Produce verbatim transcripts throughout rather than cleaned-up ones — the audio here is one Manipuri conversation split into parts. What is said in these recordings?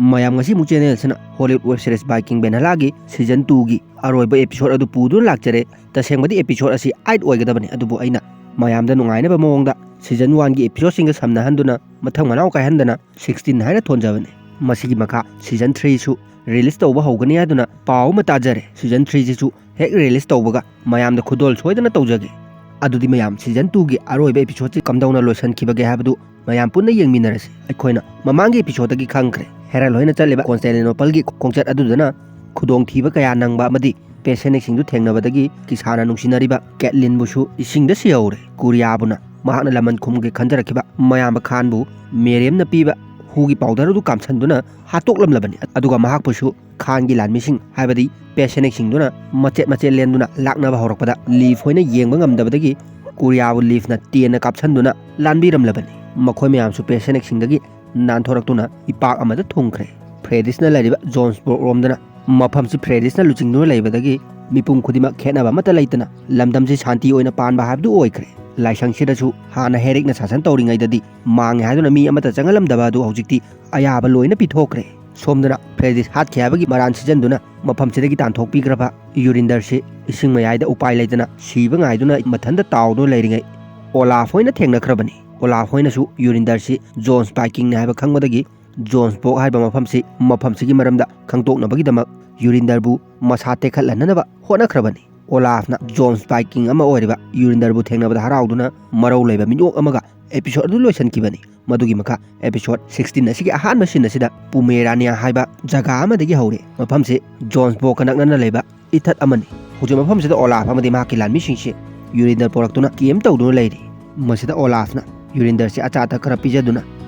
ꯃꯌꯥꯝ, ꯉꯁꯤ ꯑꯃꯨꯛ ꯆꯦꯅꯦꯜꯁꯤꯅ ꯍꯣꯂꯤꯋꯨꯗ ꯋꯦꯕ ꯁꯤꯔꯤꯁ ꯚꯥꯏꯀꯤꯡ ꯚꯦꯜꯍꯥꯂꯥꯒꯤ ꯁꯤꯖꯟ ꯇꯨꯒꯤ ꯑꯔꯣꯏꯕ ꯑꯦꯄꯤꯁꯣꯗ ꯑꯗꯨ ꯄꯨꯗꯨꯅ ꯂꯥꯛꯆꯔꯦ꯫ ꯇꯁꯦꯡꯕꯗꯤ ꯑꯦꯄꯤꯁꯣꯗ ꯑꯁꯤ ꯑꯥꯏꯠ ꯑꯣꯏꯒꯗꯕꯅꯤ, ꯑꯗꯨꯕꯨ ꯑꯩꯅ ꯃꯌꯥꯝꯗ ꯅꯨꯡꯉꯥꯏꯅꯕ ꯃꯑꯣꯡꯗ ꯁꯤꯖꯟ ꯋꯥꯟꯒꯤ ꯑꯦꯄꯤꯁꯣꯗꯁꯤꯡꯒ ꯁꯝꯅꯍꯟꯗꯨꯅ ꯃꯊꯪ ꯃꯅꯥꯎ ꯀꯥꯏꯍꯟꯗꯅ ꯁꯤꯛꯁꯇꯤꯟ ꯍꯥꯏꯅ ꯊꯣꯟꯖꯕꯅꯤ꯫ ꯃꯁꯤꯒꯤ ꯃꯈꯥ ꯁꯤꯖꯟ ꯊ꯭ꯔꯤꯁꯨ ꯔꯤꯂꯤꯁ ꯇꯧꯕ ꯍꯧꯒꯅꯤ ꯍꯥꯏꯗꯨꯅ ꯄꯥꯎ ꯑꯃ ꯇꯥꯖꯔꯦ꯫ ꯁꯤꯖꯟ ꯊ꯭ꯔꯤꯁꯤꯁꯨ ꯍꯦꯛ ꯔꯤꯂꯤꯁ ꯇꯧꯕꯒ ꯃꯌꯥꯝꯗ ꯈꯨꯗꯣꯜ ꯁꯣꯏꯗꯅ ꯇꯧꯖꯒꯦ꯫ ꯑꯗꯨꯗꯤ ꯃꯌꯥꯝ, ꯁꯤꯖꯟ ꯇꯨꯒꯤ ꯑꯔꯣꯏꯕ ꯑꯦꯄꯤꯁꯣꯗꯁꯤ ꯀꯝꯗꯧꯅ ꯂꯣꯏꯁꯤꯟꯈꯤꯕꯒꯦ ꯍꯥꯏꯕꯗꯨ ꯃꯌꯥꯝ ꯄꯨꯟꯅ ꯌꯦꯡꯃꯤꯟꯅꯔꯁꯤ꯫ ꯑꯩꯈꯣꯏꯅ ꯃꯃꯥꯡꯒꯤ ꯑꯦꯄꯤꯁꯣꯗꯇꯒꯤ ꯈꯪꯈ꯭ꯔꯦ, ꯍꯦꯔꯜ ꯍꯣꯏꯅ ꯆꯠꯂꯤꯕ ꯀꯣꯟꯁꯇꯦꯟꯇꯤꯅꯣꯄꯜꯒꯤ ꯈꯣꯡꯆꯠ ꯑꯗꯨꯗꯅ ꯈꯨꯗꯣꯡꯊꯤꯕ ꯀꯌꯥ ꯅꯪꯕ ꯑꯃꯗꯤ ꯄꯦꯁꯦꯅꯤꯛꯁꯤꯡꯗꯨ ꯊꯦꯡꯅꯕꯗꯒꯤ ꯀꯤꯁꯥꯅ ꯅꯨꯡꯁꯤꯅꯔꯤꯕ ꯀꯦꯠꯂꯤꯟꯕꯨꯁꯨ ꯏꯁꯤꯡꯗ ꯁꯤꯍꯧꯔꯦ꯫ ꯀꯨꯔꯤꯌꯥꯕꯨꯅ ꯃꯍꯥꯛꯅ ꯂꯃꯟ ꯈꯨꯝꯒꯦ ꯈꯟꯖꯔꯛꯈꯤꯕ ꯃꯌꯥꯝꯕ ꯈꯥꯟꯕꯨ ꯃꯦꯔꯤꯌꯝꯅ ꯄꯤꯕ ꯍꯨꯒꯤ ꯄꯥꯎꯗꯔ ꯑꯗꯨ ꯀꯥꯝꯁꯟꯗꯨꯅ ꯍꯥꯠꯇꯣꯛꯂꯝꯂꯕꯅꯤ, ꯑꯗꯨꯒ ꯃꯍꯥꯛꯄꯨꯁꯨ ꯈꯥꯟꯒꯤ ꯂꯥꯟꯃꯤꯁꯤꯡ, ꯍꯥꯏꯕꯗꯤ ꯄꯦꯁꯦꯅꯤꯛꯁꯤꯡꯗꯨꯅ ꯃꯆꯦꯠ ꯃꯆꯦꯠ ꯂꯦꯟꯗꯨꯅ ꯂꯥꯛꯅꯕ ꯍꯧꯔꯛꯄꯗ ꯂꯤꯐ ꯍꯣꯏꯅ ꯌꯦꯡꯕ ꯉꯝꯗꯕꯗꯒꯤ ꯀꯨꯔꯤꯌꯥꯕꯨ ꯂꯤꯐꯅ ꯇꯦꯟꯅ ꯀꯥꯞꯁꯟꯗꯨꯅ ꯂꯥꯟꯕꯤꯔꯝꯂꯕꯅꯤ꯫ ꯃꯈꯣꯏ ꯃꯌꯥꯝꯁꯨ ꯄꯦꯁꯦꯅꯤꯛꯁꯤꯡꯗꯒꯤ ꯅꯥꯟꯊꯣꯔꯛꯇꯨꯅ ꯏꯄꯥꯛ ꯑꯃꯗ ꯊꯨꯡꯈ꯭ꯔꯦ꯫ ꯐ꯭ꯔꯦꯗꯤꯁꯅ ꯂꯩꯔꯤꯕ ꯖꯣꯟꯁꯕꯣꯔꯒ ꯔꯣꯝꯗꯅ ꯃꯐꯝꯁꯤ ꯐ꯭ꯔꯦꯗꯤꯁꯅ ꯂꯨꯆꯤꯡꯗꯨꯅ ꯂꯩꯕꯗꯒꯤ ꯃꯤꯄꯨꯝ ꯈꯨꯗꯤꯡꯃꯛ ꯈꯦꯠꯅꯕ ꯑꯃꯠꯇ ꯂꯩꯇꯅ ꯂꯝꯗꯝꯁꯤ ꯁꯥꯟꯇꯤ ꯑꯣꯏꯅ ꯄꯥꯟꯕ ꯍꯥꯏꯕꯗꯨ ꯑꯣꯏꯈ꯭ꯔꯦ꯫ ꯂꯥꯏꯁꯪꯁꯤꯗꯁꯨ ꯍꯥꯟꯅ ꯍꯦꯔꯤꯛꯅ ꯁꯥꯁꯟ ꯇꯧꯔꯤꯉꯩꯗꯗꯤ ꯃꯥꯡꯉꯦ ꯍꯥꯏꯗꯨꯅ ꯃꯤ ꯑꯃꯠꯇ ꯆꯪꯍꯜꯂꯝꯗꯕ ꯑꯗꯨ ꯍꯧꯖꯤꯛꯇꯤ ꯑꯌꯥꯕ ꯂꯣꯏꯅ ꯄꯤꯊꯣꯛꯈ꯭ꯔꯦ꯫ ꯁꯣꯝꯗꯅ ꯐ꯭ꯔꯦꯗꯤꯁ ꯍꯥꯠꯈꯤ ꯍꯥꯏꯕꯒꯤ ꯃꯔꯥꯟ ꯁꯤꯖꯟꯗꯨꯅ ꯃꯐꯝꯁꯤꯗꯒꯤ ꯇꯥꯟꯊꯣꯛꯄꯤꯈ꯭ꯔꯕ ꯌꯨꯔꯤꯟꯗꯔꯁꯤ ꯏꯁꯤꯡ ꯃꯌꯥꯏꯗ ꯎꯄꯥꯏ ꯂꯩꯇꯅ ꯁꯤꯕ ꯉꯥꯏꯗꯨꯅ ꯃꯊꯟꯇ ꯇꯥꯎꯗꯨꯅ ꯂꯩꯔꯤꯉꯩ ꯑꯣꯂꯥꯐ ꯍꯣꯏꯅ ꯊꯦꯡꯅꯈ꯭ꯔꯕꯅꯤ꯫ ꯑꯣꯂꯥꯐ ꯍꯣꯏꯅꯁꯨ ꯌꯨꯔꯤꯟꯗꯔꯁꯤ ꯖꯣꯟꯁ ꯚꯥꯏꯀꯤꯡꯅꯤ ꯍꯥꯏꯕ ꯈꯪꯕꯗꯒꯤ ꯖꯣꯟꯁꯕꯣꯔꯒ ꯍꯥꯏꯕ ꯃꯐꯝꯁꯤ, ꯃꯐꯝꯁꯤꯒꯤ ꯃꯔꯝꯗ ꯈꯪꯗꯣꯛꯅꯕꯒꯤꯗꯃꯛ ꯌꯨꯔꯤꯟꯗꯔꯕꯨ ꯃꯁꯥ ꯇꯦꯛꯈꯠꯍꯟꯅꯅꯕ ꯍꯣꯠꯅꯈ꯭ꯔꯕꯅꯤ꯫ ꯑꯣꯂꯥꯐꯅ ꯖꯣꯟꯁ ꯚꯥꯏꯀꯤꯡ ꯑꯃ ꯑꯣꯏꯔꯤꯕ ꯌꯨꯔꯤꯟꯗꯔꯕꯨ ꯊꯦꯡꯅꯕꯗ ꯍꯔꯥꯎꯗꯨꯅ ꯃꯔꯧ ꯂꯩꯕ ꯃꯤꯅꯣꯛ ꯑꯃꯒ ꯑꯦꯄꯤꯁꯣꯗ ꯑꯗꯨ ꯂꯣꯏꯁꯤꯟꯈꯤꯕꯅꯤ꯫ ꯃꯗꯨꯒꯤ ꯃꯈꯥ ꯑꯦꯄꯤꯁꯣꯗ ꯁꯤꯛꯁꯇꯤꯟ ꯑꯁꯤꯒꯤ ꯑꯍꯥꯟꯕ ꯁꯤꯟ ꯑꯁꯤꯗ ꯄꯨꯃꯦꯔꯥꯅꯤꯌꯥ ꯍꯥꯏꯕ ꯖꯒꯥ ꯑꯃꯗꯒꯤ ꯍꯧꯔꯦ꯫ ꯃꯐꯝꯁꯤ ꯖꯣꯟꯁꯕꯣꯔꯒ ꯅꯛꯅꯅ ꯂꯩꯕ ꯏꯊꯠ ꯑꯃꯅꯤ꯫ ꯍꯧꯖꯤꯛ ꯃꯐꯝꯁꯤꯗ ꯑꯣꯂꯥꯐ ꯑꯃꯗꯤ ꯃꯍꯥꯛꯀꯤ ꯂꯥꯟꯃꯤꯁꯤꯡꯁꯤ ꯌꯨꯔꯤꯟꯗꯔ ꯄꯣꯔꯛꯇꯨꯅ ꯀꯦꯝ ꯇꯧꯗꯨꯅ ꯂꯩꯔꯤ꯫ ꯃꯁꯤꯗ ꯑꯣꯂꯥꯐꯅ ꯌꯨꯔꯤꯟꯗꯔꯁꯤ ꯑꯆꯥ ꯑꯊꯛ ꯈꯔ ꯄꯤꯖꯗꯨꯅ,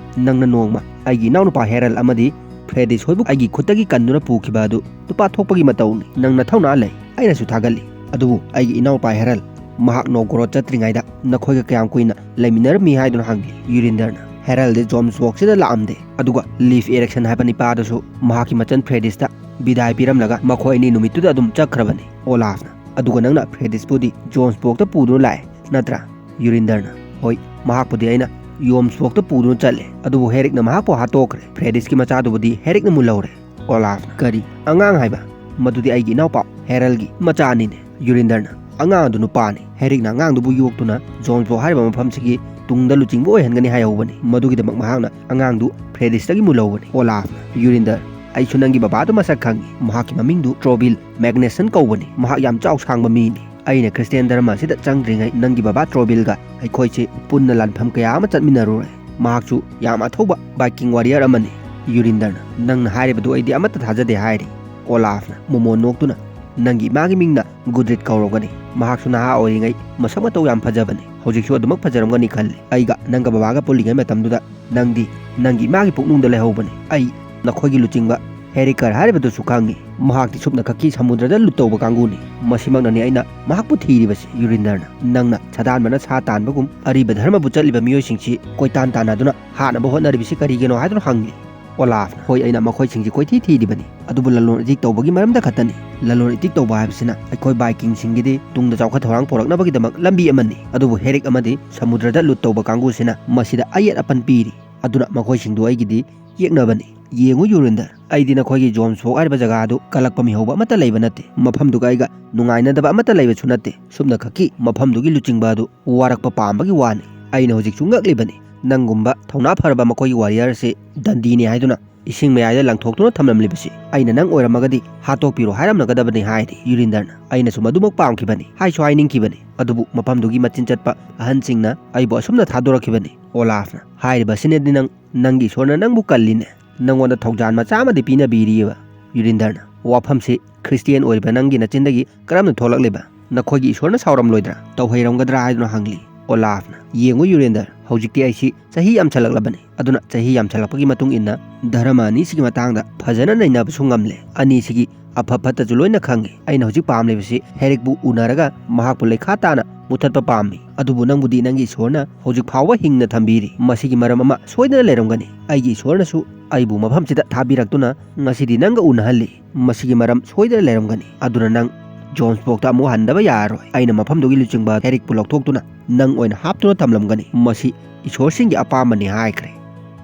"ꯅꯪꯅ ꯅꯣꯡꯃ ꯑꯩꯒꯤ ꯏꯅꯥꯎꯅꯨꯄꯥ ꯍꯦꯔꯜ ꯑꯃꯗꯤ ꯐ꯭ꯔꯦꯗꯤꯁ ꯍꯣꯏꯕꯨ ꯑꯩꯒꯤ ꯈꯨꯠꯇꯒꯤ ꯀꯟꯗꯨꯅ ꯄꯨꯈꯤꯕ ꯑꯗꯨ ꯅꯨꯄꯥ ꯊꯣꯛꯄꯒꯤ ꯃꯇꯧꯅꯤ꯫ ꯅꯪ ꯅꯊꯧꯅꯥ ꯂꯩ, ꯑꯩꯅꯁꯨ ꯊꯥꯒꯠꯂꯤ꯫ ꯑꯗꯨꯕꯨ ꯑꯩꯒꯤ ꯏꯅꯥꯎꯅꯨꯄꯥ ꯍꯦꯔꯜ, ꯃꯍꯥꯛ ꯅꯣꯒꯣꯔꯣꯗ ꯆꯠꯇ꯭ꯔꯤꯉꯩꯗ ꯅꯈꯣꯏꯒ ꯀꯌꯥꯝ ꯀꯨꯏꯅ ꯂꯩꯃꯤꯟꯅꯔꯝꯃꯤ?" ꯍꯥꯏꯗꯨꯅ ꯍꯪꯂꯤ꯫ ꯌꯨꯔꯤꯟꯗꯔꯅ, "ꯍꯦꯔꯜꯗꯤ ꯖꯣꯟꯁꯕꯣꯔꯒꯁꯤꯗ ꯂꯥꯛꯑꯝꯗꯦ, ꯑꯗꯨꯒ ꯂꯤꯐ ꯏꯔꯦꯛꯁꯟ ꯍꯥꯏꯕ ꯅꯤꯄꯥꯗꯨꯁꯨ ꯃꯍꯥꯛꯀꯤ ꯃꯆꯟ ꯐ꯭ꯔꯦꯗꯤꯁꯇ ꯕꯤꯗꯥꯏ ꯄꯤꯔꯝꯂꯒ ꯃꯈꯣꯏ ꯑꯅꯤ ꯅꯨꯃꯤꯠꯇꯨꯗ ꯑꯗꯨꯝ ꯆꯠꯈ꯭ꯔꯕꯅꯤ꯫" ꯑꯣꯂꯥꯐꯅ, "ꯑꯗꯨꯒ ꯅꯪꯅ ꯐ꯭ꯔꯦꯗꯤꯁꯄꯨꯗꯤ ꯖꯣꯟꯁꯕꯣꯔꯒꯇ ꯄꯨꯗꯨꯅ ꯂꯥꯛꯑꯦ ꯅꯠꯇ꯭ꯔꯥ?" ꯌꯨꯔꯤꯟꯗꯔꯅ, "ꯍꯣꯏ, ꯃꯍꯥꯛꯄꯨꯗꯤ ꯑꯩꯅ ꯖꯣꯟꯁꯕꯣꯔꯒꯇ ꯄꯨꯗꯨꯅ ꯆꯠꯂꯦ꯫ ꯑꯗꯨꯕꯨ ꯍꯦꯔꯤꯛꯅ ꯃꯍꯥꯛꯄꯨ ꯍꯥꯠꯇꯣꯛꯈ꯭ꯔꯦ꯫ ꯐ꯭ꯔꯦꯗꯤꯁꯀꯤ ꯃꯆꯥꯗꯨꯕꯨꯗꯤ ꯍꯦꯔꯤꯛꯅ ꯃꯨꯜꯍꯧꯔꯦ꯫ ꯑꯣꯂꯥꯐꯅ, "ꯀꯔꯤ? ꯑꯉꯥꯡ ꯍꯥꯏꯕ? ꯃꯗꯨꯗꯤ ꯑꯩꯒꯤ ꯏꯅꯥꯎꯄꯥ ꯍꯦꯔꯜꯒꯤ ꯃꯆꯥꯅꯤꯅꯦ꯫" ꯌꯨꯔꯤꯟꯗꯔꯅ, "ꯑꯉꯥꯡ ꯑꯗꯨ ꯅꯨꯄꯥꯅꯤ꯫ ꯍꯦꯔꯤꯛꯅ ꯑꯉꯥꯡꯗꯨꯕꯨ ꯌꯣꯛꯇꯨꯅ ꯖꯣꯟꯁꯕꯣꯔꯒ ꯍꯥꯏꯔꯤꯕ ꯃꯐꯝꯁꯤꯒꯤ ꯇꯨꯡꯗ ꯂꯨꯆꯤꯡꯕ ꯑꯣꯏꯍꯟꯒꯅꯤ ꯍꯥꯏꯍꯧꯕꯅꯤ꯫ ꯃꯗꯨꯒꯤꯗꯃꯛ ꯃꯍꯥꯛꯅ ꯑꯉꯥꯡꯗꯨ ꯐ꯭ꯔꯦꯗꯤꯁꯇꯒꯤ ꯃꯨꯜꯍꯧꯕꯅꯤ꯫" ꯑꯣꯂꯥꯐꯅ, "ꯌꯨꯔꯤꯟꯗꯔ, ꯑꯩꯁꯨ ꯅꯪꯒꯤ ꯕꯕꯥꯗꯨ ꯃꯁꯛ ꯈꯪꯏ꯫ ꯃꯍꯥꯛꯀꯤ ꯃꯃꯤꯡꯗꯨ ꯇ꯭ꯔꯣꯕꯤꯜ ꯃꯦꯒꯅꯦꯁꯟ ꯀꯧꯕꯅꯤ꯫ ꯃꯍꯥꯛ ꯌꯥꯝ ꯆꯥꯎ ꯁꯥꯡꯕ ꯃꯤꯅꯤ꯫ ꯑꯩꯅ ꯈ꯭ꯔꯤꯁꯇꯤꯌꯥꯟ ꯙꯔꯃ ꯑꯁꯤꯗ ꯆꯪꯗ꯭ꯔꯤꯉꯩ ꯅꯪꯒꯤ ꯕꯕꯥ ꯇ꯭ꯔꯣꯕꯤꯜꯒ ꯑꯩꯈꯣꯏꯁꯦ ꯄꯨꯟꯅ ꯂꯥꯟꯐꯝ ꯀꯌꯥ ꯑꯃ ꯆꯠꯃꯤꯟꯅꯔꯨꯔꯦ꯫ ꯃꯍꯥꯛꯁꯨ ꯌꯥꯝ ꯑꯊꯧꯕ ꯚꯥꯏꯀꯤꯡ ꯋꯥꯔꯤꯌꯔ ꯑꯃꯅꯤ꯫" ꯌꯨꯔꯤꯟꯗꯔꯅ, "ꯅꯪꯅ ꯍꯥꯏꯔꯤꯕꯗꯨ ꯑꯩꯗꯤ ꯑꯃꯠꯇ ꯊꯥꯖꯗꯦ" ꯍꯥꯏꯔꯤ꯫ ꯑꯣꯂꯥꯐꯅ ꯃꯣꯃꯣꯟ ꯅꯣꯛꯇꯨꯅ, "ꯅꯪꯒꯤ ꯏꯃꯥꯒꯤ ꯃꯤꯡꯅ ꯒꯨꯗ꯭ꯔꯤꯠ ꯀꯧꯔꯝꯒꯅꯤ꯫ ꯃꯍꯥꯛꯁꯨ ꯅꯍꯥ ꯑꯣꯏꯔꯤꯉꯩ ꯃꯁꯛ ꯃꯇꯧ ꯌꯥꯝ ꯐꯖꯕꯅꯤ꯫ ꯍꯧꯖꯤꯛꯁꯨ ꯑꯗꯨꯃꯛ ꯐꯖꯔꯝꯒꯅꯤ ꯈꯜꯂꯤ꯫ ꯑꯩꯒ ꯅꯪꯒ ꯕꯕꯥꯒ ꯄꯨꯜꯂꯤꯉꯩ ꯃꯇꯝꯗꯨꯗ ꯅꯪꯗꯤ ꯅꯪꯒꯤ ꯏꯃꯥꯒꯤ ꯄꯨꯛꯅꯨꯡꯗ ꯂꯩꯍꯧꯕꯅꯤ꯫ ꯑꯩ ꯅꯈꯣꯏꯒꯤ ꯂꯨꯆꯤꯡꯕ ꯍꯦꯔꯤꯀꯔ ꯍꯥꯏꯔꯤꯕꯗꯨꯁꯨ ꯈꯪꯏ꯫ ꯃꯍꯥꯛꯇꯤ ꯁꯨꯞꯅꯈꯛꯀꯤ ꯁꯃꯨꯗ꯭ꯔꯗ ꯂꯨꯠ ꯇꯧꯕ ꯀꯥꯡꯕꯨꯅꯤ꯫ ꯃꯁꯤꯃꯛꯅꯅꯤ ꯑꯩꯅ ꯃꯍꯥꯛꯄꯨ ꯊꯤꯔꯤꯕꯁꯤ꯫" ꯌꯨꯔꯤꯟꯗꯔꯅ, "ꯅꯪꯅ ꯁꯥꯗꯥꯟꯕꯅ ꯁꯥ ꯇꯥꯟꯕꯒꯨꯝ ꯑꯔꯤꯕ ꯙꯔꯃꯕꯨ ꯆꯠꯂꯤꯕ ꯃꯤꯑꯣꯏꯁꯤꯡꯁꯤ ꯀꯣꯏꯇꯥꯟ ꯇꯥꯟꯅꯗꯨꯅ ꯍꯥꯠꯅꯕ ꯍꯣꯠꯅꯔꯤꯕꯁꯤ ꯀꯔꯤꯒꯤꯅꯣ?" ꯍꯥꯏꯗꯨꯅ ꯍꯪꯂꯤ꯫ ꯑꯣꯂꯥꯐꯅ, "ꯍꯣꯏ, ꯑꯩꯅ ꯃꯈꯣꯏꯁꯤꯡꯁꯤ ꯀꯣꯏꯊꯤ ꯊꯤꯔꯤꯕꯅꯤ, ꯑꯗꯨꯕꯨ ꯂꯂꯣꯟ ꯏꯇꯤꯛ ꯇꯧꯕꯒꯤ ꯃꯔꯝꯗ ꯈꯛꯇꯅꯤ꯫ ꯂꯂꯣꯟ ꯏꯇꯤꯛ ꯇꯧꯕ ꯍꯥꯏꯕꯁꯤꯅ ꯑꯩꯈꯣꯏ ꯚꯥꯏꯀꯤꯡꯁꯤꯡꯒꯤꯗꯤ ꯇꯨꯡꯗ ꯆꯥꯎꯈꯠ ꯊꯧꯔꯥꯡ ꯄꯨꯔꯛꯅꯕꯒꯤꯗꯃꯛ ꯂꯝꯕꯤ ꯑꯃꯅꯤ꯫ ꯑꯗꯨꯕꯨ ꯍꯦꯔꯤꯛ ꯑꯃꯗꯤ ꯁꯃꯨꯗ꯭ꯔꯗ ꯂꯨꯠ ꯇꯧꯕ ꯀꯥꯡꯕꯨꯁꯤꯅ ꯃꯁꯤꯗ ꯑꯌꯦꯠ ꯑꯄꯟ ꯄꯤꯔꯤ꯫ ꯑꯗꯨꯅ ꯃꯈꯣꯏꯁꯤꯡꯗꯨ ꯑꯩꯒꯤꯗꯤ ꯌꯦꯛꯅꯕꯅꯤ꯫ ꯌꯦꯡꯉꯨ ꯌꯨꯔꯤꯟꯗꯔ, ꯑꯩꯗꯤ ꯅꯈꯣꯏꯒꯤ ꯖꯣꯟꯁꯕꯣꯔꯒ ꯍꯥꯏꯔꯤꯕ ꯖꯒꯥ ꯑꯗꯨ ꯀꯜꯂꯛꯄ ꯃꯤꯍꯧꯕ ꯑꯃꯠꯇ ꯂꯩꯕ ꯅꯠꯇꯦ꯫ ꯃꯐꯝꯗꯨꯒ ꯑꯩꯒ ꯅꯨꯡꯉꯥꯏꯅꯗꯕ ꯑꯃꯠꯇ ꯂꯩꯕꯁꯨ ꯅꯠꯇꯦ꯫ ꯁꯨꯞꯅꯈꯛꯀꯤ ꯃꯐꯝꯗꯨꯒꯤ ꯂꯨꯆꯤꯡꯕ ꯑꯗꯨ ꯋꯥꯔꯛꯄ ꯄꯥꯝꯕꯒꯤ ꯋꯥꯅꯤ꯫ ꯑꯩꯅ ꯍꯧꯖꯤꯛꯁꯨ ꯉꯛꯂꯤꯕꯅꯤ꯫ ꯅꯪꯒꯨꯝꯕ ꯊꯧꯅꯥ ꯐꯔꯕ ꯃꯈꯣꯏꯒꯤ ꯋꯥꯔꯤꯌꯔ ꯑꯁꯤ ꯗꯟꯗꯤꯅꯤ ꯍꯥꯏꯗꯨꯅ ꯏꯁꯤꯡ ꯃꯌꯥꯏꯗ ꯂꯪꯊꯣꯛꯇꯨꯅ ꯊꯝꯂꯝꯂꯤꯕꯁꯤ꯫ ꯑꯩꯅ ꯅꯪ ꯑꯣꯏꯔꯝꯃꯒꯗꯤ ꯍꯥꯠꯇꯣꯛꯄꯤꯔꯣ ꯍꯥꯏꯔꯝꯂꯒꯗꯕꯅꯤ" ꯍꯥꯏꯔꯤ꯫ ꯌꯨꯔꯤꯟꯗꯔꯅ, "ꯑꯩꯅꯁꯨ ꯃꯗꯨꯃꯛ ꯄꯥꯝꯈꯤꯕꯅꯤ, ꯍꯥꯏꯁꯨ ꯍꯥꯏꯅꯤꯡꯈꯤꯕꯅꯤ꯫ ꯑꯗꯨꯕꯨ ꯃꯐꯝꯗꯨꯒꯤ ꯃꯆꯤꯟ ꯆꯠꯄ ꯑꯍꯟꯁꯤꯡꯅ ꯑꯩꯕꯨ ꯑꯁꯨꯝꯅ ꯊꯥꯗꯣꯔꯛꯈꯤꯕꯅꯤ꯫" ꯑꯣꯂꯥꯐꯅ, "ꯍꯥꯏꯔꯤꯕꯁꯤꯅꯗꯤ ꯅꯪ, ꯅꯪꯒꯤ ꯏꯁꯣꯔꯅ ꯅꯪꯕꯨ ꯀꯜꯂꯤꯅꯦ꯫ ꯅꯪꯉꯣꯟꯗ ꯊꯧꯖꯥꯟ ꯃꯆꯥ ꯑꯃꯗꯤ ꯄꯤꯅꯕꯤꯔꯤꯑꯕ꯫" ꯌꯨꯔꯤꯟꯗꯔꯅ, "ꯋꯥꯐꯝꯁꯤ ꯈ꯭ꯔꯤꯁꯇꯤꯌꯥꯟ ꯑꯣꯏꯔꯤꯕ ꯅꯪꯒꯤ ꯅꯆꯤꯟꯗꯒꯤ ꯀꯔꯝꯅ ꯊꯣꯛꯂꯛꯂꯤꯕ? ꯅꯈꯣꯏꯒꯤ ꯏꯁꯣꯔꯅ ꯁꯥꯎꯔꯝꯂꯣꯏꯗ꯭ꯔꯥ? ꯇꯧꯍꯩꯔꯝꯒꯗ꯭ꯔꯥ?" ꯍꯥꯏꯗꯨꯅ ꯍꯪꯂꯤ꯫ ꯑꯣꯂꯥꯐꯅ, "ꯌꯦꯡꯉꯨ ꯌꯨꯔꯤꯟꯗꯔ, ꯍꯧꯖꯤꯛꯇꯤ ꯑꯩꯁꯤ ꯆꯍꯤ ꯌꯥꯝꯁꯜꯂꯛꯂꯕꯅꯤ꯫ ꯑꯗꯨꯅ ꯆꯍꯤ ꯌꯥꯝꯁꯜꯂꯛꯄꯒꯤ ꯃꯇꯨꯡ ꯏꯟꯅ ꯙꯔꯃ ꯑꯅꯤꯁꯤꯒꯤ ꯃꯇꯥꯡꯗ ꯐꯖꯅ ꯅꯩꯅꯕꯁꯨ ꯉꯝꯂꯦ꯫ ꯑꯅꯤꯁꯤꯒꯤ ꯑꯐ ꯐꯠꯇꯁꯨ ꯂꯣꯏꯅ ꯈꯪꯉꯤ꯫ ꯑꯩꯅ ꯍꯧꯖꯤꯛ ꯄꯥꯝꯂꯤꯕꯁꯤ ꯍꯦꯔꯤꯛꯄꯨ ꯎꯅꯔꯒ ꯃꯍꯥꯛꯄꯨ ꯂꯩꯈꯥ ꯇꯥꯅ ꯃꯨꯊꯠꯄ ꯄꯥꯝꯃꯤ꯫ ꯑꯗꯨꯕꯨ ꯅꯪꯕꯨꯗꯤ ꯅꯪꯒꯤ ꯏꯁꯣꯔꯅ ꯍꯧꯖꯤꯛ ꯐꯥꯎꯕ ꯍꯤꯡꯅ ꯊꯝꯕꯤꯔꯤ꯫ ꯃꯁꯤꯒꯤ ꯃꯔꯝ ꯑꯃ ꯁꯣꯏꯗꯅ ꯂꯩꯔꯝꯒꯅꯤ꯫ ꯑꯩꯒꯤ ꯏꯁꯣꯔꯅꯁꯨ ꯑꯩꯕꯨ ꯃꯐꯝꯁꯤꯗ ꯊꯥꯕꯤꯔꯛꯇꯨꯅ ꯉꯁꯤꯗꯤ ꯅꯪꯒ ꯎꯅꯍꯜꯂꯤ꯫ ꯃꯁꯤꯒꯤ ꯃꯔꯝ ꯁꯣꯏꯗꯅ ꯂꯩꯔꯝꯒꯅꯤ꯫ ꯑꯗꯨꯅ ꯅꯪ ꯖꯣꯟꯁꯕꯣꯔꯒꯇ ꯑꯃꯨꯛ ꯍꯟꯗꯕ ꯌꯥꯔꯔꯣꯏ꯫ ꯑꯩꯅ ꯃꯐꯝꯗꯨꯒꯤ ꯂꯨꯆꯤꯡꯕ ꯍꯦꯔꯤꯛꯄꯨ ꯂꯧꯊꯣꯛꯇꯨꯅ ꯅꯪ ꯑꯣꯏꯅ ꯍꯥꯞꯇꯨꯅ ꯊꯝꯂꯝꯒꯅꯤ꯫ ꯃꯁꯤ ꯏꯁꯣꯔꯁꯤꯡꯒꯤ ꯑꯄꯥꯝꯕꯅꯤ ꯍꯥꯏꯈ꯭ꯔꯦ꯫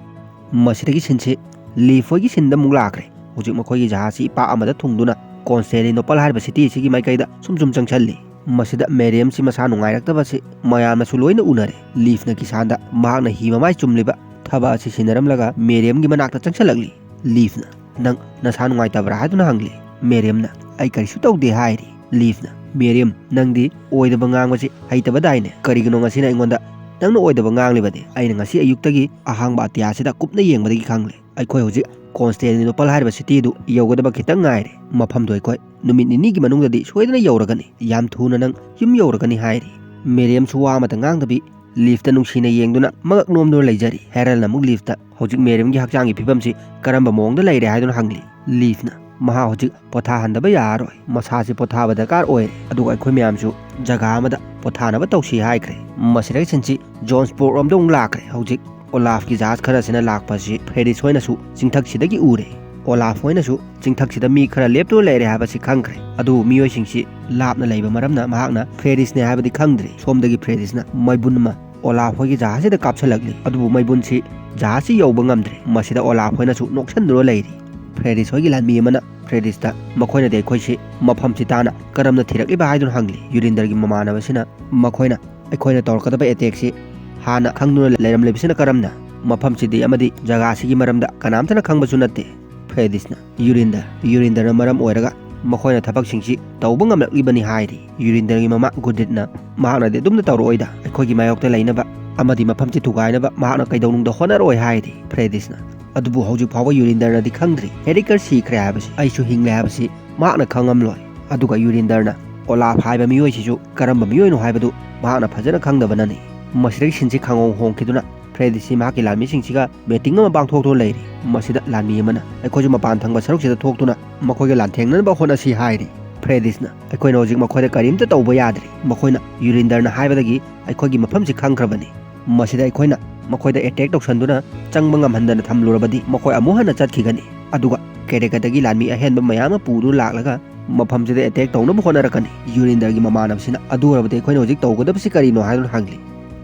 ꯃꯁꯤꯗꯒꯤ ꯁꯤꯟꯁꯤ ꯂꯤꯐ ꯍꯣꯏꯒꯤ ꯁꯤꯟꯗ ꯑꯃꯨꯛ ꯂꯥꯛꯈ꯭ꯔꯦ꯫ ꯍꯧꯖꯤꯛ ꯃꯈꯣꯏꯒꯤ ꯖꯍꯥꯖꯁꯤ ꯏꯄꯥꯛ ꯑꯃꯗ ꯊꯨꯡꯗꯨꯅ ꯀꯣꯟꯁꯇꯦꯟꯇꯤꯅꯣꯄꯜ ꯍꯥꯏꯔꯤꯕ ꯁꯤꯇꯤ ꯑꯁꯤꯒꯤ ꯃꯥꯏꯀꯩꯗ ꯁꯨꯝ ꯁꯨꯝ ꯆꯪꯁꯤꯜꯂꯤ꯫ ꯃꯁꯤꯗ ꯃꯦꯔꯤꯌꯝꯁꯤ ꯃꯁꯥ ꯅꯨꯡꯉꯥꯏꯔꯛꯇꯕꯁꯤ ꯃꯌꯥꯝꯅꯁꯨ ꯂꯣꯏꯅ ꯎꯅꯔꯦ꯫ ꯂꯤꯐꯅ ꯀꯤꯁꯥꯟꯗ ꯃꯍꯥꯛꯅ ꯍꯤ ꯃꯃꯥꯏ ꯆꯨꯝꯂꯤꯕ ꯊꯕꯛ ꯑꯁꯤ ꯁꯤꯟꯅꯔꯝꯂꯒ ꯃꯦꯔꯤꯌꯝꯒꯤ ꯃꯅꯥꯛꯇ ꯆꯪꯁꯤꯜꯂꯛꯂꯤ꯫ ꯂꯤꯐꯅ, "ꯅꯪ ꯅꯁꯥ ꯅꯨꯡꯉꯥꯏꯇꯕ꯭ꯔꯥ?" ꯍꯥꯏꯗꯨꯅ ꯍꯪꯂꯤ꯫ ꯃꯦꯔꯤꯌꯝꯅ, "ꯑꯩ ꯀꯔꯤꯁꯨ ꯇꯧꯗꯦ" ꯍꯥꯏꯔꯤ꯫ ꯂꯤꯐꯅ, "ꯃꯦꯔꯤꯌꯝ, ꯅꯪꯗꯤ ꯑꯣꯏꯗꯕ ꯉꯥꯡꯕꯁꯤ ꯍꯩꯇꯕꯗꯥꯏꯅꯦ? ꯀꯔꯤꯒꯤꯅꯣ ꯉꯁꯤꯅ ꯑꯩꯉꯣꯟꯗ ꯅꯪꯅ ꯑꯣꯏꯗꯕ ꯉꯥꯡꯂꯤꯕꯗꯤ? ꯑꯩꯅ ꯉꯁꯤ ꯑꯌꯨꯛꯇꯒꯤ ꯑꯍꯥꯡꯕ ꯑꯇꯤꯌꯥꯁꯤꯗ ꯀꯨꯞꯅ ꯌꯦꯡꯕꯗꯒꯤ ꯈꯪꯂꯦ꯫ ꯑꯩꯈꯣꯏ ꯍꯧꯖꯤꯛ ꯀꯣꯟꯁꯇꯦꯟꯇꯤꯅꯣꯄꯜ ꯍꯥꯏꯔꯤꯕ ꯁꯤꯇꯤꯗꯨ ꯌꯧꯒꯗꯕ ꯈꯤꯇꯪ ꯉꯥꯏꯔꯦ꯫ ꯃꯐꯝꯗꯨ ꯑꯩꯈꯣꯏ ꯅꯨꯃꯤꯠ ꯅꯤꯅꯤꯒꯤ ꯃꯅꯨꯡꯗꯗꯤ ꯁꯣꯏꯗꯅ ꯌꯧꯔꯒꯅꯤ꯫ ꯌꯥꯝ ꯊꯨꯅ ꯅꯪ ꯌꯨꯝ ꯌꯧꯔꯒꯅꯤ" ꯍꯥꯏꯔꯤ꯫ ꯃꯦꯔꯤꯌꯝꯁꯨ ꯋꯥ ꯑꯃꯇ ꯉꯥꯡꯗꯕꯤ ꯂꯤꯐꯇ ꯅꯨꯡꯁꯤꯅ ꯌꯦꯡꯗꯨꯅ ꯃꯉꯛ ꯅꯣꯝꯗꯨꯅ ꯂꯩꯖꯔꯤ꯫ ꯍꯦꯔꯜꯅ ꯑꯃꯨꯛ ꯂꯤꯐꯇ, "ꯍꯧꯖꯤꯛ ꯃꯦꯔꯤꯌꯝꯒꯤ ꯍꯛꯆꯥꯡꯒꯤ ꯐꯤꯕꯝꯁꯤ ꯀꯔꯝꯕ ꯃꯑꯣꯡꯗ ꯂꯩꯔꯦ?" ꯍꯥꯏꯗꯨꯅ ꯍꯪꯂꯤ꯫ ꯂꯤꯐꯅ, "ꯃꯍꯥꯛ ꯍꯧꯖꯤꯛ ꯄꯣꯊꯥꯍꯟꯗꯕ ꯌꯥꯔꯔꯣꯏ꯫ ꯃꯁꯥꯁꯤ ꯄꯣꯊꯥꯕ ꯗꯔꯀꯥꯔ ꯑꯣꯏꯔꯦ꯫ ꯑꯗꯨꯒ ꯑꯩꯈꯣꯏ ꯃꯌꯥꯝꯁꯨ ꯖꯒꯥ ꯑꯃꯗ ꯄꯣꯊꯥꯅꯕ ꯇꯧꯁꯤ" ꯍꯥꯏꯈ꯭ꯔꯦ꯫ ꯃꯁꯤꯗꯒꯤ ꯁꯤꯟꯁꯤ ꯖꯣꯟꯁꯕꯣꯔꯒ ꯔꯣꯝꯗ ꯑꯃꯨꯛ ꯂꯥꯛꯈ꯭ꯔꯦ꯫ ꯍꯧꯖꯤꯛ ꯑꯣꯂꯥꯐꯀꯤ ꯖꯍꯥꯖ ꯈꯔꯁꯤꯅ ꯂꯥꯛꯄꯁꯤ ꯐ꯭ꯔꯦꯗꯤꯁ ꯍꯣꯏꯅꯁꯨ ꯆꯤꯡꯊꯛꯁꯤꯗꯒꯤ ꯎꯔꯦ꯫ ꯑꯣꯂꯥꯐ ꯍꯣꯏꯅꯁꯨ ꯆꯤꯡꯊꯛꯁꯤꯗ ꯃꯤ ꯈꯔ ꯂꯦꯞꯇꯨꯅ ꯂꯩꯔꯦ ꯍꯥꯏꯕꯁꯤ ꯈꯪꯈ꯭ꯔꯦ꯫ ꯑꯗꯨꯕꯨ ꯃꯤꯑꯣꯏꯁꯤꯡꯁꯤ ꯂꯥꯞꯅ ꯂꯩꯕ ꯃꯔꯝꯅ ꯃꯍꯥꯛꯅ ꯐ꯭ꯔꯦꯗꯤꯁꯅꯦ ꯍꯥꯏꯕꯗꯤ ꯈꯪꯗ꯭ꯔꯤ꯫ ꯁꯣꯝꯗꯒꯤ ꯐ꯭ꯔꯦꯗꯤꯁꯅ ꯃꯩꯕꯨꯟ ꯑꯃ ꯑꯣꯂꯥꯐ ꯍꯣꯏꯒꯤ ꯖꯍꯥꯖꯁꯤꯗ ꯀꯥꯞꯁꯤꯜꯂꯛꯂꯤ꯫ ꯑꯗꯨꯕꯨ ꯃꯩꯕꯨꯟꯁꯤ ꯖꯍꯥꯖꯁꯤ ꯌꯧꯕ ꯉꯝꯗ꯭ꯔꯦ꯫ ꯃꯁꯤꯗ ꯑꯣꯂꯥꯐ ꯍꯣꯏꯅꯁꯨ ꯅꯣꯛꯁꯟꯗꯨꯅ ꯂꯩꯔꯤ꯫ ꯐ꯭ꯔꯦꯗꯤꯁ ꯍꯣꯏꯒꯤ ꯂꯥꯟꯃꯤ ꯑꯃꯅ ꯐ꯭ꯔꯦꯗꯤꯁꯇ ꯃꯈꯣꯏꯅꯗꯤ ꯑꯩꯈꯣꯏꯁꯤ ꯃꯐꯝꯁꯤ ꯇꯥꯅ ꯀꯔꯝꯅ ꯊꯤꯔꯛꯂꯤꯕ ꯍꯥꯏꯗꯨꯅ ꯍꯪꯂꯤ꯫ ꯌꯨꯔꯤꯟꯗꯔꯒꯤ ꯃꯃꯥꯟꯅꯕꯁꯤꯅ ꯃꯈꯣꯏꯅ ꯑꯩꯈꯣꯏꯅ ꯇꯧꯔꯛꯀꯗꯕ ꯑꯦꯇꯦꯛꯁꯤ ꯍꯥꯟꯅ ꯈꯪꯗꯨꯅ ꯂꯩꯔꯝꯂꯤꯕꯁꯤꯅ ꯀꯔꯝꯅ? ꯃꯐꯝꯁꯤꯗꯤ ꯑꯃꯗꯤ ꯖꯒꯥꯁꯤꯒꯤ ꯃꯔꯝꯗ ꯀꯅꯥꯝꯇꯅ ꯈꯪꯕꯁꯨ ꯅꯠꯇꯦ꯫ ꯐ꯭ꯔꯦꯗꯤꯁꯅ, "ꯌꯨꯔꯤꯟꯗꯔ, ꯌꯨꯔꯤꯟꯗꯔꯅ ꯃꯔꯝ ꯑꯣꯏꯔꯒ ꯃꯈꯣꯏꯅ ꯊꯕꯛꯁꯤꯡꯁꯤ ꯇꯧꯕ ꯉꯝꯂꯛꯂꯤꯕꯅꯤ" ꯍꯥꯏꯔꯤ꯫ ꯌꯨꯔꯤꯟꯗꯔꯒꯤ ꯃꯃꯥ ꯒꯨꯗꯤꯠꯅ, "ꯃꯍꯥꯛꯅꯗꯤ ꯑꯗꯨꯝꯅ ꯇꯧꯔꯛꯑꯣꯏꯗ, ꯑꯩꯈꯣꯏꯒꯤ ꯃꯥꯌꯣꯛꯇ ꯂꯩꯅꯕ ꯑꯃꯗꯤ ꯃꯐꯝꯁꯤ ꯊꯨꯒꯥꯏꯅꯕ ꯃꯍꯥꯛꯅ ꯀꯩꯗꯧꯅꯨꯡꯗ ꯍꯣꯠꯅꯔꯛꯑꯣꯏ" ꯍꯥꯏꯔꯤ꯫ ꯐ꯭ꯔꯦꯗꯤꯁꯅ, "ꯑꯗꯨꯕꯨ ꯍꯧꯖꯤꯛ ꯐꯥꯎꯕ ꯌꯨꯔꯤꯟꯗꯔꯅꯗꯤ ꯈꯪꯗ꯭ꯔꯤ꯫ ꯍꯦꯔꯤꯀꯔ ꯁꯤꯈ꯭ꯔꯦ ꯍꯥꯏꯕꯁꯤ, ꯑꯩꯁꯨ ꯍꯤꯡꯂꯦ ꯍꯥꯏꯕꯁꯤ ꯃꯍꯥꯛꯅ ꯈꯪꯉꯝꯂꯣꯏ꯫ ꯑꯗꯨꯒ ꯌꯨꯔꯤꯟꯗꯔꯅ ꯑꯣꯂꯥꯐ ꯍꯥꯏꯕ ꯃꯤꯑꯣꯏꯁꯤꯁꯨ ꯀꯔꯝꯕ ꯃꯤꯑꯣꯏꯅꯣ ꯍꯥꯏꯕꯗꯨ ꯃꯍꯥꯛꯅ ꯐꯖꯅ ꯈꯪꯗꯕꯅꯅꯤ꯫" ꯃꯁꯤꯗꯒꯤ ꯁꯤꯟꯁꯤ ꯈꯪꯍꯣꯡ ꯍꯣꯡꯈꯤꯗꯨꯅ ꯐ꯭ꯔꯦꯗꯤꯁꯤ ꯃꯍꯥꯛꯀꯤ ꯂꯥꯟꯃꯤꯁꯤꯡꯁꯤꯒ ꯃꯤꯇꯤꯡ ꯑꯃ ꯄꯥꯡꯊꯣꯛꯇꯨꯅ ꯂꯩꯔꯤ꯫ ꯃꯁꯤꯗ ꯂꯥꯟꯃꯤ ꯑꯃꯅ, "ꯑꯩꯈꯣꯏꯁꯨ ꯃꯄꯥꯟ ꯊꯪꯕ ꯁꯔꯨꯛꯁꯤꯗ ꯊꯣꯛꯇꯨꯅ ꯃꯈꯣꯏꯒ ꯂꯥꯟꯊꯦꯡꯅꯅꯕ ꯍꯣꯠꯅꯁꯤ" ꯍꯥꯏꯔꯤ꯫ ꯐ꯭ꯔꯦꯗꯤꯁꯅ, "ꯑꯩꯈꯣꯏꯅ ꯍꯧꯖꯤꯛ ꯃꯈꯣꯏꯗ ꯀꯔꯤꯝꯇ ꯇꯧꯕ ꯌꯥꯗ꯭ꯔꯤ꯫ ꯃꯈꯣꯏꯅ ꯌꯨꯔꯤꯟꯗꯔꯅ ꯍꯥꯏꯕꯗꯒꯤ ꯑꯩꯈꯣꯏꯒꯤ ꯃꯐꯝꯁꯤ ꯈꯪꯈ꯭ꯔꯕꯅꯤ꯫ ꯃꯁꯤꯗ ꯑꯩꯈꯣꯏꯅ ꯃꯈꯣꯏꯗ ꯑꯦꯇꯦꯛ ꯇꯧꯁꯟꯗꯨꯅ ꯆꯪꯕ ꯉꯝꯍꯟꯗꯅ ꯊꯝꯂꯨꯔꯕꯗꯤ ꯃꯈꯣꯏ ꯑꯃꯨꯛ ꯍꯟꯅ ꯆꯠꯈꯤꯒꯅꯤ꯫" ꯑꯗꯨꯒ ꯀꯦꯔꯦꯀꯗꯒꯤ ꯂꯥꯟꯃꯤ ꯑꯍꯦꯟꯕ ꯃꯌꯥꯝ ꯑꯃ ꯄꯨꯗꯨꯅ ꯂꯥꯛꯂꯒ ꯃꯐꯝꯁꯤꯗ ꯑꯦꯇꯦꯛ ꯇꯧꯅꯕ ꯍꯣꯠꯅꯔꯛꯀꯅꯤ꯫ ꯌꯨꯔꯤꯟꯗꯔꯒꯤ ꯃꯃꯥꯟꯅꯕꯁꯤꯅ, "ꯑꯗꯨ ꯑꯣꯏꯔꯕꯗꯤ ꯑꯩꯈꯣꯏꯅ ꯍꯧꯖꯤꯛ ꯇꯧꯒꯗꯕꯁꯤ ꯀꯔꯤꯅꯣ?" ꯍꯥꯏꯗꯨꯅ ꯍꯪꯂꯤ꯫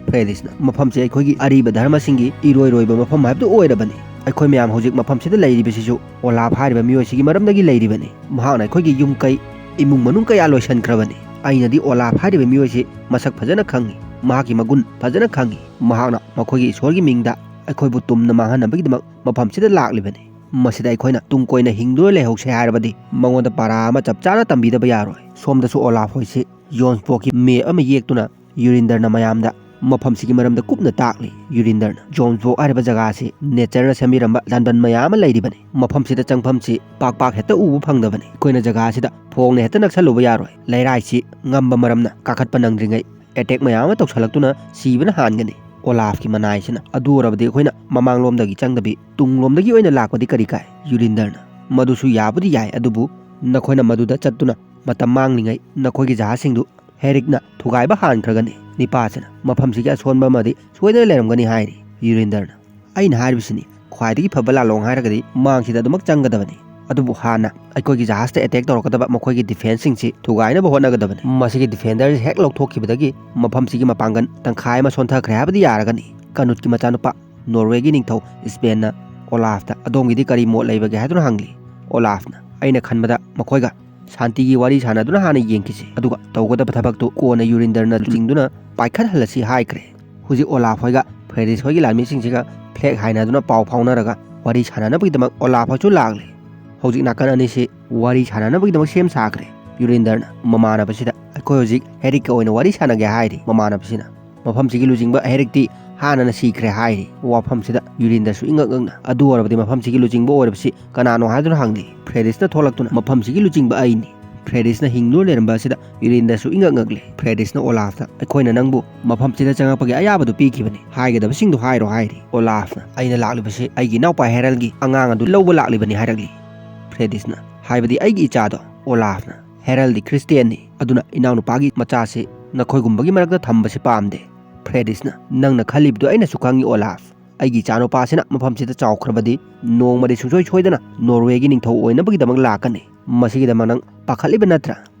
ꯐ꯭ꯔꯦꯗꯤꯁꯅ, "ꯃꯐꯝꯁꯦ ꯑꯩꯈꯣꯏꯒꯤ ꯑꯔꯤꯕ ꯙꯔꯃꯁꯤꯡꯒꯤ ꯏꯔꯣꯏꯔꯣꯏꯕ ꯃꯐꯝ ꯍꯥꯏꯕꯗꯨ ꯑꯣꯏꯔꯕꯅꯤ꯫ ꯑꯩꯈꯣꯏ ꯃꯌꯥꯝ ꯍꯧꯖꯤꯛ ꯃꯐꯝꯁꯤꯗ ꯂꯩꯔꯤꯕꯁꯤꯁꯨ ꯑꯣꯂꯥꯐ ꯍꯥꯏꯔꯤꯕ ꯃꯤꯑꯣꯏꯁꯤꯒꯤ ꯃꯔꯝꯗꯒꯤ ꯂꯩꯔꯤꯕꯅꯤ꯫ ꯃꯍꯥꯛꯅ ꯑꯩꯈꯣꯏꯒꯤ ꯌꯨꯝ ꯀꯩ, ꯏꯃꯨꯡ ꯃꯅꯨꯡ ꯀꯌꯥ ꯂꯣꯏꯁꯤꯟꯈ꯭ꯔꯕꯅꯤ꯫ ꯑꯩꯅꯗꯤ ꯑꯣꯂꯥꯐ ꯍꯥꯏꯔꯤꯕ ꯃꯤꯑꯣꯏꯁꯤ ꯃꯁꯛ ꯐꯖꯅ ꯈꯪꯏ, ꯃꯍꯥꯛꯀꯤ ꯃꯒꯨꯟ ꯐꯖꯅ ꯈꯪꯏ꯫ ꯃꯍꯥꯛꯅ ꯃꯈꯣꯏꯒꯤ ꯏꯁꯣꯔꯒꯤ ꯃꯤꯡꯗ ꯑꯩꯈꯣꯏꯕꯨ ꯇꯨꯝꯅ ꯃꯥꯡꯍꯟꯅꯕꯒꯤꯗꯃꯛ ꯃꯐꯝꯁꯤꯗ ꯂꯥꯛꯂꯤꯕꯅꯤ꯫ ꯃꯁꯤꯗ ꯑꯩꯈꯣꯏꯅ ꯇꯨꯡ ꯀꯣꯏꯅ ꯍꯤꯡꯗꯨꯅ ꯂꯩꯍꯧꯁꯦ ꯍꯥꯏꯔꯕꯗꯤ ꯃꯉꯣꯟꯗ ꯄꯥꯔꯥ ꯑꯃ ꯆꯞ ꯆꯥꯅ ꯇꯝꯕꯤꯗꯕ ꯌꯥꯔꯣꯏ꯫" ꯁꯣꯝꯗꯁꯨ ꯑꯣꯂꯥꯐ ꯍꯣꯏꯁꯤ ꯖꯣꯟꯁꯕꯣꯔꯒꯀꯤ ꯃꯦꯞ ꯑꯃ ꯌꯦꯛꯇꯨꯅ ꯌꯨꯔꯤꯟꯗꯔꯅ ꯃꯌꯥꯝꯗ ꯃꯐꯝꯁꯤꯒꯤ ꯃꯔꯝꯗ ꯀꯨꯞꯅ ꯇꯥꯛꯂꯤ꯫ ꯌꯨꯔꯤꯟꯗꯔꯅ, "ꯖꯣꯟꯁꯕꯣꯔꯒ ꯍꯥꯏꯔꯤꯕ ꯖꯒꯥꯁꯤ ꯅꯦꯆꯔꯅ ꯁꯦꯝꯕꯤꯔꯝꯕ ꯂꯥꯟꯕꯟ ꯃꯌꯥꯝ ꯑꯃ ꯂꯩꯔꯤꯕꯅꯤ꯫ ꯃꯐꯝꯁꯤꯗ ꯆꯪꯐꯝꯁꯤ ꯄꯥꯛ ꯄꯥꯛ ꯍꯦꯛꯇ ꯎꯕ ꯐꯪꯗꯕꯅꯤ꯫ ꯑꯩꯈꯣꯏꯅ ꯖꯒꯥꯁꯤꯗ ꯐꯣꯡꯅ ꯍꯦꯛꯇ ꯅꯛꯁꯜꯂꯨꯕ ꯌꯥꯔꯣꯏ꯫ ꯂꯩꯔꯥꯏꯁꯤ ꯉꯝꯕ ꯃꯔꯝꯅ ꯀꯥꯈꯠꯄ ꯅꯪꯗ꯭ꯔꯤꯉꯩ ꯑꯦꯇꯦꯛ ꯃꯌꯥꯝ ꯑꯃ ꯇꯧꯁꯜꯂꯛꯇꯨꯅ ꯁꯤꯕꯅ ꯍꯥꯟꯒꯅꯤ꯫" ꯑꯣꯂꯥꯐꯀꯤ ꯃꯅꯥꯏꯁꯤꯅ, "ꯑꯗꯨ ꯑꯣꯏꯔꯕꯗꯤ ꯑꯩꯈꯣꯏꯅ ꯃꯃꯥꯡꯂꯣꯝꯗꯒꯤ ꯆꯪꯗꯕꯤ ꯇꯨꯡꯂꯣꯝꯗꯒꯤ ꯑꯣꯏꯅ ꯂꯥꯛꯄꯗꯤ ꯀꯔꯤ ꯀꯥꯏ?" ꯌꯨꯔꯤꯟꯗꯔꯅ, "ꯃꯗꯨꯁꯨ ꯌꯥꯕꯨꯗꯤ ꯌꯥꯏ, ꯑꯗꯨꯕꯨ ꯅꯈꯣꯏꯅ ꯃꯗꯨꯗ ꯆꯠꯇꯨꯅ ꯃꯇꯝ ꯃꯥꯡꯂꯤꯉꯩ ꯅꯈꯣꯏꯒꯤ ꯖꯍꯥꯖꯁꯤꯡꯗꯨ ꯍꯦꯔꯤꯛꯅ ꯊꯨꯒꯥꯏꯕ ꯍꯥꯟꯈ꯭ꯔꯒꯅꯤ꯫" ꯅꯤꯄꯥꯁꯤꯅ, "ꯃꯐꯝꯁꯤꯒꯤ ꯑꯁꯣꯟꯕ ꯑꯃꯗꯤ ꯁꯣꯏꯗꯅ ꯂꯩꯔꯝꯒꯅꯤ" ꯍꯥꯏꯔꯤ꯫ ꯌꯨꯔꯤꯟꯗꯔꯅ, "ꯑꯩꯅ ꯍꯥꯏꯔꯤꯕꯁꯤꯅꯤ, ꯈ꯭ꯋꯥꯏꯗꯒꯤ ꯐꯕ ꯂꯥꯂꯣꯡ ꯍꯥꯏꯔꯒꯗꯤ ꯃꯥꯡꯁꯤꯗ ꯑꯗꯨꯃꯛ ꯆꯪꯒꯗꯕꯅꯤ꯫ ꯑꯗꯨꯕꯨ ꯍꯥꯟꯅ ꯑꯩꯈꯣꯏꯒꯤ ꯖꯍꯥꯖꯇ ꯑꯦꯇꯦꯛ ꯇꯧꯔꯛꯀꯗꯕ ꯃꯈꯣꯏꯒꯤ ꯗꯤꯐꯦꯟꯁꯁꯤꯡꯁꯤ ꯊꯨꯒꯥꯏꯅꯕ ꯍꯣꯠꯅꯒꯗꯕꯅꯤ꯫ ꯃꯁꯤꯒꯤ ꯗꯤꯐꯦꯟꯗꯔꯁꯤ ꯍꯦꯛ ꯂꯧꯊꯣꯛꯈꯤꯕꯗꯒꯤ ꯃꯐꯝꯁꯤꯒꯤ ꯃꯄꯥꯡꯒꯜ ꯇꯪꯈꯥꯏ ꯑꯃ ꯁꯣꯟꯊꯈ꯭ꯔꯦ ꯍꯥꯏꯕꯗꯤ ꯌꯥꯔꯒꯅꯤ꯫" ꯀꯅꯨꯠꯀꯤ ꯃꯆꯥꯅꯨꯄꯥ ꯅꯣꯔꯋꯦꯒꯤ ꯅꯤꯡꯊꯧ ꯁ꯭ꯄꯦꯟꯅ ꯑꯣꯂꯥꯐꯇ, "ꯑꯗꯣꯝꯒꯤꯗꯤ ꯀꯔꯤ ꯃꯣꯠ ꯂꯩꯕꯒꯦ?" ꯍꯥꯏꯗꯨꯅ ꯍꯪꯂꯤ꯫ ꯑꯣꯂꯥꯐꯅ, "ꯑꯩꯅ ꯈꯟꯕꯗ ꯃꯈꯣꯏꯒ ꯁꯥꯟꯇꯤꯒꯤ ꯋꯥꯔꯤ ꯁꯥꯟꯅꯗꯨꯅ ꯍꯥꯟꯅ ꯌꯦꯡꯈꯤꯁꯤ, ꯑꯗꯨꯒ ꯇꯧꯒꯗꯕ ꯊꯕꯛꯇꯨ ꯀꯣꯟꯅ ꯌꯨꯔꯤꯟꯗꯔꯅ ꯂꯨꯆꯤꯡꯗꯨꯅ ꯄꯥꯏꯈꯠꯍꯜꯂꯁꯤ" ꯍꯥꯏꯈ꯭ꯔꯦ꯫ ꯍꯧꯖꯤꯛ ꯑꯣꯂꯥꯐ ꯍꯣꯏꯒ ꯐ꯭ꯔꯦꯗꯤꯁ ꯍꯣꯏꯒꯤ ꯂꯥꯟꯃꯤꯁꯤꯡꯁꯤꯒ ꯐ꯭ꯂꯦꯛ ꯍꯥꯏꯅꯗꯨꯅ ꯄꯥꯎ ꯐꯥꯎꯅꯔꯒ ꯋꯥꯔꯤ ꯁꯥꯟꯅꯅꯕꯒꯤꯗꯃꯛ ꯑꯣꯂꯥꯐ ꯍꯣꯏꯁꯨ ꯂꯥꯛꯂꯦ꯫ ꯍꯧꯖꯤꯛ ꯅꯥꯀꯟ ꯑꯅꯤꯁꯤ ꯋꯥꯔꯤ ꯁꯥꯟꯅꯅꯕꯒꯤꯗꯃꯛ ꯁꯦꯝ ꯁꯥꯈ꯭ꯔꯦ꯫ ꯌꯨꯔꯤꯟꯗꯔꯅ ꯃꯃꯥꯟꯅꯕꯁꯤꯗ, "ꯑꯩꯈꯣꯏ ꯍꯧꯖꯤꯛ ꯍꯦꯔꯤꯛꯀ ꯑꯣꯏꯅ ꯋꯥꯔꯤ ꯁꯥꯟꯅꯒꯦ" ꯍꯥꯏꯔꯤ꯫ ꯃꯃꯥꯟꯅꯕꯁꯤꯅ, "ꯃꯐꯝꯁꯤꯒꯤ ꯂꯨꯆꯤꯡꯕ ꯍꯦꯔꯤꯛꯇꯤ ꯍꯥꯟꯅꯅ ꯁꯤꯈ꯭ꯔꯦ" ꯍꯥꯏꯔꯤ꯫ ꯋꯥꯐꯝꯁꯤꯗ ꯌꯨꯔꯤꯟꯗꯔꯁꯨ ꯏꯉꯛ ꯉꯛꯅ, "ꯑꯗꯨ ꯑꯣꯏꯔꯕꯗꯤ ꯃꯐꯝꯁꯤꯒꯤ ꯂꯨꯆꯤꯡꯕ ꯑꯣꯏꯔꯕꯁꯤ ꯀꯅꯥꯅꯣ?" ꯍꯥꯏꯗꯨꯅ ꯍꯪꯂꯤ꯫ ꯐ꯭ꯔꯦꯗꯤꯁꯅ ꯊꯣꯛꯂꯛꯇꯨꯅ, "ꯃꯐꯝꯁꯤꯒꯤ ꯂꯨꯆꯤꯡꯕ ꯑꯩꯅꯤ꯫" ꯐ꯭ꯔꯦꯗꯤꯁꯅ ꯍꯤꯡꯗꯨꯅ ꯂꯩꯔꯝꯕ ꯑꯁꯤꯗ ꯌꯨꯔꯤꯟꯗꯔꯁꯨ ꯏꯉꯛ ꯉꯛꯂꯦ꯫ ꯐ꯭ꯔꯦꯗꯤꯁꯅ ꯑꯣꯂꯥꯐꯇ, "ꯑꯩꯈꯣꯏꯅ ꯅꯪꯕꯨ ꯃꯐꯝꯁꯤꯗ ꯆꯪꯉꯛꯄꯒꯤ ꯑꯌꯥꯕꯗꯨ ꯄꯤꯈꯤꯕꯅꯤ, ꯍꯥꯏꯒꯗꯕꯁꯤꯡꯗꯨ ꯍꯥꯏꯔꯣ" ꯍꯥꯏꯔꯤ꯫ ꯑꯣꯂꯥꯐꯅ, "ꯑꯩꯅ ꯂꯥꯛꯂꯤꯕꯁꯤ ꯑꯩꯒꯤ ꯏꯅꯥꯎꯄꯥ ꯍꯦꯔꯜꯒꯤ ꯑꯉꯥꯡ ꯑꯗꯨ ꯂꯧꯕ ꯂꯥꯛꯂꯤꯕꯅꯤ" ꯍꯥꯏꯔꯛꯂꯤ꯫ ꯐ꯭ꯔꯦꯗꯤꯁꯅ, "ꯍꯥꯏꯕꯗꯤ ꯑꯩꯒꯤ ꯏꯆꯥꯗꯣ꯫" ꯑꯣꯂꯥꯐꯅ, "ꯍꯦꯔꯜꯗꯤ ꯈ꯭ꯔꯤꯁꯇꯤꯌꯥꯟꯅꯤ, ꯑꯗꯨꯅ ꯏꯅꯥꯎꯅꯨꯄꯥꯒꯤ ꯃꯆꯥꯁꯤ ꯅꯈꯣꯏꯒꯨꯝꯕꯒꯤ ꯃꯔꯛꯇ ꯊꯝꯕꯁꯤ ꯄꯥꯝꯗꯦ꯫" ꯐ꯭ꯔꯦꯗꯤꯁꯅ, "ꯅꯪꯅ ꯈꯜꯂꯤꯕꯗꯨ ꯑꯩꯅꯁꯨ ꯈꯪꯏ ꯑꯣꯂꯥꯐ꯫ ꯑꯩꯒꯤ ꯏꯆꯥꯅꯨꯄꯥꯁꯤꯅ ꯃꯐꯝꯁꯤꯗ ꯆꯥꯎꯈ꯭ꯔꯕꯗꯤ ꯅꯣꯡꯃꯗꯤ ꯁꯨꯡꯁꯣꯏ ꯁꯣꯏꯗꯅ ꯅꯣꯔꯋꯦꯒꯤ ꯅꯤꯡꯊꯧ ꯑꯣꯏꯅꯕꯒꯤꯗꯃꯛ ꯂꯥꯛꯀꯅꯤ꯫ ꯃꯁꯤꯒꯤꯗꯃꯛ ꯅꯪ ꯄꯥꯈꯠꯂꯤꯕ ꯅꯠꯇ꯭ꯔꯥ?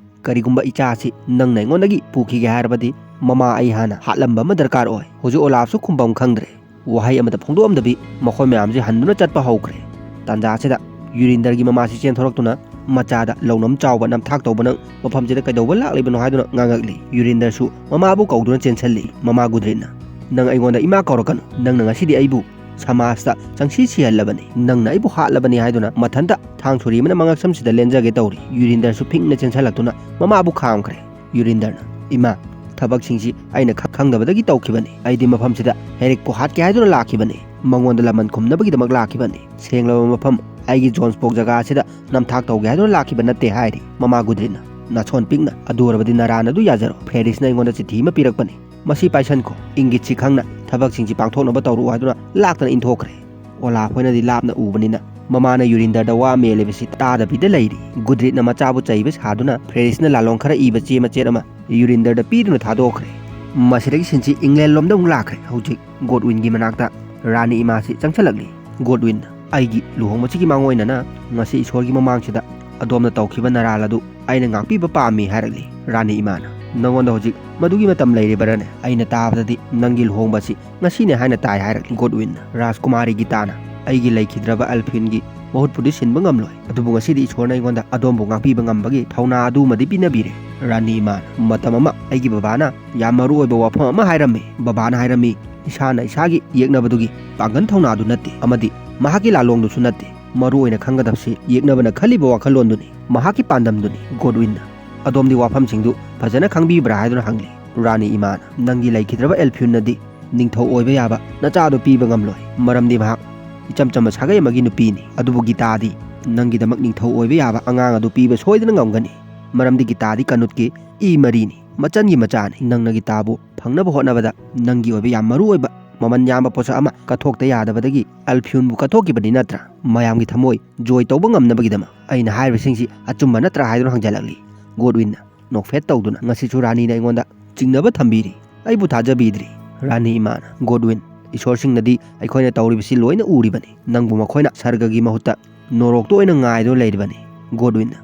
ꯀꯔꯤꯒꯨꯝꯕ ꯏꯆꯥ ꯑꯁꯤ ꯅꯪꯅ ꯑꯩꯉꯣꯟꯗꯒꯤ ꯄꯨꯈꯤꯒꯦ ꯍꯥꯏꯔꯕꯗꯤ ꯃꯃꯥ ꯑꯩ ꯍꯥꯟꯅ ꯍꯥꯠꯂꯝꯕ ꯑꯃ ꯗꯔꯀꯥꯔ ꯑꯣꯏ꯫ ꯍꯧꯖꯤꯛ ꯑꯣꯂꯥꯐꯁꯨ ꯈꯨꯝꯐꯝ ꯈꯪꯗ꯭ꯔꯦ꯫ ꯋꯥꯍꯩ ꯑꯃꯇ ꯐꯣꯡꯗꯣꯛꯑꯝꯗꯕꯤ ꯃꯈꯣꯏ ꯃꯌꯥꯝꯁꯤ ꯍꯟꯗꯨꯅ ꯆꯠꯄ ꯍꯧꯈ꯭ꯔꯦ꯫ ꯇꯥꯟꯖꯥꯁꯤꯗ ꯌꯨꯔꯤꯟꯗꯔꯒꯤ ꯃꯃꯥꯁꯤ ꯆꯦꯟꯊꯣꯔꯛꯇꯨꯅ ꯃꯆꯥꯗ ꯂꯧꯅꯝ ꯆꯥꯎꯕ ꯅꯝꯊꯥꯛ ꯇꯧꯕ ꯅꯪ ꯃꯐꯝꯁꯤꯗ ꯀꯩꯗꯧꯕ ꯂꯥꯛꯂꯤꯕꯅꯣ ꯍꯥꯏꯗꯨꯅ ꯉꯥꯡꯉꯛꯂꯤ꯫ ꯌꯨꯔꯤꯟꯗꯔꯁꯨ ꯃꯃꯥꯕꯨ ꯀꯧꯗꯨꯅ ꯆꯦꯟꯁꯤꯜꯂꯤ꯫ "ꯃꯃꯥ ꯒꯨꯗ꯭ꯔꯤꯠꯅ, ꯅꯪ ꯑꯩꯉꯣꯟꯗ ꯏꯃꯥ ꯀꯧꯔꯛꯀꯅꯨ꯫ ꯅꯪꯅ ꯉꯁꯤꯗꯤ ꯑꯩꯕꯨ ꯁꯃꯥꯖꯇ ꯆꯪꯁꯤ ꯁꯤꯍꯜꯂꯕꯅꯤ꯫ ꯅꯪꯅ ꯑꯩꯕꯨ ꯍꯥꯠꯂꯕꯅꯤ" ꯍꯥꯏꯗꯨꯅ ꯃꯊꯟꯇ ꯊꯥꯡ ꯁꯣꯔꯤ ꯑꯃꯅ ꯃꯉꯛꯁꯝꯁꯤꯗ ꯂꯦꯟꯖꯒꯦ ꯇꯧꯔꯤ꯫ ꯌꯨꯔꯤꯟꯗꯔꯁꯨ ꯐꯤꯡꯅ ꯆꯦꯟꯁꯤꯜꯂꯛꯇꯨꯅ ꯃꯃꯥꯕꯨ ꯈꯥꯝꯈ꯭ꯔꯦ꯫ ꯌꯨꯔꯤꯟꯗꯔꯅ, "ꯏꯃꯥ, ꯊꯕꯛꯁꯤꯡꯁꯤ ꯑꯩꯅ ꯈ-, ꯈꯪꯗꯕꯗꯒꯤ ꯇꯧꯈꯤꯕꯅꯤ꯫ ꯑꯩꯗꯤ ꯃꯐꯝꯁꯤꯗ ꯍꯦꯔꯤꯛꯄꯨ ꯍꯥꯠꯀꯦ ꯍꯥꯏꯗꯨꯅ ꯂꯥꯛꯈꯤꯕꯅꯤ꯫ ꯃꯉꯣꯟꯗ ꯂꯃꯟ ꯈꯨꯝꯅꯕꯒꯤꯗꯃꯛ ꯂꯥꯛꯈꯤꯕꯅꯤ꯫ ꯁꯦꯡꯂꯕ ꯃꯐꯝ ꯑꯩꯒꯤ ꯖꯣꯟꯁꯕꯣꯔꯒ ꯖꯒꯥ ꯑꯁꯤꯗ ꯅꯝꯊꯥꯛ ꯇꯧꯒꯦ ꯍꯥꯏꯗꯨꯅ ꯂꯥꯛꯈꯤꯕ ꯅꯠꯇꯦ" ꯍꯥꯏꯔꯤ꯫ ꯃꯃꯥ ꯒꯨꯗ꯭ꯔꯤꯠꯅ, "ꯅꯥꯁꯣꯟ ꯄꯤꯛꯅ ꯑꯗꯨ ꯑꯣꯏꯔꯕꯗꯤ ꯅꯔꯥꯟ ꯑꯗꯨ ꯌꯥꯖꯔꯣ꯫ ꯐ꯭ꯔꯦꯔꯤꯁꯅ ꯑꯩꯉꯣꯟꯗ ꯆꯤꯊꯤ ꯑꯃ ꯄꯤꯔꯛꯄꯅꯤ꯫ ꯃꯁꯤ ꯄꯥꯏꯁꯟꯈꯣ꯫ ꯏꯪꯒꯤꯠꯁꯤ ꯈꯪꯅ ꯊꯕꯛꯁꯤꯡꯁꯤ ꯄꯥꯡꯊꯣꯛꯅꯕ ꯇꯧꯔꯛꯎ" ꯍꯥꯏꯗꯨꯅ ꯂꯥꯛꯇꯅ ꯏꯟꯊꯣꯛꯈ꯭ꯔꯦ꯫ ꯑꯣꯂꯥꯐ ꯍꯣꯏꯅꯗꯤ ꯂꯥꯞꯅ ꯎꯕꯅꯤꯅ ꯃꯃꯥꯅ ꯌꯨꯔꯤꯟꯗꯔꯗ ꯋꯥ ꯃꯦꯜꯂꯤꯕꯁꯤ ꯇꯥꯗꯕꯤꯗ ꯂꯩꯔꯤ꯫ ꯒꯨꯗ꯭ꯔꯤꯠꯅ ꯃꯆꯥꯕꯨ ꯆꯩꯕ ꯁꯥꯗꯨꯅ ꯐ꯭ꯔꯦꯔꯤꯁꯅ ꯂꯥꯂꯣꯡ ꯈꯔ ꯏꯕ ꯆꯦ ꯃꯆꯦꯠ ꯑꯃ ꯌꯨꯔꯤꯟꯗꯔꯗ ꯄꯤꯗꯨꯅ ꯊꯥꯗꯣꯛꯈ꯭ꯔꯦ꯫ ꯃꯁꯤꯗꯒꯤ ꯁꯤꯟꯁꯤ ꯏꯪꯂꯦꯟ ꯂꯣꯝꯗ ꯑꯃꯨꯛ ꯂꯥꯛꯈ꯭ꯔꯦ꯫ ꯍꯧꯖꯤꯛ ꯒꯣꯗꯋꯤꯟꯒꯤ ꯃꯅꯥꯛꯇ ꯔꯥꯅꯤ ꯏꯃꯥꯁꯤ ꯆꯪꯁꯤꯜꯂꯛꯂꯤ꯫ "ꯒꯣꯗꯋꯤꯟ, ꯑꯩꯒꯤ ꯂꯨꯍꯣꯡꯕꯁꯤꯒꯤ ꯃꯥꯡꯑꯣꯏꯅꯅ ꯉꯁꯤ ꯏꯁꯣꯔꯒꯤ ꯃꯃꯥꯡꯁꯤꯗ ꯑꯗꯣꯝꯅ ꯇꯧꯈꯤꯕ ꯅꯔꯥꯜ ꯑꯗꯨ ꯑꯩꯅ ꯉꯥꯛꯄꯤꯕ ꯄꯥꯝꯃꯤ" ꯍꯥꯏꯔꯛꯂꯤ꯫ ꯔꯥꯅꯤ ꯏꯃꯥꯅ, "ꯅꯉꯣꯟꯗ ꯍꯧꯖꯤꯛ ꯃꯗꯨꯒꯤ ꯃꯇꯝ ꯂꯩꯔꯤꯕꯔꯅꯦ? ꯑꯩꯅ ꯇꯥꯕꯗꯗꯤ ꯅꯪꯒꯤ ꯂꯨꯍꯣꯡꯕ ꯑꯁꯤ ꯉꯁꯤꯅꯦ ꯍꯥꯏꯅ ꯇꯥꯏ" ꯍꯥꯏꯔꯛꯂꯤ꯫ ꯒꯣꯗꯋꯤꯟꯅ, "ꯔꯥꯖꯀꯨꯃꯥꯔꯤ ꯒꯤꯇꯥꯅ ꯑꯩꯒꯤ ꯂꯩꯈꯤꯗ꯭ꯔꯕ ꯑꯦꯜꯐꯤꯟꯒꯤ ꯃꯍꯨꯠꯄꯨꯗꯤ ꯁꯤꯟꯕ ꯉꯝꯂꯣꯏ, ꯑꯗꯨꯕꯨ ꯉꯁꯤꯗꯤ ꯏꯁꯣꯔꯅ ꯑꯩꯉꯣꯟꯗ ꯑꯗꯣꯝꯕꯨ ꯉꯥꯛꯄꯤꯕ ꯉꯝꯕꯒꯤ ꯊꯧꯅꯥ ꯑꯗꯨꯃꯗꯤ ꯄꯤꯅꯕꯤꯔꯦ"꯫ ꯔꯥꯅꯤ ꯏꯃꯥꯅ, "ꯃꯇꯝ ꯑꯃ ꯑꯩꯒꯤ ꯕꯕꯥꯅ ꯌꯥꯝ ꯃꯔꯨ ꯑꯣꯏꯕ ꯋꯥꯐꯝ ꯑꯃ ꯍꯥꯏꯔꯝꯃꯤ꯫ ꯕꯕꯥꯅ ꯍꯥꯏꯔꯝꯃꯤ, ꯏꯁꯥꯅ ꯏꯁꯥꯒꯤ ꯌꯦꯛꯅꯕꯗꯨꯒꯤ ꯄꯥꯡꯒꯜ ꯊꯧꯅꯥꯗꯨ ꯅꯠꯇꯦ ꯑꯃꯗꯤ ꯃꯍꯥꯛꯀꯤ ꯂꯥꯂꯣꯡꯗꯨꯁꯨ ꯅꯠꯇꯦ꯫ ꯃꯔꯨ ꯑꯣꯏꯅ ꯈꯪꯒꯗꯕꯁꯤ ꯌꯦꯛꯅꯕꯅ ꯈꯜꯂꯤꯕ ꯋꯥꯈꯜꯂꯣꯟꯗꯨꯅꯤ, ꯃꯍꯥꯛꯀꯤ ꯄꯥꯟꯗꯝꯗꯨꯅꯤ"꯫ ꯒꯣꯗꯋꯤꯟꯅ, "ꯑꯗꯣꯝꯗꯤ ꯋꯥꯐꯝꯁꯤꯡꯗꯨ ꯐꯖꯅ ꯈꯪꯕꯤꯕ꯭ꯔꯥ?" ꯍꯥꯏꯗꯨꯅ ꯍꯪꯂꯤ꯫ ꯔꯥꯅꯤ ꯏꯃꯥꯅ, "ꯅꯪꯒꯤ ꯂꯩꯈꯤꯗ꯭ꯔꯕ ꯑꯦꯜꯐꯤꯟꯅꯗꯤ ꯅꯤꯡꯊꯧ ꯑꯣꯏꯕ ꯌꯥꯕ ꯅꯆꯥꯗꯨ ꯄꯤꯕ ꯉꯝꯂꯣꯏ, ꯃꯔꯝꯗꯤ ꯃꯍꯥꯛ ꯏꯆꯝ ꯆꯝꯕ ꯁꯥꯒꯩ ꯑꯃꯒꯤ ꯅꯨꯄꯤꯅꯤ꯫ ꯑꯗꯨꯕꯨ ꯒꯤꯇꯥꯗꯤ ꯅꯪꯒꯤꯗꯃꯛ ꯅꯤꯡꯊꯧ ꯑꯣꯏꯕ ꯌꯥꯕ ꯑꯉꯥꯡ ꯑꯗꯨ ꯄꯤꯕ ꯁꯣꯏꯗꯅ ꯉꯝꯒꯅꯤ, ꯃꯔꯝꯗꯤ ꯒꯤꯇꯥꯗꯤ ꯀꯅꯨꯠꯀꯤ ꯏ ꯃꯔꯤꯅꯤ, ꯃꯆꯟꯒꯤ ꯃꯆꯥꯅꯤ꯫ ꯅꯪꯅ ꯒꯤꯇꯥꯕꯨ ꯐꯪꯅꯕ ꯍꯣꯠꯅꯕꯗ ꯅꯪꯒꯤ ꯑꯣꯏꯕ ꯌꯥꯝ ꯃꯔꯨ ꯑꯣꯏꯕ ꯃꯃꯜ ꯌꯥꯝꯕ ꯄꯣꯠꯁꯛ ꯑꯃ ꯀꯠꯊꯣꯛꯇ ꯌꯥꯗꯕꯗꯒꯤ ꯑꯦꯜꯐꯤꯟꯕꯨ ꯀꯠꯊꯣꯛꯈꯤꯕꯅꯤ ꯅꯠꯇ꯭ꯔꯥ? ꯃꯌꯥꯝꯒꯤ ꯊꯃꯣꯏ ꯖꯣꯏ ꯇꯧꯕ ꯉꯝꯅꯕꯒꯤꯗꯃꯛ꯫ ꯑꯩꯅ ꯍꯥꯏꯔꯤꯕꯁꯤꯡꯁꯤ ꯑꯆꯨꯝꯕ ꯅꯠꯇ꯭ꯔꯥ?" ꯍꯥꯏꯗꯨꯅ ꯍꯪꯖꯜꯂꯛꯂꯤ꯫ ꯒꯣꯗꯋꯤꯟꯅ ꯅꯣꯛꯐꯦꯠ ꯇꯧꯗꯨꯅ, "ꯉꯁꯤꯁꯨ ꯔꯥꯅꯤꯅ ꯑꯩꯉꯣꯟꯗ ꯆꯤꯡꯅꯕ ꯊꯝꯕꯤꯔꯤ꯫ ꯑꯩꯕꯨ ꯊꯥꯖꯕꯤꯗ꯭ꯔꯤ"꯫ ꯔꯥꯅꯤ ꯏꯃꯥꯅ, "ꯒꯣꯗꯋꯤꯟ, ꯏꯁꯣꯔꯁꯤꯡꯅꯗꯤ ꯑꯩꯈꯣꯏꯅ ꯇꯧꯔꯤꯕꯁꯤ ꯂꯣꯏꯅ ꯎꯔꯤꯕꯅꯤ꯫ ꯅꯪꯕꯨ ꯃꯈꯣꯏꯅ ꯁꯔꯒꯒꯤ ꯃꯍꯨꯠꯇ ꯅꯣꯔꯣꯛꯇ ꯑꯣꯏꯅ ꯉꯥꯏꯗꯨꯅ ꯂꯩꯔꯤꯕꯅꯤ, ꯒꯣꯗꯋꯤꯟꯅ꯫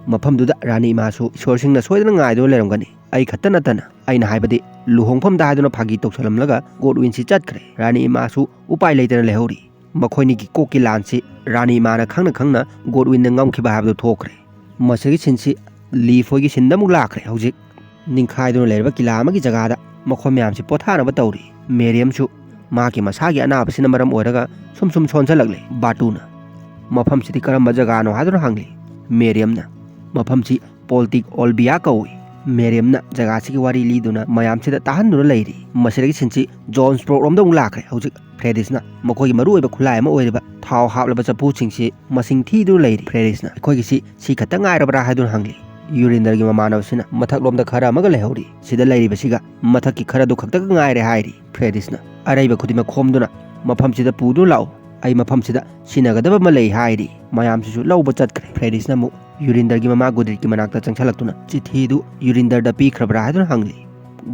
ꯃꯐꯝꯗꯨꯗ ꯔꯥꯅꯤ ꯏꯃꯥꯁꯨ ꯏꯁꯣꯔꯁꯤꯡꯅ ꯁꯣꯏꯗꯅ ꯉꯥꯏꯗꯨꯅ ꯂꯩꯔꯝꯒꯅꯤ꯫ ꯑꯩ ꯈꯛꯇ ꯅꯠꯇꯅ, ꯑꯩꯅ ꯍꯥꯏꯕꯗꯤ ꯂꯨꯍꯣꯡꯐꯝꯗ ꯍꯥꯏꯗꯨꯅ ꯐꯥꯒꯤ ꯇꯧꯁꯜꯂꯝꯂꯒ ꯒꯣꯗꯋꯤꯟꯁꯤ ꯆꯠꯈ꯭ꯔꯦ꯫ ꯔꯥꯅꯤ ꯏꯃꯥꯁꯨ ꯎꯄꯥꯏ ꯂꯩꯇꯅ ꯂꯩꯍꯧꯔꯤ꯫ ꯃꯈꯣꯏꯅꯤꯒꯤ ꯀꯣꯛꯀꯤ ꯂꯥꯟꯁꯤ ꯔꯥꯅꯤ ꯏꯃꯥꯅ ꯈꯪꯅ ꯈꯪꯅ ꯒꯣꯗꯋꯤꯟꯅ ꯉꯝꯈꯤꯕ ꯍꯥꯏꯕꯗꯨ ꯊꯣꯛꯈ꯭ꯔꯦ꯫ ꯃꯁꯤꯒꯤ ꯁꯤꯟꯁꯤ ꯂꯤꯐ ꯍꯣꯏꯒꯤ ꯁꯤꯟꯗ ꯑꯃꯨꯛ ꯂꯥꯛꯈ꯭ꯔꯦ꯫ ꯍꯧꯖꯤꯛ ꯅꯤꯡꯈꯥꯏꯗꯨꯅ ꯂꯩꯔꯕ ꯀꯤꯂꯥ ꯑꯃꯒꯤ ꯖꯒꯥꯗ ꯃꯈꯣꯏ ꯃꯌꯥꯝꯁꯤ ꯄꯣꯊꯥꯅꯕ ꯇꯧꯔꯤ꯫ ꯃꯦꯔꯤꯌꯝꯁꯨ ꯃꯍꯥꯛꯀꯤ ꯃꯁꯥꯒꯤ ꯑꯅꯥꯕꯁꯤꯅ ꯃꯔꯝ ꯑꯣꯏꯔꯒ ꯁꯨꯝ ꯁꯨꯝ ꯁꯣꯟꯖꯜꯂꯛꯂꯦ꯫ ꯕꯥꯇꯨꯅ, "ꯃꯐꯝꯁꯤꯗꯤ ꯀꯔꯝꯕ ꯖꯒꯥꯅꯣ?" ꯍꯥꯏꯗꯨꯅ ꯍꯪꯂꯤ꯫ ꯃꯦꯔꯤꯌꯝꯅ, "ꯃꯐꯝꯁꯤ ꯄꯣꯜꯇꯤꯛ ꯑꯣꯜꯕꯤꯌꯥ ꯀꯧꯏ꯫" ꯃꯦꯔꯤꯌꯝꯅ ꯖꯒꯥꯁꯤꯒꯤ ꯋꯥꯔꯤ ꯂꯤꯗꯨꯅ ꯃꯌꯥꯝꯁꯤꯗ ꯇꯥꯍꯟꯗꯨꯅ ꯂꯩꯔꯤ꯫ ꯃꯁꯤꯗꯒꯤ ꯁꯤꯟꯁꯤ ꯖꯣꯟꯁꯕ꯭ꯔꯣꯛ ꯔꯣꯝꯗ ꯑꯃꯨꯛ ꯂꯥꯛꯈ꯭ꯔꯦ꯫ ꯍꯧꯖꯤꯛ ꯐ꯭ꯔꯦꯗꯤꯁꯅ ꯃꯈꯣꯏꯒꯤ ꯃꯔꯨꯑꯣꯏꯕ ꯈꯨꯠꯂꯥꯏ ꯑꯃ ꯑꯣꯏꯔꯤꯕ ꯊꯥꯎ ꯍꯥꯞꯂꯕ ꯆꯐꯨꯁꯤꯡꯁꯤ ꯃꯁꯤꯡ ꯊꯤꯗꯨꯅ ꯂꯩꯔꯤ꯫ ꯐ꯭ꯔꯦꯗꯤꯁꯅ, "ꯑꯩꯈꯣꯏꯒꯤꯁꯤ ꯁꯤ ꯈꯛꯇ ꯉꯥꯏꯔꯕ꯭ꯔꯥ?" ꯍꯥꯏꯗꯨꯅ ꯍꯪꯂꯤ꯫ ꯌꯨꯔꯤꯟꯗꯔꯒꯤ ꯃꯃꯥꯟꯅꯕꯁꯤꯅ, "ꯃꯊꯛꯂꯣꯝꯗ ꯈꯔ ꯑꯃꯒ ꯂꯩꯍꯧꯔꯤ, ꯁꯤꯗ ꯂꯩꯔꯤꯕꯁꯤꯒ ꯃꯊꯛꯀꯤ ꯈꯔꯗꯨ ꯈꯛꯇꯒ ꯉꯥꯏꯔꯦ" ꯍꯥꯏꯔꯤ꯫ ꯐ꯭ꯔꯦꯗꯤꯁꯅ, "ꯑꯔꯩꯕ ꯈꯨꯗꯤꯡꯃꯛ ꯈꯣꯝꯗꯨꯅ ꯃꯐꯝꯁꯤꯗ ꯄꯨꯗꯨꯅ ꯂꯥꯛꯎ, ꯑꯩ ꯃꯐꯝꯁꯤꯗ ꯁꯤꯟꯅꯒꯗꯕ ꯑꯃ ꯂꯩ" ꯍꯥꯏꯔꯤ꯫ ꯃꯌꯥꯝꯁꯤꯁꯨ ꯂꯧꯕ ꯆꯠꯈ꯭ꯔꯦ꯫ ꯐ꯭ꯔꯦꯗꯤꯁꯅ ꯑꯃꯨꯛ ꯌꯨꯔꯤꯟꯗꯔꯒꯤ ꯃꯃꯥ ꯒꯨꯗ꯭ꯔꯤꯠꯀꯤ ꯃꯅꯥꯛꯇ ꯆꯪꯁꯤꯜꯂꯛꯇꯨꯅ ꯆꯤꯊꯤꯗꯨ ꯌꯨꯔꯤꯟꯗꯔꯗ ꯄꯤꯈ꯭ꯔꯕ꯭ꯔꯥ ꯍꯥꯏꯗꯨꯅ ꯍꯪꯂꯤ꯫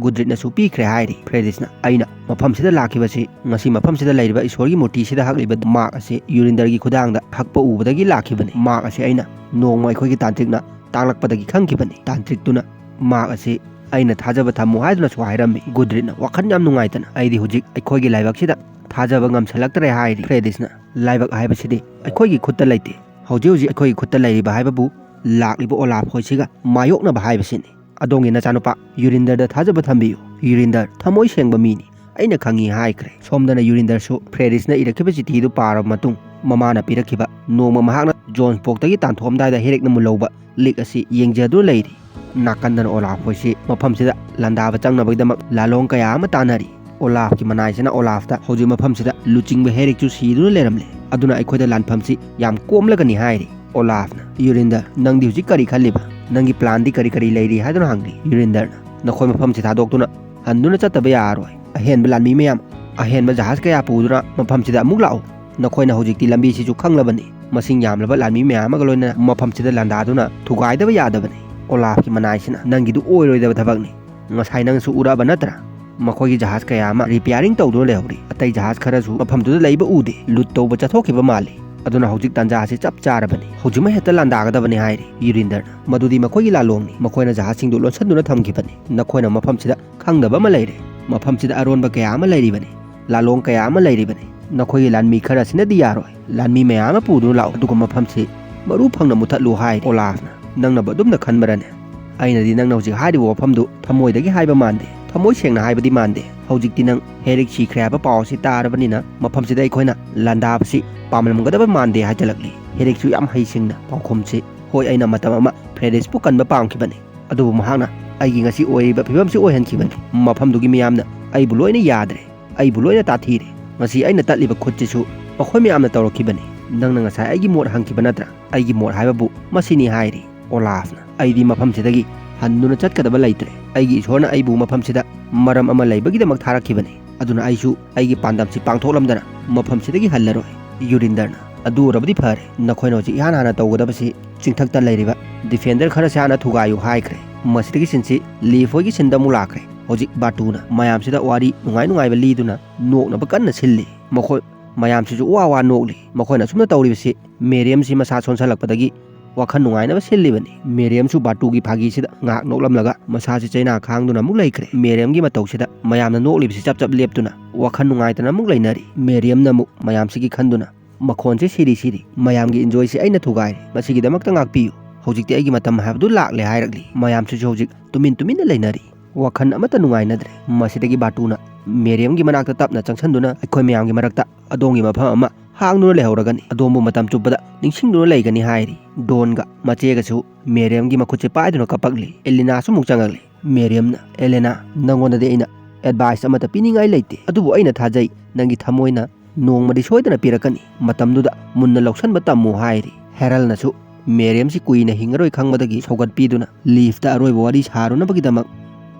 ꯒꯨꯗ꯭ꯔꯤꯠꯅꯁꯨ ꯄꯤꯈ꯭ꯔꯦ ꯍꯥꯏꯔꯤ꯫ ꯐ꯭ꯔꯦꯗꯤꯁꯅ, "ꯑꯩꯅ ꯃꯐꯝꯁꯤꯗ ꯂꯥꯛꯈꯤꯕꯁꯤ ꯉꯁꯤ ꯃꯐꯝꯁꯤꯗ ꯂꯩꯔꯤꯕ ꯏꯁꯣꯔꯒꯤ ꯃꯨꯔꯇꯤꯁꯤꯗ ꯍꯛꯂꯤꯕ ꯃꯥꯛ ꯑꯁꯤ ꯌꯨꯔꯤꯟꯗꯔꯒꯤ ꯈꯨꯗꯥꯡꯗ ꯍꯛꯄ ꯎꯕꯗꯒꯤ ꯂꯥꯛꯈꯤꯕꯅꯤ꯫ ꯃꯥꯛ ꯑꯁꯤ ꯑꯩꯅ ꯅꯣꯡꯃ ꯑꯩꯈꯣꯏꯒꯤ ꯇꯥꯟꯇ꯭ꯔꯤꯛꯅ ꯇꯥꯛꯂꯛꯄꯗꯒꯤ ꯈꯪꯈꯤꯕꯅꯤ꯫ ꯇꯥꯟꯇ꯭ꯔꯤꯛꯇꯨꯅ ꯃꯥꯛ ꯑꯁꯤ ꯑꯩꯅ ꯊꯥꯖꯕ ꯊꯝꯃꯨ ꯍꯥꯏꯗꯨꯅꯁꯨ ꯍꯥꯏꯔꯝꯃꯤ꯫" ꯒꯨꯗ꯭ꯔꯤꯠꯅ ꯋꯥꯈꯜ ꯌꯥꯝ ꯅꯨꯡꯉꯥꯏꯇꯅ, "ꯑꯩꯗꯤ ꯍꯧꯖꯤꯛ ꯑꯩꯈꯣꯏꯒꯤ ꯂꯥꯏꯕꯛꯁꯤꯗ ꯊꯥꯖꯕ ꯉꯝꯁꯤꯜꯂꯛꯇ꯭ꯔꯦ" ꯍꯥꯏꯔꯤ꯫ ꯐ꯭ꯔꯦꯗꯤꯁꯅ, "ꯂꯥꯏꯕꯛ ꯍꯥꯏꯕꯁꯤꯗꯤ ꯑꯩꯈꯣꯏꯒꯤ ꯈꯨꯠꯇ ꯂꯩꯇꯦ꯫ ꯍꯧꯖꯤꯛ ꯍꯧꯖꯤꯛ ꯑꯩꯈꯣꯏꯒꯤ ꯈꯨꯠꯇ ꯂꯩꯔꯤꯕ ꯍꯥꯏꯕꯕꯨ ꯂꯥꯛꯂꯤꯕ ꯑꯣꯂꯥꯐ ꯍꯣꯏꯁꯤꯒ ꯃꯥꯌꯣꯛꯅꯕ ꯍꯥꯏꯕꯁꯤꯅꯤ꯫ ꯑꯗꯣꯝꯒꯤ ꯅꯆꯥꯅꯨꯄꯥ ꯌꯨꯔꯤꯟꯗꯔꯗ ꯊꯥꯖꯕ ꯊꯝꯕꯤꯌꯨ꯫ ꯌꯨꯔꯤꯟꯗꯔ ꯊꯃꯣꯏ ꯁꯦꯡꯕ ꯃꯤꯅꯤ, ꯑꯩꯅ ꯈꯪꯉꯤ" ꯍꯥꯏꯈ꯭ꯔꯦ꯫ ꯁꯣꯝꯗꯅ ꯌꯨꯔꯤꯟꯗꯔꯁꯨ ꯐ꯭ꯔꯦꯗꯤꯁꯅ ꯏꯔꯛꯈꯤꯕ ꯆꯤꯊꯤꯗꯨ ꯄꯥꯔꯕ ꯃꯇꯨꯡ, ꯃꯃꯥꯅ ꯄꯤꯔꯛꯈꯤꯕ ꯅꯣꯡꯃ ꯃꯍꯥꯛꯅ ꯖꯣꯟꯁꯕ꯭ꯔꯣꯛꯇꯒꯤ ꯇꯥꯟꯊꯣꯛꯑꯝꯗꯥꯏꯗ ꯍꯦꯔꯦꯛꯅ ꯃꯨꯜꯍꯧꯕ ꯂꯤꯛ ꯑꯁꯤ ꯌꯦꯡꯖꯗꯨꯅ ꯂꯩꯔꯤ꯫ ꯅꯥꯀꯟꯗꯅ ꯑꯣꯂꯥꯐ ꯍꯣꯏꯁꯤ ꯃꯐꯝꯁꯤꯗ ꯂꯥꯟꯗꯥꯕ ꯆꯪꯅꯕꯒꯤꯗꯃꯛ ꯂꯥꯂꯣꯡ ꯀꯌꯥ ꯑꯃ ꯇꯥꯟꯅꯔꯤ꯫ ꯑꯣꯂꯥꯐꯀꯤ ꯃꯅꯥꯏꯁꯤꯅ ꯑꯣꯂꯥꯐꯇ ꯍꯧꯖꯤꯛ ꯃꯐꯝꯁꯤꯗ ꯂꯨꯆꯤꯡꯕ ꯍꯦꯔꯤꯛꯁꯨ ꯁꯤꯗꯨꯅ ꯂꯩꯔꯝꯂꯦ꯫ ꯑꯗꯨꯅ ꯑꯩꯈꯣꯏꯗ ꯂꯥꯟꯐꯝꯁꯤ ꯌꯥꯝ ꯀꯣꯝꯂꯒꯅꯤ ꯍꯥꯏꯔꯤ꯫ ꯑꯣꯂꯥꯐꯅ, "ꯌꯨꯔꯤꯟꯗꯔ, ꯅꯪꯗꯤ ꯍꯧꯖꯤꯛ ꯀꯔꯤ ꯈꯜꯂꯤꯕ? ꯅꯪꯒꯤ ꯄ꯭ꯂꯥꯟꯗꯤ ꯀꯔꯤ ꯀꯔꯤ ꯂꯩꯔꯤ?" ꯍꯥꯏꯗꯨꯅ ꯍꯪꯂꯤ꯫ ꯌꯨꯔꯤꯟꯗꯔꯅ, "ꯅꯈꯣꯏ ꯃꯐꯝꯁꯤ ꯊꯥꯗꯣꯛꯇꯨꯅ ꯍꯟꯗꯨꯅ ꯆꯠꯇꯕ ꯌꯥꯔꯔꯣꯏ꯫ ꯑꯍꯦꯟꯕ ꯂꯥꯟꯃꯤ ꯃꯌꯥꯝ, ꯑꯍꯦꯟꯕ ꯖꯍꯥꯖ ꯀꯌꯥ ꯄꯨꯗꯨꯅ ꯃꯐꯝꯁꯤꯗ ꯑꯃꯨꯛ ꯂꯥꯛꯎ꯫ ꯅꯈꯣꯏꯅ ꯍꯧꯖꯤꯛꯇꯤ ꯂꯝꯕꯤꯁꯤꯁꯨ ꯈꯪꯂꯕꯅꯤ꯫ ꯃꯁꯤꯡ ꯌꯥꯝꯂꯕ ꯂꯥꯟꯃꯤ ꯃꯌꯥꯝ ꯑꯃꯒ ꯂꯣꯏꯅꯅ ꯃꯐꯝꯁꯤꯗ ꯂꯥꯟꯗꯥꯗꯨꯅ ꯊꯨꯒꯥꯏꯗꯕ ꯌꯥꯗꯕꯅꯤ꯫" ꯑꯣꯂꯥꯐꯀꯤ ꯃꯅꯥꯏꯁꯤꯅ, "ꯅꯪꯒꯤꯗꯨ ꯑꯣꯏꯔꯣꯏꯗꯕ ꯊꯕꯛꯅꯤ꯫ ꯉꯁꯥꯏ ꯅꯪꯁꯨ ꯎꯔꯛꯑꯕ ꯅꯠꯇ꯭ꯔꯥ? ꯃꯈꯣꯏꯒꯤ ꯖꯍꯥꯖ ꯀꯌꯥ ꯑꯃ ꯔꯤꯄꯤꯌꯥꯔꯤꯡ ꯇꯧꯗꯨꯅ ꯂꯩꯍꯧꯔꯤ꯫ ꯑꯇꯩ ꯖꯍꯥꯖ ꯈꯔꯁꯨ ꯃꯐꯝꯗꯨꯗ ꯂꯩꯕ ꯎꯗꯦ, ꯂꯨꯠ ꯇꯧꯕ ꯆꯠꯊꯣꯛꯈꯤꯕ ꯃꯥꯜꯂꯤ꯫ ꯑꯗꯨꯅ ꯍꯧꯖꯤꯛ ꯇꯥꯟꯖꯥ ꯑꯁꯤ ꯆꯞ ꯆꯥꯔꯕꯅꯤ, ꯍꯧꯖꯤꯛꯃꯛ ꯍꯦꯛꯇ ꯂꯥꯟꯗꯥꯒꯗꯕꯅꯤ ꯍꯥꯏꯔꯤ ꯌꯨꯔꯤꯟꯗꯔꯅ꯫ ꯃꯗꯨꯗꯤ ꯃꯈꯣꯏꯒꯤ ꯂꯥꯂꯣꯡꯅꯤ, ꯃꯈꯣꯏꯅ ꯖꯍꯥꯖꯁꯤꯡꯗꯨ ꯂꯣꯟꯁꯤꯟꯗꯨꯅ ꯊꯝꯈꯤꯕꯅꯤ꯫ ꯅꯈꯣꯏꯅ ꯃꯐꯝꯁꯤꯗ ꯈꯪꯗꯕ ꯑꯃ ꯂꯩꯔꯦ꯫ ꯃꯐꯝꯁꯤꯗ ꯑꯔꯣꯟꯕ ꯀꯌꯥ ꯑꯃ ꯂꯩꯔꯤꯕꯅꯤ, ꯂꯥꯂꯣꯡ ꯀꯌꯥ ꯑꯃ ꯂꯩꯔꯤꯕꯅꯤ꯫ ꯅꯈꯣꯏꯒꯤ ꯂꯥꯟꯃꯤ ꯈꯔꯁꯤꯅꯗꯤ ꯌꯥꯔꯣꯏ꯫ ꯂꯥꯟꯃꯤ ꯃꯌꯥꯝ ꯑꯃ ꯄꯨꯗꯨꯅ ꯂꯥꯛꯎ, ꯑꯗꯨꯒ ꯃꯐꯝꯁꯤ ꯃꯔꯨ ꯐꯪꯅ ꯃꯨꯊꯠꯂꯨ ꯍꯥꯏꯔꯤ꯫ ꯑꯣꯂꯥꯐꯅ, ꯅꯪꯅꯕꯨ ꯑꯗꯨꯝꯅ ꯈꯟꯕ꯭ꯔꯅꯦ? ꯑꯩꯅꯗꯤ ꯅꯪꯅ ꯍꯧꯖꯤꯛ ꯍꯥꯏꯔꯤꯕ ꯋꯥꯐꯝꯗꯨ ꯊꯃꯣꯏꯗꯒꯤ ꯍꯥꯏꯕ ꯃꯥꯟꯗꯦ, ꯊꯃꯣꯏ ꯁꯦꯡꯅ ꯍꯥꯏꯕꯗꯤ ꯃꯥꯟꯗꯦ꯫ ꯍꯧꯖꯤꯛꯇꯤ ꯅꯪ ꯍꯦꯔꯤꯛ ꯁꯤꯈ꯭ꯔꯦ ꯍꯥꯏꯕ ꯄꯥꯎ ꯑꯁꯤ ꯇꯥꯔꯕꯅꯤꯅ ꯃꯐꯝꯁꯤꯗ ꯑꯩꯈꯣꯏꯅ ꯂꯥꯟꯗꯥꯕꯁꯤ ꯄꯥꯝꯂꯝꯒꯗꯕ ꯃꯥꯟꯗꯦ ꯍꯥꯏꯖꯤꯜꯂꯛꯂꯤ꯫ ꯍꯦꯔꯤꯛꯁꯨ ꯌꯥꯝ ꯍꯩꯁꯤꯡꯅ ꯄꯥꯎꯈꯨꯝꯁꯤ, ꯍꯣꯏ, ꯑꯩꯅ ꯃꯇꯝ ꯑꯃ ꯐ꯭ꯔꯦꯗꯤꯁꯄꯨ ꯀꯟꯕ ꯄꯥꯝꯈꯤꯕꯅꯤ, ꯑꯗꯨꯕꯨ ꯃꯍꯥꯛꯅ ꯑꯩꯒꯤ ꯉꯁꯤ ꯑꯣꯏꯔꯤꯕ ꯐꯤꯕꯝꯁꯤ ꯑꯣꯏꯍꯟꯈꯤꯕꯅꯤ꯫ ꯃꯐꯝꯗꯨꯒꯤ ꯃꯤꯌꯥꯝꯅ ꯑꯩꯕꯨ ꯂꯣꯏꯅ ꯌꯥꯗ꯭ꯔꯦ, ꯑꯩꯕꯨ ꯂꯣꯏꯅ ꯇꯥꯊꯤꯔꯦ꯫ ꯉꯁꯤ ꯑꯩꯅ ꯇꯠꯂꯤꯕ ꯈꯨꯠꯁꯤꯁꯨ ꯃꯈꯣꯏ ꯃꯌꯥꯝꯅ ꯇꯧꯔꯛꯈꯤꯕꯅꯤ꯫ ꯅꯪꯅ ꯉꯁꯥꯏ ꯑꯩꯒꯤ ꯃꯣꯠ ꯍꯪꯈꯤꯕ ꯅꯠꯇ꯭ꯔꯥ? ꯑꯩꯒꯤ ꯃꯣꯠ ꯍꯥꯏꯕꯕꯨ ꯃꯁꯤꯅꯤ ꯍꯥꯏꯔꯤ꯫ ꯑꯣꯂꯥꯐꯅ, ꯑꯩꯗꯤ ꯃꯐꯝꯁꯤꯗꯒꯤ ꯍꯟꯗꯨꯅ ꯆꯠꯀꯗꯕ ꯂꯩꯇ꯭ꯔꯦ꯫ ꯑꯩꯒꯤ ꯏꯁꯣꯔꯅ ꯑꯩꯕꯨ ꯃꯐꯝꯁꯤꯗ ꯃꯔꯝ ꯑꯃ ꯂꯩꯕꯒꯤꯗꯃꯛ ꯊꯥꯔꯛꯈꯤꯕꯅꯤ꯫ ꯑꯗꯨꯅ ꯑꯩꯁꯨ ꯑꯩꯒꯤ ꯄꯥꯟꯗꯝꯁꯤ ꯄꯥꯡꯊꯣꯛꯂꯝꯗꯅ ꯃꯐꯝꯁꯤꯗꯒꯤ ꯍꯜꯂꯔꯣꯏ꯫ ꯌꯨꯔꯤꯟꯗꯔꯅ, ꯑꯗꯨ ꯑꯣꯏꯔꯕꯗꯤ ꯐꯔꯦ꯫ ꯅꯈꯣꯏꯅ ꯍꯧꯖꯤꯛ ꯏꯍꯥꯟ ꯍꯥꯟꯅ ꯇꯧꯒꯗꯕꯁꯤ ꯆꯤꯡꯊꯛꯇ ꯂꯩꯔꯤꯕ ꯗꯤꯐꯦꯟꯗꯔ ꯈꯔꯁꯤ ꯍꯥꯟꯅ ꯊꯨꯒꯥꯏꯌꯨ ꯍꯥꯏꯈ꯭ꯔꯦ꯫ ꯃꯁꯤꯗꯒꯤ ꯁꯤꯟꯁꯤ ꯂꯤꯐ ꯍꯣꯏꯒꯤ ꯁꯤꯟꯗ ꯑꯃꯨꯛ ꯂꯥꯛꯈ꯭ꯔꯦ꯫ ꯍꯧꯖꯤꯛ ꯕꯥꯔꯇꯨꯅ ꯃꯌꯥꯝꯁꯤꯗ ꯋꯥꯔꯤ ꯅꯨꯡꯉꯥꯏ ꯅꯨꯡꯉꯥꯏꯕ ꯂꯤꯗꯨꯅ ꯅꯣꯛꯅꯕ ꯀꯟꯅ ꯁꯤꯜꯂꯤ꯫ ꯃꯈꯣꯏ ꯃꯌꯥꯝꯁꯤꯁꯨ ꯋꯥ ꯋꯥ ꯅꯣꯛꯂꯤ꯫ ꯃꯈꯣꯏꯅ ꯑꯁꯨꯝꯅ ꯇꯧꯔꯤꯕꯁꯤ ꯃꯦꯔꯤꯌꯝꯁꯤ ꯃꯁꯥ ꯁꯣꯟꯁꯜꯂꯛꯄꯗꯒꯤ ꯋꯥꯈꯜ ꯅꯨꯡꯉꯥꯏꯅꯕ ꯁꯤꯜꯂꯤꯕꯅꯤ꯫ ꯃꯦꯔꯤꯌꯝꯁꯨ ꯕꯥꯔꯇꯨꯒꯤ ꯐꯥꯒꯤꯁꯤꯗ ꯉꯥꯏꯍꯥꯛ ꯅꯣꯛꯂꯝꯂꯒ ꯃꯁꯥꯁꯤ ꯆꯩꯅꯥ ꯈꯥꯡꯗꯨꯅ ꯑꯃꯨꯛ ꯂꯩꯈ꯭ꯔꯦ꯫ ꯃꯦꯔꯤꯌꯝꯒꯤ ꯃꯇꯧꯁꯤꯗ ꯃꯌꯥꯝꯅ ꯅꯣꯛꯂꯤꯕꯁꯤ ꯆꯞ ꯆꯞ ꯂꯦꯞꯇꯨꯅ ꯋꯥꯈꯜ ꯅꯨꯡꯉꯥꯏꯇꯅ ꯑꯃꯨꯛ ꯂꯩꯅꯔꯤ꯫ ꯃꯦꯔꯤꯌꯝꯅ ꯑꯃꯨꯛ ꯃꯌꯥꯝꯁꯤꯒꯤ ꯈꯟꯗꯨꯅ, ꯃꯈꯣꯟꯁꯤ ꯁꯤꯔꯤ ꯁꯤꯔꯤ, ꯃꯌꯥꯝꯒꯤ ꯏꯟꯖꯣꯏꯁꯤ ꯑꯩꯅ ꯊꯨꯒꯥꯏꯔꯦ, ꯃꯁꯤꯒꯤꯗꯃꯛꯇ ꯉꯥꯛꯄꯤꯌꯨ꯫ ꯍꯧꯖꯤꯛꯇꯤ ꯑꯩꯒꯤ ꯃꯇꯝ ꯍꯥꯏꯕꯗꯨ ꯂꯥꯛꯂꯦ ꯍꯥꯏꯔꯛꯂꯤ꯫ ꯃꯌꯥꯝꯁꯤꯁꯨ ꯍꯧꯖꯤꯛ ꯇꯨꯃꯤꯟ ꯇꯨꯃꯤꯟꯅ ꯂꯩꯅꯔꯤ꯫ ꯋꯥꯈꯜ ꯑꯃꯠꯇ ꯅꯨꯡꯉꯥꯏꯅꯗ꯭ꯔꯦ꯫ ꯃꯁꯤꯗꯒꯤ ꯕꯥꯔꯇꯨꯅ ꯃꯦꯔꯤꯌꯝꯒꯤ ꯃꯅꯥꯛꯇ ꯇꯞꯅ ꯆꯪꯁꯤꯟꯗꯨꯅ ꯑꯩꯈꯣꯏ ꯃꯌꯥꯝꯒꯤ ꯃꯔꯛꯇ ꯑꯗꯣꯝꯒꯤ ꯃꯐꯝ ꯑꯃ ꯍꯥꯡꯗꯨꯅ ꯂꯩꯍꯧꯔꯒꯅꯤ꯫ ꯑꯗꯣꯝꯕꯨ ꯃꯇꯝ ꯆꯨꯞꯄꯗ ꯅꯤꯡꯁꯤꯡꯗꯨꯅ ꯂꯩꯒꯅꯤ ꯍꯥꯏꯔꯤ꯫ ꯗꯣꯟꯒ ꯃꯆꯦꯒꯁꯨ ꯃꯦꯔꯤꯌꯝꯒꯤ ꯃꯈꯨꯠꯁꯦ ꯄꯥꯏꯗꯨꯅ ꯀꯞꯄꯛꯂꯤ꯫ ꯑꯦꯂꯤꯅꯥꯁꯨ ꯑꯃꯨꯛ ꯆꯪꯉꯛꯂꯤ꯫ ꯃꯦꯔꯤꯌꯝꯅ, ꯑꯦꯂꯦꯅꯥ, ꯅꯪꯉꯣꯟꯗꯗꯤ ꯑꯩꯅ ꯑꯦꯗꯚꯥꯏꯁ ꯑꯃꯠꯇ ꯄꯤꯅꯤꯡꯉꯥꯏ ꯂꯩꯇꯦ, ꯑꯗꯨꯕꯨ ꯑꯩꯅ ꯊꯥꯖꯩ ꯅꯪꯒꯤ ꯊꯃꯣꯏꯅ ꯅꯣꯡꯃꯗꯤ ꯁꯣꯏꯗꯅ ꯄꯤꯔꯛꯀꯅꯤ꯫ ꯃꯇꯝꯗꯨꯗ ꯃꯨꯟꯅ ꯂꯧꯁꯟꯕ ꯇꯝꯃꯨ ꯍꯥꯏꯔꯤ꯫ ꯍꯦꯔꯜꯅꯁꯨ ꯃꯦꯔꯤꯌꯝꯁꯤ ꯀꯨꯏꯅ ꯍꯤꯡꯉꯔꯣꯏ ꯈꯪꯕꯗꯒꯤ ꯁꯧꯒꯠꯄꯤꯗꯨꯅ ꯂꯤꯐꯇ ꯑꯔꯣꯏꯕ ꯋꯥꯔꯤ ꯁꯥꯔꯨꯅꯕꯒꯤꯗꯃꯛ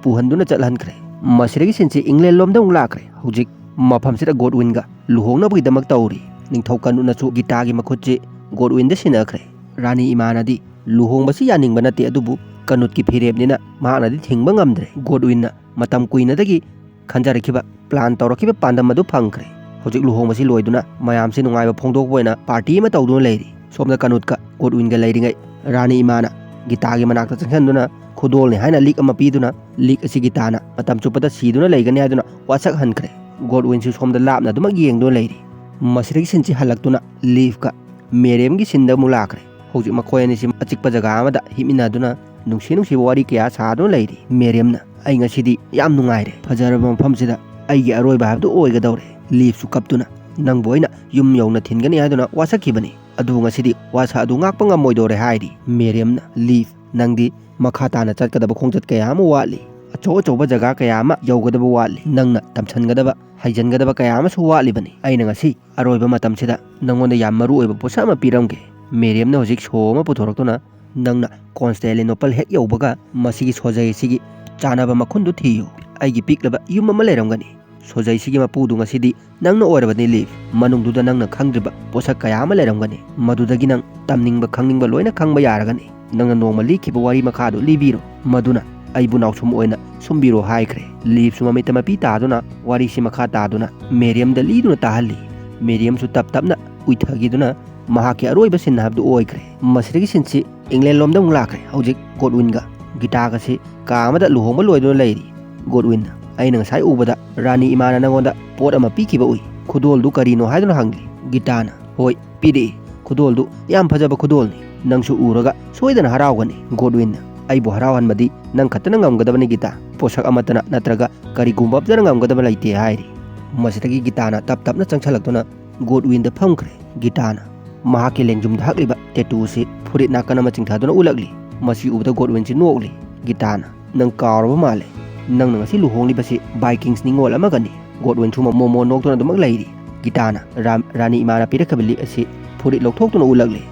ꯄꯨꯍꯟꯗꯨꯅ ꯆꯠꯍꯟꯈ꯭ꯔꯦ꯫ ꯃꯁꯤꯗꯒꯤ ꯁꯤꯟꯁꯤ ꯏꯪꯂꯦꯟ ꯂꯣꯝꯗ ꯑꯃꯨꯛ ꯂꯥꯛꯈ꯭ꯔꯦ꯫ ꯍꯧꯖꯤꯛ ꯃꯐꯝꯁꯤꯗ ꯒꯣꯗꯋꯤꯟꯒ ꯂꯨꯍꯣꯡꯅꯕꯒꯤꯗꯃꯛ ꯇꯧꯔꯤ꯫ ꯅꯤꯡꯊꯧ ꯀꯅꯨꯠꯅꯁꯨ ꯒꯤꯇꯥꯒꯤ ꯃꯈꯨꯠꯁꯤ ꯒꯣꯗꯋꯤꯟꯗ ꯁꯤꯟꯅꯈ꯭ꯔꯦ꯫ ꯔꯥꯅꯤ ꯏꯃꯥꯅꯗꯤ ꯂꯨꯍꯣꯡꯕꯁꯤ ꯌꯥꯅꯤꯡꯕ ꯅꯠꯇꯦ, ꯑꯗꯨꯕꯨ ꯀꯅꯨꯠꯀꯤ ꯐꯤꯔꯦꯞꯅꯤꯅ ꯃꯍꯥꯛꯅꯗꯤ ꯊꯤꯡꯕ ꯉꯝꯗ꯭ꯔꯦ꯫ ꯒꯣꯗꯋꯤꯟꯅ ꯃꯇꯝ ꯀꯨꯏꯅꯗꯒꯤ ꯈꯟꯖꯔꯛꯈꯤꯕ, ꯄ꯭ꯂꯥꯟ ꯇꯧꯔꯛꯈꯤꯕ ꯄꯥꯟꯗꯝ ꯑꯗꯨ ꯐꯪꯈ꯭ꯔꯦ꯫ ꯍꯧꯖꯤꯛ ꯂꯨꯍꯣꯡꯕꯁꯤ ꯂꯣꯏꯗꯨꯅ ꯃꯌꯥꯝꯁꯤ ꯅꯨꯡꯉꯥꯏꯕ ꯐꯣꯡꯗꯣꯛꯄ ꯑꯣꯏꯅ ꯄꯥꯔꯇꯤ ꯑꯃ ꯇꯧꯗꯨꯅ ꯂꯩꯔꯤ꯫ ꯁꯣꯝꯗ ꯀꯅꯨꯠꯀ ꯒꯣꯗꯋꯤꯟꯒ ꯂꯩꯔꯤꯉꯩ, ꯔꯥꯅꯤ ꯏꯃꯥꯅ ꯒꯤꯇꯥꯒꯤ ꯃꯅꯥꯛꯇ ꯆꯪꯁꯤꯟꯗꯨꯅ ꯈꯨꯗꯣꯜꯅꯤ ꯍꯥꯏꯅ ꯂꯤꯛ ꯑꯃ ꯄꯤꯗꯨꯅ, ꯂꯤꯛ ꯑꯁꯤ ꯒꯤꯇꯥꯅ ꯃꯇꯝ ꯆꯨꯞꯄꯗ ꯁꯤꯗꯨꯅ ꯂꯩꯒꯅꯤ ꯍꯥꯏꯗꯨꯅ ꯋꯥꯁꯛꯍꯟꯈ꯭ꯔꯦ꯫ ꯒꯣꯗꯋꯤꯟꯁꯨ ꯁꯣꯝꯗ ꯂꯥꯞꯅ ꯑꯗꯨꯃꯛ ꯌꯦꯡꯗꯨꯅ ꯂꯩꯔꯤ꯫ ꯃꯁꯤꯗꯒꯤ ꯁꯤꯟꯁꯤ ꯍꯜꯂꯛꯇꯨꯅ ꯂꯤꯐꯀ ꯃꯦꯔꯤꯌꯝꯒꯤ ꯁꯤꯟꯗ ꯑꯃꯨꯛ ꯂꯥꯛꯈ꯭ꯔꯦ꯫ ꯍꯧꯖꯤꯛ ꯃꯈꯣꯏ ꯑꯅꯤꯁꯤ ꯑꯆꯤꯛꯄ ꯖꯒꯥ ꯑꯃꯗ ꯍꯤꯞꯃꯤꯟꯅꯗꯨꯅ ꯅꯨꯡꯁꯤ ꯅꯨꯡꯁꯤꯕ ꯋꯥꯔꯤ ꯀꯌꯥ ꯁꯥꯗꯨꯅ ꯂꯩꯔꯤ꯫ ꯃꯦꯔꯤꯌꯝꯅ, "ꯑꯩ ꯉꯁꯤꯗꯤ ꯌꯥꯝ ꯅꯨꯡꯉꯥꯏꯔꯦ, ꯐꯖꯔꯕ ꯃꯐꯝꯁꯤꯗ ꯑꯩꯒꯤ ꯑꯔꯣꯏꯕ ꯍꯥꯏꯕꯗꯨ ꯑꯣꯏꯒꯗꯧꯔꯦ꯫" ꯂꯤꯐꯁꯨ ꯀꯞꯇꯨꯅ, "ꯅꯪꯕꯨ ꯑꯩꯅ ꯌꯨꯝ ꯌꯧꯅ ꯊꯤꯟꯒꯅꯤ ꯍꯥꯏꯗꯨꯅ ꯋꯥꯁꯛꯈꯤꯕꯅꯤ, ꯑꯗꯨꯕꯨ ꯉꯁꯤꯗꯤ ꯋꯥꯁꯛ ꯑꯗꯨ ꯉꯥꯛꯄ ꯉꯝꯃꯣꯏꯗꯧꯔꯦ" ꯍꯥꯏꯔꯤ꯫ ꯃꯦꯔꯤꯌꯝꯅ, "ꯂꯤꯐ, ꯅꯪꯗꯤ ꯃꯈꯥ ꯇꯥꯅ ꯆꯠꯀꯗꯕ ꯈꯣꯡꯆꯠ ꯀꯌꯥ ꯑꯃ ꯋꯥꯠꯂꯤ, ꯑꯆꯧ ꯑꯆꯧꯕ ꯖꯒꯥ ꯀꯌꯥ ꯑꯃ ꯌꯧꯒꯗꯕ ꯋꯥꯠꯂꯤ, ꯅꯪꯅ ꯇꯝꯁꯤꯟꯒꯗꯕ, ꯍꯩꯖꯤꯟꯒꯗꯕ ꯀꯌꯥ ꯑꯃꯁꯨ ꯋꯥꯠꯂꯤꯕꯅꯤ꯫ ꯑꯩꯅ ꯉꯁꯤ ꯑꯔꯣꯏꯕ ꯃꯇꯝꯁꯤꯗ ꯅꯪꯉꯣꯟꯗ ꯌꯥꯝ ꯃꯔꯨ ꯑꯣꯏꯕ ꯄꯣꯠꯁꯛ ꯑꯃ ꯄꯤꯔꯝꯒꯦ꯫" ꯃꯦꯔꯤꯌꯝꯅ ꯍꯧꯖꯤꯛ ꯁꯣ ꯑꯃ ꯄꯨꯊꯣꯔꯛꯇꯨꯅ, "ꯅꯪꯅ ꯀꯣꯟꯁꯇꯦꯂꯤꯅꯣꯄꯜ ꯍꯦꯛ ꯌꯧꯕꯒ ꯃꯁꯤꯒꯤ ꯁꯣꯖꯩ ꯑꯁꯤꯒꯤ ꯆꯥꯅꯕ ꯃꯈꯨꯟꯗꯨ ꯊꯤꯌꯨ꯫ ꯑꯩꯒꯤ ꯄꯤꯛꯂꯕ ꯌꯨꯝ ꯑꯃ ꯂꯩꯔꯝꯒꯅꯤ꯫ ꯁꯣꯖꯩꯁꯤꯒꯤ ꯃꯄꯨꯗꯨ ꯉꯁꯤꯗꯤ ꯅꯪꯅ ꯑꯣꯏꯔꯕꯅꯤ, ꯂꯤꯐ꯫ ꯃꯅꯨꯡꯗꯨꯗ ꯅꯪꯅ ꯈꯪꯗ꯭ꯔꯤꯕ ꯄꯣꯠꯁꯛ ꯀꯌꯥ ꯑꯃ ꯂꯩꯔꯝꯒꯅꯤ꯫ ꯃꯗꯨꯗꯒꯤ ꯅꯪ ꯇꯝꯅꯤꯡꯕ ꯈꯪꯅꯤꯡꯕ ꯂꯣꯏꯅ ꯈꯪꯕ ꯌꯥꯔꯒꯅꯤ꯫ ꯅꯪꯅ ꯅꯣꯡꯃ ꯂꯤꯈꯤꯕ ꯋꯥꯔꯤ ꯃꯈꯥꯗꯨ ꯂꯤꯕꯤꯔꯣ, ꯃꯗꯨꯅ ꯑꯩꯕꯨ ꯅꯥꯎꯁꯨꯝ ꯑꯣꯏꯅ ꯁꯨꯝꯕꯤꯔꯣ" ꯍꯥꯏꯈ꯭ꯔꯦ꯫ ꯂꯤꯐꯁꯨ ꯃꯃꯤꯠꯇ ꯃꯄꯤ ꯇꯥꯗꯨꯅ ꯋꯥꯔꯤꯁꯤ ꯃꯈꯥ ꯇꯥꯗꯨꯅ ꯃꯦꯔꯤꯌꯝꯗ ꯂꯤꯗꯨꯅ ꯇꯥꯍꯜꯂꯤ꯫ ꯃꯦꯔꯤꯌꯝꯁꯨ ꯇꯞ ꯇꯞꯅ ꯎꯏꯊꯈꯤꯗꯨꯅ ꯃꯍꯥꯛꯀꯤ ꯑꯔꯣꯏꯕ ꯁꯤꯟ ꯍꯥꯏꯕꯗꯨ ꯑꯣꯏꯈ꯭ꯔꯦ꯫ ꯃꯁꯤꯗꯒꯤ ꯁꯤꯟꯁꯤ ꯏꯪꯂꯦꯟ ꯂꯣꯝꯗ ꯑꯃꯨꯛ ꯂꯥꯛꯈ꯭ꯔꯦ꯫ ꯍꯧꯖꯤꯛ ꯒꯣꯗꯋꯤꯟꯒ ꯒꯤꯇꯥꯒꯁꯤ ꯀꯥ ꯑꯃꯗ ꯂꯨꯍꯣꯡꯕ ꯂꯣꯏꯗꯨꯅ ꯂꯩꯔꯤ꯫ ꯒꯣꯗꯋꯤꯟꯅ, "ꯑꯩꯅ ꯉꯁꯥꯏ ꯎꯕꯗ ꯔꯥꯅꯤ ꯏꯃꯥꯅ ꯅꯪꯉꯣꯟꯗ ꯄꯣꯠ ꯑꯃ ꯄꯤꯈꯤꯕ ꯎꯏ꯫ ꯈꯨꯗꯣꯜꯗꯨ ꯀꯔꯤꯅꯣ?" ꯍꯥꯏꯗꯨꯅ ꯍꯪꯂꯤ꯫ ꯒꯤꯇꯥꯅ, "ꯍꯣꯏ, ꯄꯤꯔꯛꯏ꯫ ꯈꯨꯗꯣꯜꯗꯨ ꯌꯥꯝ ꯐꯖꯕ ꯈꯨꯗꯣꯜꯅꯤ꯫ ꯅꯪꯁꯨ ꯎꯔꯒ ꯁꯣꯏꯗꯅ ꯍꯔꯥꯎꯒꯅꯤ꯫" ꯒꯣꯗꯋꯤꯟꯅ, "ꯑꯩꯕꯨ ꯍꯔꯥꯎꯍꯟꯕꯗꯤ ꯅꯪ ꯈꯛꯇꯅ ꯉꯝꯒꯗꯕꯅꯤ, ꯒꯤꯇꯥ꯫ ꯄꯣꯠꯁꯛ ꯑꯃꯠꯇꯅ ꯅꯠꯇ꯭ꯔꯒ ꯀꯔꯤꯒꯨꯝꯕ ꯑꯃꯠꯇꯅ ꯉꯝꯒꯗꯕ ꯂꯩꯇꯦ" ꯍꯥꯏꯔꯤ꯫ ꯃꯁꯤꯗꯒꯤ ꯒꯤꯇꯥꯅ ꯇꯞ ꯇꯞꯅ ꯆꯪꯁꯤꯜꯂꯛꯇꯨꯅ ꯒꯣꯗꯋꯤꯟꯗ ꯐꯝꯈ꯭ꯔꯦ꯫ ꯒꯤꯇꯥꯅ ꯃꯍꯥꯛꯀꯤ ꯂꯦꯡꯖꯨꯝꯗ ꯍꯛꯂꯤꯕ ꯇꯦꯇꯨꯁꯤ ꯐꯨꯔꯤꯠ ꯅꯥꯀꯟ ꯑꯃ ꯆꯤꯡꯊꯗꯨꯅ ꯎꯠꯂꯛꯂꯤ꯫ ꯃꯁꯤ ꯎꯕꯗ ꯒꯣꯗꯋꯤꯟꯁꯤ ꯅꯣꯛꯂꯤ꯫ ꯒꯤꯇꯥꯅ, "ꯅꯪ ꯀꯥꯎꯔꯕ ꯃꯥꯜꯂꯦ꯫ ꯅꯪꯅ ꯉꯁꯤ ꯂꯨꯍꯣꯡꯂꯤꯕꯁꯤ ꯚꯥꯏꯀꯤꯡꯁ ꯅꯤꯉꯣꯜ ꯑꯃꯒꯅꯤ꯫" ꯒꯣꯗꯋꯤꯟꯁꯨ ꯃꯣꯃꯣ ꯅꯣꯛꯇꯨꯅ ꯑꯗꯨꯃꯛ ꯂꯩꯔꯤ꯫ ꯒꯤꯇꯥꯅ ꯔꯥꯝ-, ꯔꯥꯅꯤ ꯏꯃꯥꯅ ꯄꯤꯔꯛꯈꯤꯕ ꯂꯤꯛ ꯑꯁꯤ ꯐꯨꯔꯤꯠ ꯂꯧꯊꯣꯛꯇꯨꯅ ꯎꯠꯂꯛꯂꯤ꯫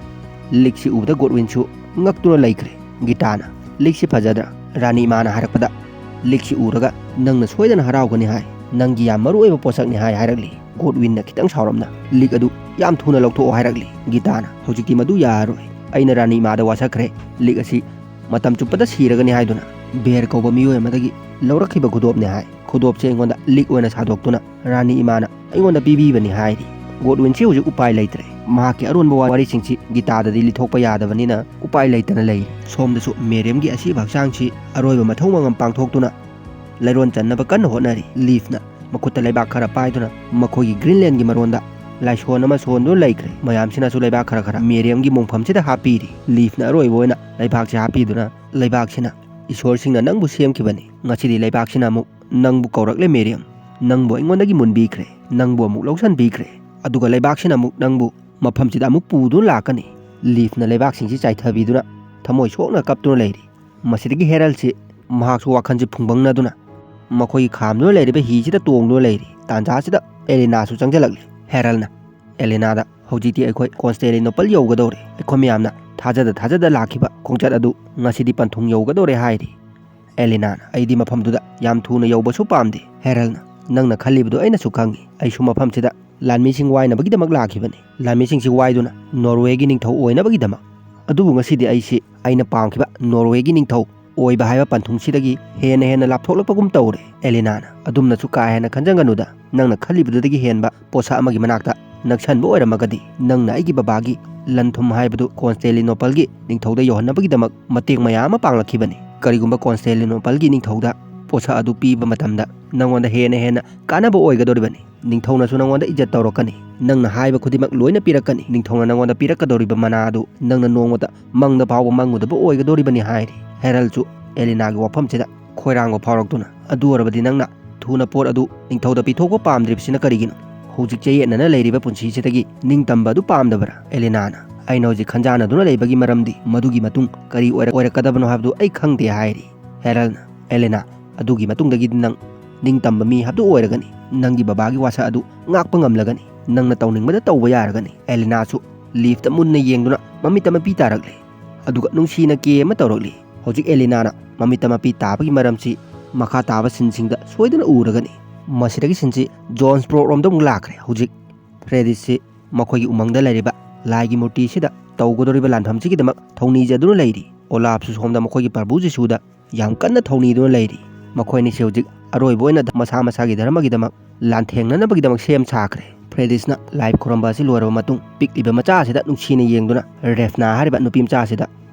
ꯂꯤꯛꯁꯤ ꯎꯕꯗ ꯒꯣꯗꯋꯤꯟꯁꯨ ꯉꯛꯇꯨꯅ ꯂꯩꯈ꯭ꯔꯦ꯫ ꯒꯤꯇꯥꯅ, "ꯂꯤꯛꯁꯤ ꯐꯖꯗ꯭ꯔꯥ?" ꯔꯥꯅꯤ ꯏꯃꯥꯅ ꯍꯥꯏꯔꯛꯄꯗ, "ꯂꯤꯛꯁꯤ ꯎꯔꯒ ꯅꯪꯅ ꯁꯣꯏꯗꯅ ꯍꯔꯥꯎꯒꯅꯤ ꯍꯥꯏ꯫ ꯅꯪꯒꯤ ꯌꯥꯝ ꯃꯔꯨ ꯑꯣꯏꯕ ꯄꯣꯠꯁꯛꯅꯤ" ꯍꯥꯏ ꯍꯥꯏꯔꯛꯂꯤ꯫ ꯒꯣꯗꯋꯤꯟꯅ ꯈꯤꯇꯪ ꯁꯥꯎꯔꯞꯅ, "ꯂꯤꯛ ꯑꯗꯨ ꯌꯥꯝ ꯊꯨꯅ ꯂꯧꯊꯣꯛꯑꯣ" ꯍꯥꯏꯔꯛꯂꯤ꯫ ꯒꯤꯇꯥꯅ, "ꯍꯧꯖꯤꯛꯇꯤ ꯃꯗꯨ ꯌꯥꯔꯔꯣꯏ꯫ ꯑꯩꯅ ꯔꯥꯅꯤ ꯏꯃꯥꯗ ꯋꯥꯁꯛꯈ꯭ꯔꯦ꯫ ꯂꯤꯛ ꯑꯁꯤ ꯃꯇꯝ ꯆꯨꯞꯄꯗ ꯁꯤꯔꯒꯅꯤ ꯍꯥꯏꯗꯨꯅ ꯕꯦꯔ ꯀꯧꯕ ꯃꯤꯑꯣꯏ ꯑꯃꯗꯒꯤ ꯂꯧꯔꯛꯈꯤꯕ ꯈꯨꯗꯣꯞꯅꯤ" ꯍꯥꯏ꯫ ꯈꯨꯗꯣꯞꯁꯦ ꯑꯩꯉꯣꯟꯗ ꯂꯤꯛ ꯑꯣꯏꯅ ꯁꯥꯗꯣꯛꯇꯨꯅ ꯔꯥꯅꯤ ꯏꯃꯥꯅ ꯑꯩꯉꯣꯟꯗ ꯄꯤꯕꯤꯕꯅꯤ ꯍꯥꯏꯔꯤ꯫ ꯒꯣꯗꯋꯤꯟꯁꯤ ꯍꯧꯖꯤꯛ ꯎꯄꯥꯏ ꯂꯩꯇ꯭ꯔꯦ꯫ ꯃꯍꯥꯛꯀꯤ ꯑꯔꯣꯟꯕ ꯋꯥꯔꯤꯁꯤꯡꯁꯤ ꯒꯤꯇꯥꯗꯗꯤ ꯂꯤꯊꯣꯛꯄ ꯌꯥꯗꯕꯅꯤꯅ ꯎꯄꯥꯏ ꯂꯩꯇꯅ ꯂꯩꯔꯤ꯫ ꯁꯣꯝꯗꯁꯨ ꯃꯦꯔꯤꯌꯝꯒꯤ ꯑꯁꯤꯕ ꯍꯛꯆꯥꯡꯁꯤ ꯑꯔꯣꯏꯕ ꯃꯊꯧ ꯃꯉꯝ ꯄꯥꯡꯊꯣꯛꯇꯨꯅ ꯂꯩꯔꯣꯟ ꯆꯟꯅꯕ ꯀꯟꯅ ꯍꯣꯠꯅꯔꯤ꯫ ꯂꯤꯐꯅ ꯃꯈꯨꯠꯇ ꯂꯩꯕꯥꯛ ꯈꯔ ꯄꯥꯏꯗꯨꯅ ꯃꯈꯣꯏꯒꯤ ꯒ꯭ꯔꯤꯟꯂꯦꯟꯒꯤ ꯃꯔꯣꯟꯗ ꯂꯥꯏꯁꯣꯟ ꯑꯃ ꯁꯣꯟꯗꯨꯅ ꯂꯩꯈ꯭ꯔꯦ꯫ ꯃꯌꯥꯝꯁꯤꯅꯁꯨ ꯂꯩꯕꯥꯛ ꯈꯔ ꯈꯔ ꯃꯦꯔꯤꯌꯝꯒꯤ ꯃꯣꯡꯐꯝꯁꯤꯗ ꯍꯥꯞꯄꯤꯔꯤ꯫ ꯂꯤꯐꯅ ꯑꯔꯣꯏꯕ ꯑꯣꯏꯅ ꯂꯩꯕꯥꯛꯁꯤ ꯍꯥꯞꯄꯤꯗꯨꯅ, "ꯂꯩꯕꯥꯛꯁꯤꯅ ꯏꯁꯣꯔꯁꯤꯡꯅ ꯅꯪꯕꯨ ꯁꯦꯝꯈꯤꯕꯅꯤ꯫ ꯉꯁꯤꯗꯤ ꯂꯩꯕꯥꯛꯁꯤꯅ ꯑꯃꯨꯛ ꯅꯪꯕꯨ ꯀꯧꯔꯛꯂꯦ ꯃꯦꯔꯤꯌꯝ꯫ ꯅꯪꯕꯨ ꯑꯩꯉꯣꯟꯗꯒꯤ ꯃꯨꯟꯕꯤꯈ꯭ꯔꯦ꯫ ꯅꯪꯕꯨ ꯑꯃꯨꯛ ꯂꯧꯁꯤꯟꯕꯤꯈ꯭ꯔꯦ꯫ ꯑꯗꯨꯒ ꯂꯩꯕꯥꯛꯁꯤꯅ ꯑꯃꯨꯛ ꯅꯪꯕꯨ ꯃꯐꯝꯁꯤꯗ ꯑꯃꯨꯛ ꯄꯨꯗꯨꯅ ꯂꯥꯛꯀꯅꯤ꯫" ꯂꯤꯐꯅ ꯂꯩꯕꯥꯛꯁꯤꯡꯁꯤ ꯆꯥꯏꯊꯕꯤꯗꯨꯅ ꯊꯃꯣꯏ ꯁꯣꯛꯅ ꯀꯞꯇꯨꯅ ꯂꯩꯔꯤ꯫ ꯃꯁꯤꯗꯒꯤ ꯍꯦꯔꯜꯁꯤ ꯃꯍꯥꯛꯁꯨ ꯋꯥꯈꯜꯁꯤ ꯐꯨꯡꯕꯪꯅꯗꯨꯅ ꯃꯈꯣꯏꯒꯤ ꯈꯥꯝꯗꯨꯅ ꯂꯩꯔꯤꯕ ꯍꯤꯁꯤꯗ ꯇꯣꯡꯗꯨꯅ ꯂꯩꯔꯤ꯫ ꯇꯥꯟꯖꯥꯁꯤꯗ ꯑꯦꯂꯤꯅꯥꯁꯨ ꯆꯪꯁꯤꯜꯂꯛꯂꯤ꯫ ꯍꯦꯔꯜꯅ ꯑꯦꯂꯤꯅꯥꯗ, "ꯍꯧꯖꯤꯛꯇꯤ ꯑꯩꯈꯣꯏ ꯀꯣꯟꯁꯇꯦꯂꯤꯅꯣꯄꯜ ꯌꯧꯒꯗꯧꯔꯦ꯫ ꯑꯩꯈꯣꯏ ꯃꯌꯥꯝꯅ ꯊꯥꯖꯗ ꯊꯥꯖꯗ ꯂꯥꯛꯈꯤꯕ ꯈꯣꯡꯆꯠ ꯑꯗꯨ ꯉꯁꯤꯗꯤ ꯄꯟꯊꯨꯡ ꯌꯧꯒꯗꯧꯔꯦ" ꯍꯥꯏꯔꯤ꯫ ꯑꯦꯂꯤꯅꯥꯅ, "ꯑꯩꯗꯤ ꯃꯐꯝꯗꯨꯗ ꯌꯥꯝ ꯊꯨꯅ ꯌꯧꯕꯁꯨ ꯄꯥꯝꯗꯦ꯫" ꯍꯦꯔꯜꯅ, "ꯅꯪꯅ ꯈꯜꯂꯤꯕꯗꯨ ꯑꯩꯅꯁꯨ ꯈꯪꯏ꯫ ꯑꯩꯁꯨ ꯃꯐꯝꯁꯤꯗ ꯂꯥꯟꯃꯤꯁꯤꯡ ꯋꯥꯏꯅꯕꯒꯤꯗꯃꯛ ꯂꯥꯛꯈꯤꯕꯅꯤ꯫ ꯂꯥꯟꯃꯤꯁꯤꯡꯁꯤ ꯋꯥꯏꯗꯨꯅ ꯅꯣꯔꯋꯦꯒꯤ ꯅꯤꯡꯊꯧ ꯑꯣꯏꯅꯕꯒꯤꯗꯃꯛ꯫ ꯑꯗꯨꯕꯨ ꯉꯁꯤꯗꯤ ꯑꯩꯁꯤ ꯑꯩꯅ ꯄꯥꯝꯈꯤꯕ ꯅꯣꯔꯋꯦꯒꯤ ꯅꯤꯡꯊꯧ ꯑꯣꯏꯕ ꯍꯥꯏꯕ ꯄꯟꯊꯨꯡꯁꯤꯗꯒꯤ ꯍꯦꯟꯅ ꯍꯦꯟꯅ ꯂꯥꯞꯊꯣꯛꯂꯛꯄꯒꯨꯝ ꯇꯧꯔꯦ꯫" ꯑꯦꯂꯤꯅꯥꯅ, "ꯑꯗꯨꯝꯅꯁꯨ ꯀꯥ ꯍꯦꯟꯅ ꯈꯟꯖꯟꯒꯅꯨꯗ꯫ ꯅꯪꯅ ꯈꯜꯂꯤꯕꯗꯨꯗꯒꯤ ꯍꯦꯟꯕ ꯄꯣꯠꯁꯛ ꯑꯃꯒꯤ ꯃꯅꯥꯛꯇ ꯅꯛꯁꯟꯕ ꯑꯣꯏꯔꯝꯃꯒꯗꯤ, ꯅꯪꯅ ꯑꯩꯒꯤ ꯕꯕꯥꯒꯤ ꯂꯟ ꯊꯨꯝ ꯍꯥꯏꯕꯗꯨ ꯀꯣꯟꯁꯇꯦꯂꯤꯅꯣꯄꯜꯒꯤ ꯅꯤꯡꯊꯧꯗ ꯌꯧꯍꯟꯅꯕꯒꯤꯗꯃꯛ ꯃꯇꯦꯡ ꯃꯌꯥꯝ ꯑꯃ ꯄꯥꯡꯂꯛꯈꯤꯕꯅꯤ꯫ ꯀꯔꯤꯒꯨꯝꯕ ꯀꯣꯟꯁꯇꯦꯂꯤꯅꯣꯄꯜꯒꯤ ꯅꯤꯡꯊꯧꯗ ꯄꯣꯠꯁꯛ ꯑꯗꯨ ꯄꯤꯕ ꯃꯇꯝꯗ ꯅꯪꯉꯣꯟꯗ ꯍꯦꯟꯅ ꯍꯦꯟꯅ ꯀꯥꯟꯅꯕ ꯑꯣꯏꯒꯗꯧꯔꯤꯕꯅꯤ꯫ ꯅꯤꯡꯊꯧꯅꯁꯨ ꯅꯪꯉꯣꯟꯗ ꯏꯖꯠ ꯇꯧꯔꯛꯀꯅꯤ꯫ ꯅꯪꯅ ꯍꯥꯏꯕ ꯈꯨꯗꯤꯡꯃꯛ ꯂꯣꯏꯅ ꯄꯤꯔꯛꯀꯅꯤ꯫ ꯅꯤꯡꯊꯧꯅ ꯅꯪꯉꯣꯟꯗ ꯄꯤꯔꯛꯀꯗꯧꯔꯤꯕ ꯃꯅꯥ ꯑꯗꯨ ꯅꯪꯅ ꯅꯣꯡꯃꯇ ꯃꯪꯗ ꯐꯥꯎꯕ ꯃꯪꯉꯨꯗꯕ ꯑꯣꯏꯒꯗꯧꯔꯤꯕꯅꯤ" ꯍꯥꯏꯔꯤ꯫ ꯍꯦꯔꯜꯁꯨ ꯑꯦꯂꯤꯅꯥꯒꯤ ꯋꯥꯐꯝꯁꯤꯗ ꯈꯣꯏꯔꯥꯡꯕ ꯐꯥꯎꯔꯛꯇꯨꯅ, "ꯑꯗꯨ ꯑꯣꯏꯔꯕꯗꯤ ꯅꯪꯅ ꯊꯨꯅ ꯄꯣꯠ ꯑꯗꯨ ꯅꯤꯡꯊꯧꯗ ꯄꯤꯊꯣꯛꯄ ꯄꯥꯝꯗ꯭ꯔꯤꯕꯁꯤꯅ ꯀꯔꯤꯒꯤꯅꯣ? ꯍꯧꯖꯤꯛ ꯆꯌꯦꯠꯅꯅ ꯂꯩꯔꯤꯕ ꯄꯨꯟꯁꯤꯁꯤꯗꯒꯤ ꯅꯤꯡꯇꯝꯕ ꯑꯗꯨ ꯄꯥꯝꯗꯕ꯭ꯔꯥ?" ꯑꯦꯂꯤꯅꯥꯅ, "ꯑꯩꯅ ꯍꯧꯖꯤꯛ ꯈꯟꯖꯥꯅꯗꯨꯅ ꯂꯩꯕꯒꯤ ꯃꯔꯝꯗꯤ ꯃꯗꯨꯒꯤ ꯃꯇꯨꯡ ꯀꯔꯤ ꯑꯣꯏꯔꯛ-, ꯑꯣꯏꯔꯛꯀꯗꯕꯅꯣ ꯍꯥꯏꯕꯗꯨ ꯑꯩ ꯈꯪꯗꯦ" ꯍꯥꯏꯔꯤ꯫ ꯍꯦꯔꯜꯅ, "ꯑꯦꯂꯤꯅꯥ, ꯑꯗꯨꯒꯤ ꯃꯇꯨꯡꯗꯒꯤꯗꯤ ꯅꯪ ꯅꯤꯡꯇꯝꯕ ꯃꯤ ꯍꯥꯏꯕꯗꯨ ꯑꯣꯏꯔꯒꯅꯤ꯫ ꯅꯪꯒꯤ ꯕꯕꯥꯒꯤ ꯋꯥꯁꯛ ꯑꯗꯨ ꯉꯥꯛꯄ ꯉꯝꯂꯒꯅꯤ꯫ ꯅꯪꯅ ꯇꯧꯅꯤꯡꯕꯗ ꯇꯧꯕ ꯌꯥꯔꯒꯅꯤ꯫" ꯑꯦꯂꯤꯅꯥꯁꯨ ꯂꯤꯐꯇ ꯃꯨꯟꯅ ꯌꯦꯡꯗꯨꯅ ꯃꯃꯤꯠꯇ ꯃꯄꯤ ꯇꯥꯔꯛꯂꯦ꯫ ꯑꯗꯨꯒ ꯅꯨꯡꯁꯤꯅ ꯀꯦ ꯑꯃ ꯇꯧꯔꯛꯂꯤ꯫ ꯍꯧꯖꯤꯛ ꯑꯦꯂꯤꯅꯥꯅ ꯃꯃꯤꯠꯇ ꯃꯄꯤ ꯇꯥꯕꯒꯤ ꯃꯔꯝꯁꯤ ꯃꯈꯥ ꯇꯥꯕ ꯁꯤꯟꯁꯤꯡꯗ ꯁꯣꯏꯗꯅ ꯎꯔꯒꯅꯤ꯫ ꯃꯁꯤꯗꯒꯤ ꯁꯤꯟꯁꯤ ꯖꯣꯟꯁꯕ꯭ꯔꯣꯛ ꯔꯣꯝꯗ ꯑꯃꯨꯛ ꯂꯥꯛꯈ꯭ꯔꯦ꯫ ꯍꯧꯖꯤꯛ ꯐ꯭ꯔꯦꯗꯤꯁꯁꯤ ꯃꯈꯣꯏꯒꯤ ꯎꯃꯪꯗ ꯂꯩꯔꯤꯕ ꯂꯥꯏꯒꯤ ꯃꯨꯔꯇꯤꯁꯤꯗ ꯇꯧꯒꯗꯧꯔꯤꯕ ꯂꯥꯟꯐꯝꯁꯤꯒꯤꯗꯃꯛ ꯊꯧꯅꯤꯖꯗꯨꯅ ꯂꯩꯔꯤ꯫ ꯑꯣꯂꯥꯞꯁꯨ ꯁꯣꯝꯗ ꯃꯈꯣꯏꯒꯤ ꯄ꯭ꯔꯚꯨ ꯖꯤꯁꯨꯗ ꯌꯥꯝ ꯀꯟꯅ ꯊꯧꯅꯤꯗꯨꯅ ꯂꯩꯔꯤ꯫ ꯃꯈꯣꯏ ꯑꯅꯤꯁꯤ ꯍꯧꯖꯤꯛ ꯑꯔꯣꯏꯕ ꯑꯣꯏꯅ ꯃꯁꯥ ꯃꯁꯥꯒꯤ ꯙꯔꯃꯒꯤꯗꯃꯛ ꯂꯥꯟꯊꯦꯡꯅꯅꯕꯒꯤꯗꯃꯛ ꯁꯦꯝ ꯁꯥꯈ꯭ꯔꯦ꯫ ꯐ꯭ꯔꯦꯗꯤꯁꯅ ꯂꯥꯏ ꯈꯨꯔꯝꯕ ꯑꯁꯤ ꯂꯣꯏꯔꯕ ꯃꯇꯨꯡ, ꯄꯤꯛꯂꯤꯕ ꯃꯆꯥ ꯑꯁꯤꯗ ꯅꯨꯡꯁꯤꯅ ꯌꯦꯡꯗꯨꯅ ꯔꯦꯐꯅꯥ ꯍꯥꯏꯔꯤꯕ ꯅꯨꯄꯤ ꯃꯆꯥ ꯑꯁꯤꯗ,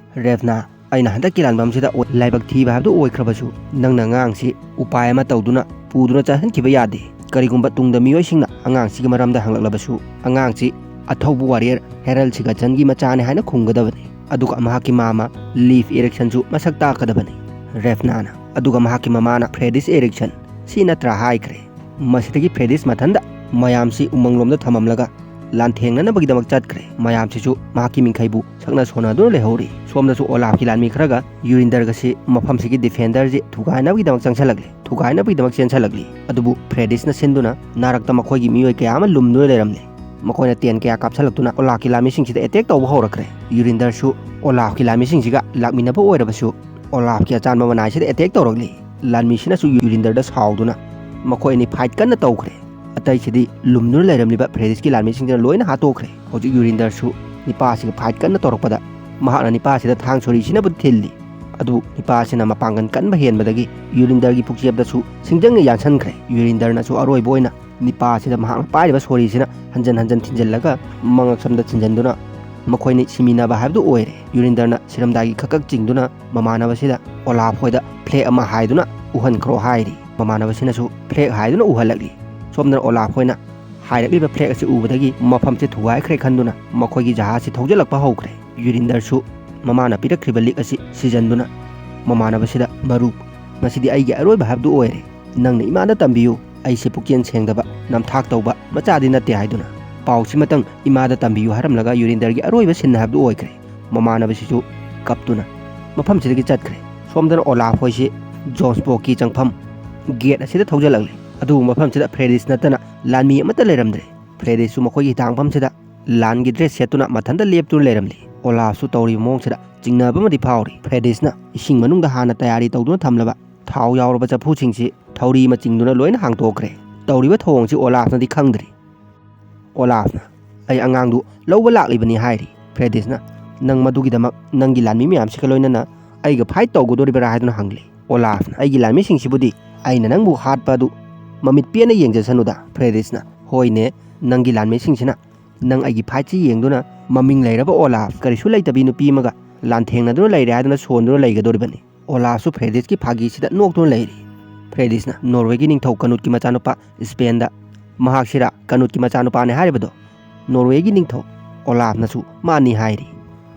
"ꯔꯦꯐꯅꯥ, ꯑꯩꯅ ꯍꯟꯗꯛꯀꯤ ꯂꯥꯟꯐꯝꯁꯤꯗ ꯑꯣꯏ-, ꯂꯥꯏꯕꯛ ꯊꯤꯕ ꯍꯥꯏꯕꯗꯨ ꯑꯣꯏꯈ꯭ꯔꯕꯁꯨ, ꯅꯪꯅ ꯑꯉꯥꯡꯁꯤ ꯎꯄꯥꯏ ꯑꯃ ꯇꯧꯗꯨꯅ ꯄꯨꯗꯨꯅ ꯆꯠꯍꯟꯈꯤꯕ ꯌꯥꯗꯦ꯫ ꯀꯔꯤꯒꯨꯝꯕ ꯇꯨꯡꯗ ꯃꯤꯑꯣꯏꯁꯤꯡꯅ ꯑꯉꯥꯡꯁꯤꯒꯤ ꯃꯔꯝꯗ ꯍꯪꯂꯛꯂꯕꯁꯨ, ꯑꯉꯥꯡꯁꯤ ꯑꯊꯧꯕ ꯋꯥꯔꯤꯌꯔ ꯍꯦꯔꯜ ꯁꯤꯒꯥꯆꯟꯒꯤ ꯃꯆꯥꯅꯤ ꯍꯥꯏꯅ ꯈꯨꯝꯒꯗꯕꯅꯤ꯫ ꯑꯗꯨꯒ ꯃꯍꯥꯛꯀꯤ ꯃꯥꯃ ꯂꯤꯐ ꯏꯔꯤꯛꯁꯟꯁꯨ ꯃꯁꯛ ꯇꯥꯛꯀꯗꯕꯅꯤ", ꯔꯦꯐꯅꯥꯅ꯫ ꯑꯗꯨꯒ ꯃꯍꯥꯛꯀꯤ ꯃꯃꯥꯅ ꯐ꯭ꯔꯦꯗꯤꯁ ꯏꯔꯤꯛꯁꯟ꯫ ꯁꯤ ꯅꯠꯇ꯭ꯔꯥ ꯍꯥꯏꯈ꯭ꯔꯦ꯫ ꯃꯁꯤꯗꯒꯤ ꯐ꯭ꯔꯦꯗꯤꯁ ꯃꯊꯟꯗ ꯃꯌꯥꯝꯁꯤ ꯎꯃꯪꯂꯣꯝꯗ ꯊꯝꯃꯝꯂꯒ ꯂꯥꯟꯊꯦꯡꯅꯅꯕꯒꯤꯗꯃꯛ ꯆꯠꯈ꯭ꯔꯦ꯫ ꯃꯌꯥꯝꯁꯤꯁꯨ ꯃꯍꯥꯛꯀꯤ ꯃꯤꯡꯈꯩꯕꯨ ꯁꯛꯅ ꯁꯣꯟꯅꯗꯨꯅ ꯂꯩꯍꯧꯔꯤ꯫ ꯁꯣꯝꯗꯁꯨ ꯑꯣꯂꯥꯐꯀꯤ ꯂꯥꯟꯃꯤ ꯈꯔꯒ ꯌꯨꯔꯤꯟꯗꯔꯒꯁꯤ ꯃꯐꯝꯁꯤꯒꯤ ꯗꯤꯐꯦꯟꯗꯔꯁꯤ ꯊꯨꯒꯥꯏꯅꯕꯒꯤꯗꯃꯛ ꯆꯪꯁꯜꯂꯛꯂꯤ꯫ ꯊꯨꯒꯥꯏꯅꯕꯒꯤꯗꯃꯛ ꯆꯦꯟꯁꯜꯂꯛꯂꯤ꯫ ꯑꯗꯨꯕꯨ ꯐ꯭ꯔꯦꯗꯤꯁꯅ ꯁꯤꯟꯗꯨꯅ ꯅꯥꯔꯛꯇ ꯃꯈꯣꯏꯒꯤ ꯃꯤꯑꯣꯏ ꯀꯌꯥ ꯑꯃ ꯂꯨꯝꯗꯨꯅ ꯂꯩꯔꯝꯂꯤ꯫ ꯃꯈꯣꯏꯅ ꯇꯦꯟ ꯀꯌꯥ ꯀꯥꯞꯁꯜꯂꯛꯇꯨꯅ ꯑꯣꯂꯥꯐꯀꯤ ꯂꯥꯟꯃꯤꯁꯤꯡꯁꯤꯗ ꯑꯦꯇꯦꯛ ꯇꯧꯕ ꯍꯧꯔꯛꯈ꯭ꯔꯦ꯫ ꯌꯨꯔꯤꯟꯗꯔꯁꯨ ꯑꯣꯂꯥꯐꯀꯤ ꯂꯥꯟꯃꯤꯁꯤꯡꯁꯤꯒ ꯂꯥꯛꯃꯤꯟꯅꯕ ꯑꯣꯏꯔꯕꯁꯨ, ꯑꯣꯂꯥꯐꯀꯤ ꯑꯆꯥꯟꯕ ꯃꯅꯥꯏꯁꯤꯗ ꯑꯦꯇꯦꯛ ꯇꯧꯔꯛꯂꯤ꯫ ꯂꯥꯟꯃꯤꯁꯤꯅꯁꯨ ꯌꯨꯔꯤꯟꯗꯔꯗ ꯁꯥꯎꯗꯨꯅ ꯃꯈꯣꯏ ꯑꯅꯤ ꯐꯥꯏꯠ ꯀꯟꯅ ꯇꯧꯈ꯭ꯔꯦ꯫ ꯑꯇꯩꯁꯤꯗꯤ ꯂꯨꯝꯗꯨꯅ ꯂꯩꯔꯝꯂꯤꯕ ꯐ꯭ꯔꯦꯗꯤꯁꯀꯤ ꯂꯥꯟꯃꯤꯁꯤꯡꯁꯤꯅ ꯂꯣꯏꯅ ꯍꯥꯠꯇꯣꯛꯈ꯭ꯔꯦ꯫ ꯍꯧꯖꯤꯛ ꯌꯨꯔꯤꯟꯗꯔꯁꯨ ꯅꯤꯄꯥꯁꯤꯒ ꯐꯥꯏꯠ ꯀꯟꯅ ꯇꯧꯔꯛꯄꯗ, ꯃꯍꯥꯛꯅ ꯅꯤꯄꯥꯁꯤꯗ ꯊꯥꯡ ꯁꯣꯔꯤꯁꯤꯅꯕꯨꯗꯤ ꯊꯤꯜꯂꯤ꯫ ꯑꯗꯨꯕꯨ ꯅꯤꯄꯥꯁꯤꯅ ꯃꯄꯥꯡꯒꯜ ꯀꯟꯕ ꯍꯦꯟꯕꯗꯒꯤ ꯌꯨꯔꯤꯟꯗꯔꯒꯤ ꯄꯨꯛꯆꯦꯞꯇꯁꯨ ꯁꯤꯡꯖꯪꯅ ꯌꯥꯟꯁꯟꯈ꯭ꯔꯦ꯫ ꯌꯨꯔꯤꯟꯗꯔꯅꯁꯨ ꯑꯔꯣꯏꯕ ꯑꯣꯏꯅ ꯅꯤꯄꯥꯁꯤꯗ ꯃꯍꯥꯛꯅ ꯄꯥꯏꯔꯤꯕ ꯁꯣꯔꯤꯁꯤꯅ ꯍꯟꯖꯟ ꯍꯟꯖꯟ ꯊꯤꯟꯖꯤꯜꯂꯒ ꯃꯉꯛꯁꯝꯗ ꯊꯤꯟꯖꯟꯗꯨꯅ ꯃꯈꯣꯏꯅꯤ ꯁꯤꯃꯤꯟꯅꯕ ꯍꯥꯏꯕꯗꯨ ꯑꯣꯏꯔꯦ꯫ ꯌꯨꯔꯤꯟꯗꯔꯅ ꯁꯤꯔꯝꯗꯥꯏꯒꯤ ꯈꯛ ꯈꯛ ꯆꯤꯡꯗꯨꯅ ꯃꯃꯥꯟꯅꯕꯁꯤꯗ ꯑꯣꯂꯥꯐ ꯍꯣꯏꯗ ꯐ꯭ꯂꯦꯛ ꯑꯃ ꯍꯥꯏꯗꯨꯅ ꯎꯍꯟꯈ꯭ꯔꯣ ꯍꯥꯏꯔꯤ꯫ ꯃꯃꯥꯟꯅꯕꯁꯤꯅꯁꯨ ꯐ꯭ꯂꯦꯛ ꯍꯥꯏꯗꯨꯅ ꯎꯍꯜꯂꯛꯂꯤ꯫ ꯁꯣꯝꯗꯅ ꯑꯣꯂꯥꯐ ꯍꯣꯏꯅ ꯍꯥꯏꯔꯛꯂꯤꯕ ꯐ꯭ꯂꯦꯛ ꯑꯁꯤ ꯎꯕꯗꯒꯤ ꯃꯐꯝꯁꯦ ꯊꯨꯒꯥꯏꯈ꯭ꯔꯦ ꯈꯟꯗꯨꯅ ꯃꯈꯣꯏꯒꯤ ꯖꯍꯥꯖꯁꯤ ꯊꯧꯖꯤꯜꯂꯛꯄ ꯍꯧꯈ꯭ꯔꯦ꯫ ꯌꯨꯔꯤꯟꯗꯔꯁꯨ ꯃꯃꯥꯅ ꯄꯤꯔꯛꯈ꯭ꯔꯤꯕ ꯂꯤꯛ ꯑꯁꯤ ꯁꯤꯖꯟꯗꯨꯅ ꯃꯃꯥꯟꯅꯕꯁꯤꯗ, "ꯃꯔꯨꯞ, ꯉꯁꯤꯗꯤ ꯑꯩꯒꯤ ꯑꯔꯣꯏꯕ ꯍꯥꯏꯕꯗꯨ ꯑꯣꯏꯔꯦ꯫ ꯅꯪꯅ ꯏꯃꯥꯗ ꯇꯝꯕꯤꯌꯨ, ꯑꯩꯁꯦ ꯄꯨꯛꯆꯦꯜ ꯁꯦꯡꯗꯕ, ꯅꯝꯊꯥꯛ ꯇꯧꯕ ꯃꯆꯥꯗꯤ ꯅꯠꯇꯦ" ꯍꯥꯏꯗꯨꯅ꯫ ꯄꯥꯎꯁꯤꯃꯇꯪ ꯏꯃꯥꯗ ꯇꯝꯕꯤꯌꯨ ꯍꯥꯏꯔꯝꯂꯒ ꯌꯨꯔꯤꯟꯗꯔꯒꯤ ꯑꯔꯣꯏꯕ ꯁꯤꯟ ꯍꯥꯏꯕꯗꯨ ꯑꯣꯏꯈ꯭ꯔꯦ꯫ ꯃꯃꯥꯟꯅꯕꯁꯤꯁꯨ ꯀꯞꯇꯨꯅ ꯃꯐꯝꯁꯤꯗꯒꯤ ꯆꯠꯈ꯭ꯔꯦ꯫ ꯁꯣꯝꯗꯅ ꯑꯣꯂꯥꯐ ꯍꯣꯏꯁꯤ ꯖꯣꯟꯁꯕꯣꯔꯒꯀꯤ ꯆꯪꯐꯝ ꯒꯦꯠ ꯑꯁꯤꯗ ꯊꯧꯖꯤꯜꯂꯛꯂꯤ꯫ ꯑꯗꯨꯕꯨ ꯃꯐꯝꯁꯤꯗ ꯐ꯭ꯔꯦꯗꯤꯁ ꯅꯠꯇꯅ ꯂꯥꯟꯃꯤ ꯑꯃꯠꯇ ꯂꯩꯔꯝꯗ꯭ꯔꯦ꯫ ꯐ꯭ꯔꯦꯗꯤꯁꯁꯨ ꯃꯈꯣꯏꯒꯤ ꯍꯤꯊꯥꯡꯐꯝꯁꯤꯗ ꯂꯥꯟꯒꯤ ꯗ꯭ꯔꯦꯁ ꯁꯦꯠꯇꯨꯅ ꯃꯊꯟꯇ ꯂꯦꯞꯇꯨꯅ ꯂꯩꯔꯝꯂꯤ꯫ ꯑꯣꯂꯥꯐꯁꯨ ꯇꯧꯔꯤꯕ ꯃꯑꯣꯡꯁꯤꯗ ꯆꯤꯡꯅꯕ ꯑꯃꯗꯤ ꯐꯥꯎꯔꯤ꯫ ꯐ꯭ꯔꯦꯗꯤꯁꯅ ꯏꯁꯤꯡ ꯃꯅꯨꯡꯗ ꯍꯥꯟꯅ ꯇꯌꯥꯔꯤ ꯇꯧꯗꯨꯅ ꯊꯝꯂꯕ ꯊꯥꯎ ꯌꯥꯎꯔꯕ ꯆꯐꯨꯁꯤꯡꯁꯤ ꯊꯧꯔꯤ ꯑꯃ ꯆꯤꯡꯗꯨꯅ ꯂꯣꯏꯅ ꯍꯥꯡꯗꯣꯛꯈ꯭ꯔꯦ꯫ ꯇꯧꯔꯤꯕ ꯊꯧꯑꯣꯡꯁꯤ ꯑꯣꯂꯥꯐꯅꯗꯤ ꯈꯪꯗ꯭ꯔꯤ꯫ ꯑꯣꯂꯥꯐꯅ, "ꯑꯩ ꯑꯉꯥꯡꯗꯨ ꯂꯧꯕ ꯂꯥꯛꯂꯤꯕꯅꯤ" ꯍꯥꯏꯔꯤ꯫ ꯐ꯭ꯔꯦꯗꯤꯁꯅ, "ꯅꯪ ꯃꯗꯨꯒꯤꯗꯃꯛ ꯅꯪꯒꯤ ꯂꯥꯟꯃꯤ ꯃꯌꯥꯝꯁꯤꯒ ꯂꯣꯏꯅꯅ ꯑꯩꯒ ꯐꯥꯏꯠ ꯇꯧꯒꯗꯣꯔꯤꯕꯔꯥ?" ꯍꯥꯏꯗꯨꯅ ꯍꯪꯂꯤ꯫ ꯑꯣꯂꯥꯐꯅ, "ꯑꯩꯒꯤ ꯂꯥꯟꯃꯤꯁꯤꯡꯁꯤꯕꯨꯗꯤ ꯑꯩꯅ ꯅꯪꯕꯨ ꯍꯥꯠꯄ ꯑꯗꯨ ꯃꯃꯤꯠ ꯄꯦꯟꯅ ꯌꯦꯡꯖꯁꯅꯨꯗ꯫ ꯐ꯭ꯔꯦꯗꯤꯁꯅ, ꯍꯣꯏꯅꯦ, ꯅꯪꯒꯤ ꯂꯥꯟꯃꯤꯁꯤꯡꯁꯤꯅ ꯅꯪ ꯑꯩꯒꯤ ꯐꯥꯏꯠꯁꯤ ꯌꯦꯡꯗꯨꯅ ꯃꯃꯤꯡ ꯂꯩꯔꯕ ꯑꯣꯂꯥꯐ, ꯀꯔꯤꯁꯨ ꯂꯩꯇꯕꯤ ꯅꯨꯄꯤ ꯑꯃꯒ ꯂꯥꯟꯊꯦꯡꯅꯗꯨꯅ ꯂꯩꯔꯦ ꯍꯥꯏꯗꯨꯅ ꯁꯣꯟꯗꯨꯅ ꯂꯩꯒꯗꯧꯔꯤꯕꯅꯤ꯫ ꯑꯣꯂꯥꯐꯁꯨ ꯐ꯭ꯔꯦꯗꯤꯁꯀꯤ ꯐꯥꯒꯤꯁꯤꯗ ꯅꯣꯛꯇꯨꯅ ꯂꯩꯔꯤ꯫ ꯐ꯭ꯔꯦꯗꯤꯁꯅ, ꯅꯣꯔꯋꯦꯒꯤ ꯅꯤꯡꯊꯧ ꯀꯅꯨꯠꯀꯤ ꯃꯆꯥꯅꯨꯄꯥ ꯁ꯭ꯄꯦꯟꯗ, ꯃꯍꯥꯛꯁꯤꯔꯥ ꯀꯅꯨꯠꯀꯤ ꯃꯆꯥꯅꯨꯄꯥꯅꯦ ꯍꯥꯏꯔꯤꯕꯗꯣ? ꯅꯣꯔꯋꯦꯒꯤ ꯅꯤꯡꯊꯧ ꯑꯣꯂꯥꯐꯅꯁꯨ ꯃꯥꯅꯤ ꯍꯥꯏꯔꯤ꯫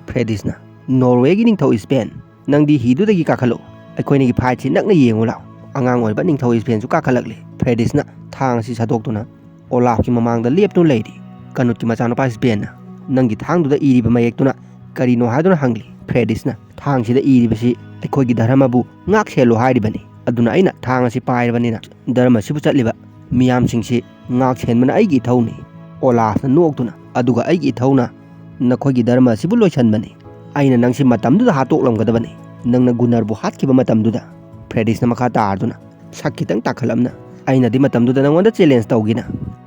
ꯐ꯭ꯔꯦꯗꯤꯁꯅ, ꯅꯣꯔꯋꯦꯒꯤ ꯅꯤꯡꯊꯧ ꯁ꯭ꯄꯦꯟ, ꯅꯪꯗꯤ ꯍꯤꯗꯨꯗꯒꯤ ꯀꯥꯈꯠꯂꯛꯎ, ꯑꯩꯈꯣꯏꯅꯤꯒꯤ ꯐꯥꯏꯠꯁꯤ ꯅꯛꯅ ꯌꯦꯡꯉꯨ ꯂꯥꯎ꯫ ꯑꯉꯥꯡ ꯑꯣꯏꯕ ꯅꯤꯡꯊꯧ ꯁ꯭ꯄꯦꯟꯁꯨ ꯀꯥꯈꯠꯂꯛꯂꯦ꯫ ꯐ꯭ꯔꯦꯗꯤꯁꯅ ꯊꯥꯡ ꯑꯁꯤ ꯁꯥꯗꯣꯛꯇꯨꯅ ꯑꯣꯂꯥꯐꯀꯤ ꯃꯃꯥꯡꯗ ꯂꯦꯞꯇꯨꯅ ꯂꯩꯔꯤ꯫ ꯀꯅꯨꯠꯀꯤ ꯃꯆꯥꯅꯨꯄꯥ ꯁ꯭ꯄꯦꯟꯅ, ꯅꯪꯒꯤ ꯊꯥꯡꯗꯨꯗ ꯏꯔꯤꯕ ꯃꯌꯦꯛꯇꯨꯅ ꯀꯔꯤꯅꯣ ꯍꯥꯏꯗꯨꯅ ꯍꯪꯂꯤ꯫ ꯐ꯭ꯔꯦꯗꯤꯁꯅ, ꯊꯥꯡꯁꯤꯗ ꯏꯔꯤꯕꯁꯤ ꯑꯩꯈꯣꯏꯒꯤ ꯙꯔꯃꯕꯨ ꯉꯥꯛ ꯁꯦꯜꯂꯨ ꯍꯥꯏꯔꯤꯕꯅꯤ꯫ ꯑꯗꯨꯅ ꯑꯩꯅ ꯊꯥꯡ ꯑꯁꯤ ꯄꯥꯏꯔꯕꯅꯤꯅ ꯙꯔꯃꯁꯤꯕꯨ ꯆꯠꯂꯤꯕ ꯃꯤꯌꯥꯝꯁꯤꯡꯁꯤ ꯉꯥꯛ ꯁꯦꯟꯕꯅ ꯑꯩꯒꯤ ꯏꯊꯧꯅꯤ꯫ ꯑꯣꯂꯥꯐꯅ ꯅꯣꯛꯇꯨꯅ, ꯑꯗꯨꯒ ꯑꯩꯒꯤ ꯏꯊꯧꯅ ꯅꯈꯣꯏꯒꯤ ꯙꯔꯃ ꯑꯁꯤꯕꯨ ꯂꯣꯏꯁꯟꯕꯅꯤ꯫ ꯑꯩꯅ ꯅꯪꯁꯤ ꯃꯇꯝꯗꯨꯗ ꯍꯥꯠꯇꯣꯛꯂꯝꯒꯗꯕꯅꯤ, ꯅꯪꯅ ꯒꯨꯅꯔꯕꯨ ꯍꯥꯠꯈꯤꯕ ꯃꯇꯝꯗꯨꯗ꯫ ꯐ꯭ꯔꯦꯗꯤꯁꯅ ꯃꯈꯥ ꯇꯥꯔꯗꯨꯅ, ꯁꯛ ꯈꯤꯇꯪ ꯇꯥꯈꯠꯂꯞꯅ, ꯑꯩꯅꯗꯤ ꯃꯇꯝꯗꯨꯗ ꯅꯪꯉꯣꯟꯗ ꯆꯦꯂꯦꯟꯖ ꯇꯧꯒꯦꯅ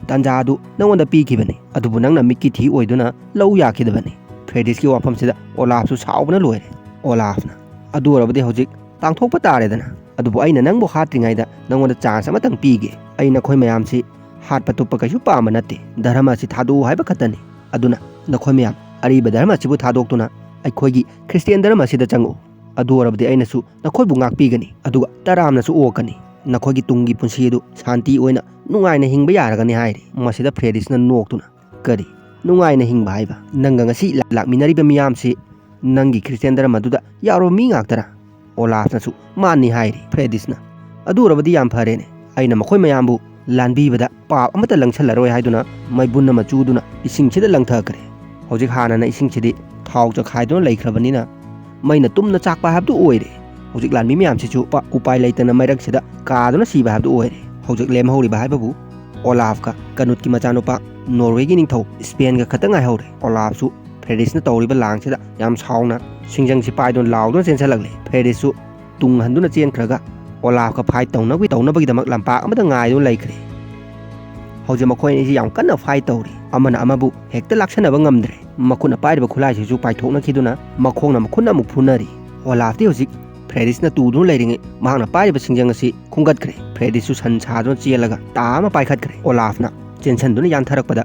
ꯇꯥꯟꯖꯥ ꯑꯗꯨ ꯅꯪꯉꯣꯟꯗ ꯄꯤꯈꯤꯕꯅꯤ, ꯑꯗꯨꯕꯨ ꯅꯪꯅ ꯃꯤꯠꯀꯤ ꯊꯤ ꯑꯣꯏꯗꯨꯅ ꯂꯧ ꯌꯥꯈꯤꯗꯕꯅꯤ꯫ ꯐ꯭ꯔꯦꯗꯤꯁꯀꯤ ꯋꯥꯐꯝꯁꯤꯗ ꯑꯣꯂꯥꯐꯁꯨ ꯁꯥꯎꯕꯅ ꯂꯣꯏꯔꯦ꯫ ꯑꯣꯂꯥꯐꯅ, ꯑꯗꯨ ꯑꯣꯏꯔꯕꯗꯤ ꯍꯧꯖꯤꯛ ꯇꯥꯡꯊꯣꯛꯄ ꯇꯥꯔꯦꯗꯅ꯫ ꯑꯗꯨꯕꯨ ꯑꯩꯅ ꯅꯪꯕꯨ ꯍꯥꯠꯇ꯭ꯔꯤꯉꯩꯗ ꯅꯪꯉꯣꯟꯗ ꯆꯥꯟꯁ ꯑꯃꯇꯪ ꯄꯤꯒꯦ꯫ ꯑꯩ ꯅꯈꯣꯏ ꯃꯌꯥꯝꯁꯤ ꯍꯥꯠꯄ ꯇꯨꯞꯄ ꯀꯩꯁꯨ ꯄꯥꯝꯕ ꯅꯠꯇꯦ꯫ ꯙꯔꯃ ꯑꯁꯤ ꯊꯥꯗꯣꯛꯎ ꯍꯥꯏꯕ ꯈꯛꯇꯅꯤ꯫ ꯑꯗꯨꯅ ꯅꯈꯣꯏ ꯃꯌꯥꯝ ꯑꯔꯤꯕ ꯙꯔꯃ ꯑꯁꯤꯕꯨ ꯊꯥꯗꯣꯛꯇꯨꯅ ꯑꯩꯈꯣꯏꯒꯤ ꯈ꯭ꯔꯤꯁꯇꯤꯌꯥꯟ ꯙꯔꯃ ꯑꯁꯤꯗ ꯆꯪꯉꯛꯎ꯫ ꯑꯗꯨ ꯑꯣꯏꯔꯕꯗꯤ ꯑꯩꯅꯁꯨ ꯅꯈꯣꯏꯕꯨ ꯉꯥꯛꯄꯤꯒꯅꯤ, ꯑꯗꯨꯒ ꯇꯔꯥꯝꯅꯁꯨ ꯑꯣꯛꯀꯅꯤ꯫ ꯅꯈꯣꯏꯒꯤ ꯇꯨꯡꯒꯤ ꯄꯨꯟꯁꯤ ꯑꯗꯨ ꯁꯥꯟꯇꯤ ꯑꯣꯏꯅ ꯅꯨꯡꯉꯥꯏꯅ ꯍꯤꯡꯕ ꯌꯥꯔꯒꯅꯤ ꯍꯥꯏꯔꯤ꯫ ꯃꯁꯤꯗ ꯐ꯭ꯔꯦꯗꯤꯁꯅ ꯅꯣꯛꯇꯨꯅ, ꯀꯔꯤ ꯅꯨꯡꯉꯥꯏꯅ ꯍꯤꯡꯕ ꯍꯥꯏꯕ? ꯅꯪꯒ ꯉꯁꯤ ꯂꯥꯛꯃꯤꯟꯅꯔꯤꯕ ꯃꯤꯌꯥꯝꯁꯤ ꯅꯪꯒꯤ ꯈ꯭ꯔꯤꯁꯇꯤꯌꯥꯟ ꯙꯔꯃꯗꯨꯗ ꯌꯥꯎꯔꯕ ꯃꯤ ꯉꯥꯛꯇꯔꯥ? ꯑꯣꯂꯥꯐꯅꯁꯨ ꯃꯥꯅꯤ ꯍꯥꯏꯔꯤ꯫ ꯐ꯭ꯔꯦꯗꯤꯁꯅ, ꯑꯗꯨ ꯑꯣꯏꯔꯕꯗꯤ ꯌꯥꯝ ꯐꯔꯦꯅꯦ, ꯑꯩꯅ ꯃꯈꯣꯏ ꯃꯌꯥꯝꯕꯨ ꯂꯥꯟꯕꯤꯕꯗ ꯄꯥꯞ ꯑꯃꯠꯇ ꯂꯪꯁꯜꯂꯔꯣꯏ ꯍꯥꯏꯗꯨꯅ ꯃꯩꯕꯨꯟ ꯑꯃ ꯆꯨꯗꯨꯅ ꯏꯁꯤꯡꯁꯤꯗ ꯂꯪꯊꯈ꯭ꯔꯦ꯫ ꯍꯧꯖꯤꯛ ꯍꯥꯟꯅꯅ ꯏꯁꯤꯡꯁꯤꯗꯤ ꯊꯥꯎ ꯆꯈꯥꯏꯗꯨꯅ ꯂꯩꯈ꯭ꯔꯕꯅꯤꯅ ꯃꯩꯅ ꯇꯨꯝꯅ ꯆꯥꯛꯄ ꯍꯥꯏꯕꯗꯨ ꯑꯣꯏꯔꯦ꯫ ꯍꯧꯖꯤꯛ ꯂꯥꯟꯃꯤ ꯃꯌꯥꯝꯁꯤꯁꯨ ꯎꯄꯥ-, ꯎꯄꯥꯏ ꯂꯩꯇꯅ ꯃꯩꯔꯛꯁꯤꯗ ꯀꯥꯗꯨꯅ ꯁꯤꯕ ꯍꯥꯏꯕꯗꯨ ꯑꯣꯏꯔꯦ꯫ ꯍꯧꯖꯤꯛ ꯂꯦꯝꯍꯧꯔꯤꯕ ꯍꯥꯏꯕꯕꯨ ꯑꯣꯂꯥꯐꯀ ꯀꯅꯨꯠꯀꯤ ꯃꯆꯥꯅꯨꯄꯥ ꯅꯣꯔꯋꯦꯒꯤ ꯅꯤꯡꯊꯧ ꯁ꯭ꯄꯦꯟꯒ ꯈꯛꯇ ꯉꯥꯏꯍꯧꯔꯦ꯫ ꯑꯣꯂꯥꯐꯁꯨ ꯐ꯭ꯔꯦꯗꯤꯁꯅ ꯇꯧꯔꯤꯕ ꯂꯥꯡꯁꯤꯗ ꯌꯥꯝ ꯁꯥꯎꯅ ꯁꯤꯡꯖꯪꯁꯤ ꯄꯥꯏꯗꯨꯅ ꯂꯥꯎꯗꯨꯅ ꯆꯦꯟꯁꯤꯜꯂꯛꯂꯦ꯫ ꯐ꯭ꯔꯦꯗꯤꯁꯁꯨ ꯇꯨꯡ ꯍꯟꯗꯨꯅ ꯆꯦꯟꯈ꯭ꯔꯒ ꯑꯣꯂꯥꯐꯀ ꯐꯥꯏꯠ ꯇꯧꯅꯕꯒꯤ, ꯇꯧꯅꯕꯒꯤꯗꯃꯛ ꯂꯝꯄꯥꯛ ꯑꯃꯗ ꯉꯥꯏꯗꯨꯅ ꯂꯩꯈ꯭ꯔꯦ꯫ ꯍꯧꯖꯤꯛ ꯃꯈꯣꯏ ꯑꯅꯤꯁꯤ ꯌꯥꯝ ꯀꯟꯅ ꯐꯥꯏꯠ ꯇꯧꯔꯤ꯫ ꯑꯃꯅ ꯑꯃꯕꯨ ꯍꯦꯛꯇ ꯂꯥꯛꯁꯟꯅꯕ ꯉꯝꯗ꯭ꯔꯦ꯫ ꯃꯈꯨꯠꯅ ꯄꯥꯏꯔꯤꯕ ꯈꯨꯠꯂꯥꯏꯁꯤꯁꯨ ꯄꯥꯏꯊꯣꯛꯅꯈꯤꯗꯨꯅ ꯃꯈꯣꯡꯅ ꯃꯈꯨꯠꯅ ꯑꯃꯨꯛ ꯐꯨꯅꯔꯤ꯫ ꯑꯣꯂꯥꯐꯇꯤ ꯍꯧꯖꯤꯛ ꯐ꯭ꯔꯦꯗꯤꯁꯅ ꯇꯨꯗꯨꯅ ꯂꯩꯔꯤꯉꯩ ꯃꯍꯥꯛꯅ ꯄꯥꯏꯔꯤꯕ ꯁꯤꯡꯖꯪ ꯑꯁꯤ ꯈꯨꯝꯒꯠꯈ꯭ꯔꯦ꯫ ꯐ꯭ꯔꯦꯗꯤꯁꯁꯨ ꯁꯟ ꯁꯥꯗꯨꯅ ꯆꯦꯜꯂꯒ ꯇꯥ ꯑꯃ ꯄꯥꯏꯈꯠꯈ꯭ꯔꯦ꯫ ꯑꯣꯂꯥꯐꯅ ꯆꯦꯟꯁꯤꯟꯗꯨꯅ ꯌꯥꯟꯊꯔꯛꯄꯗ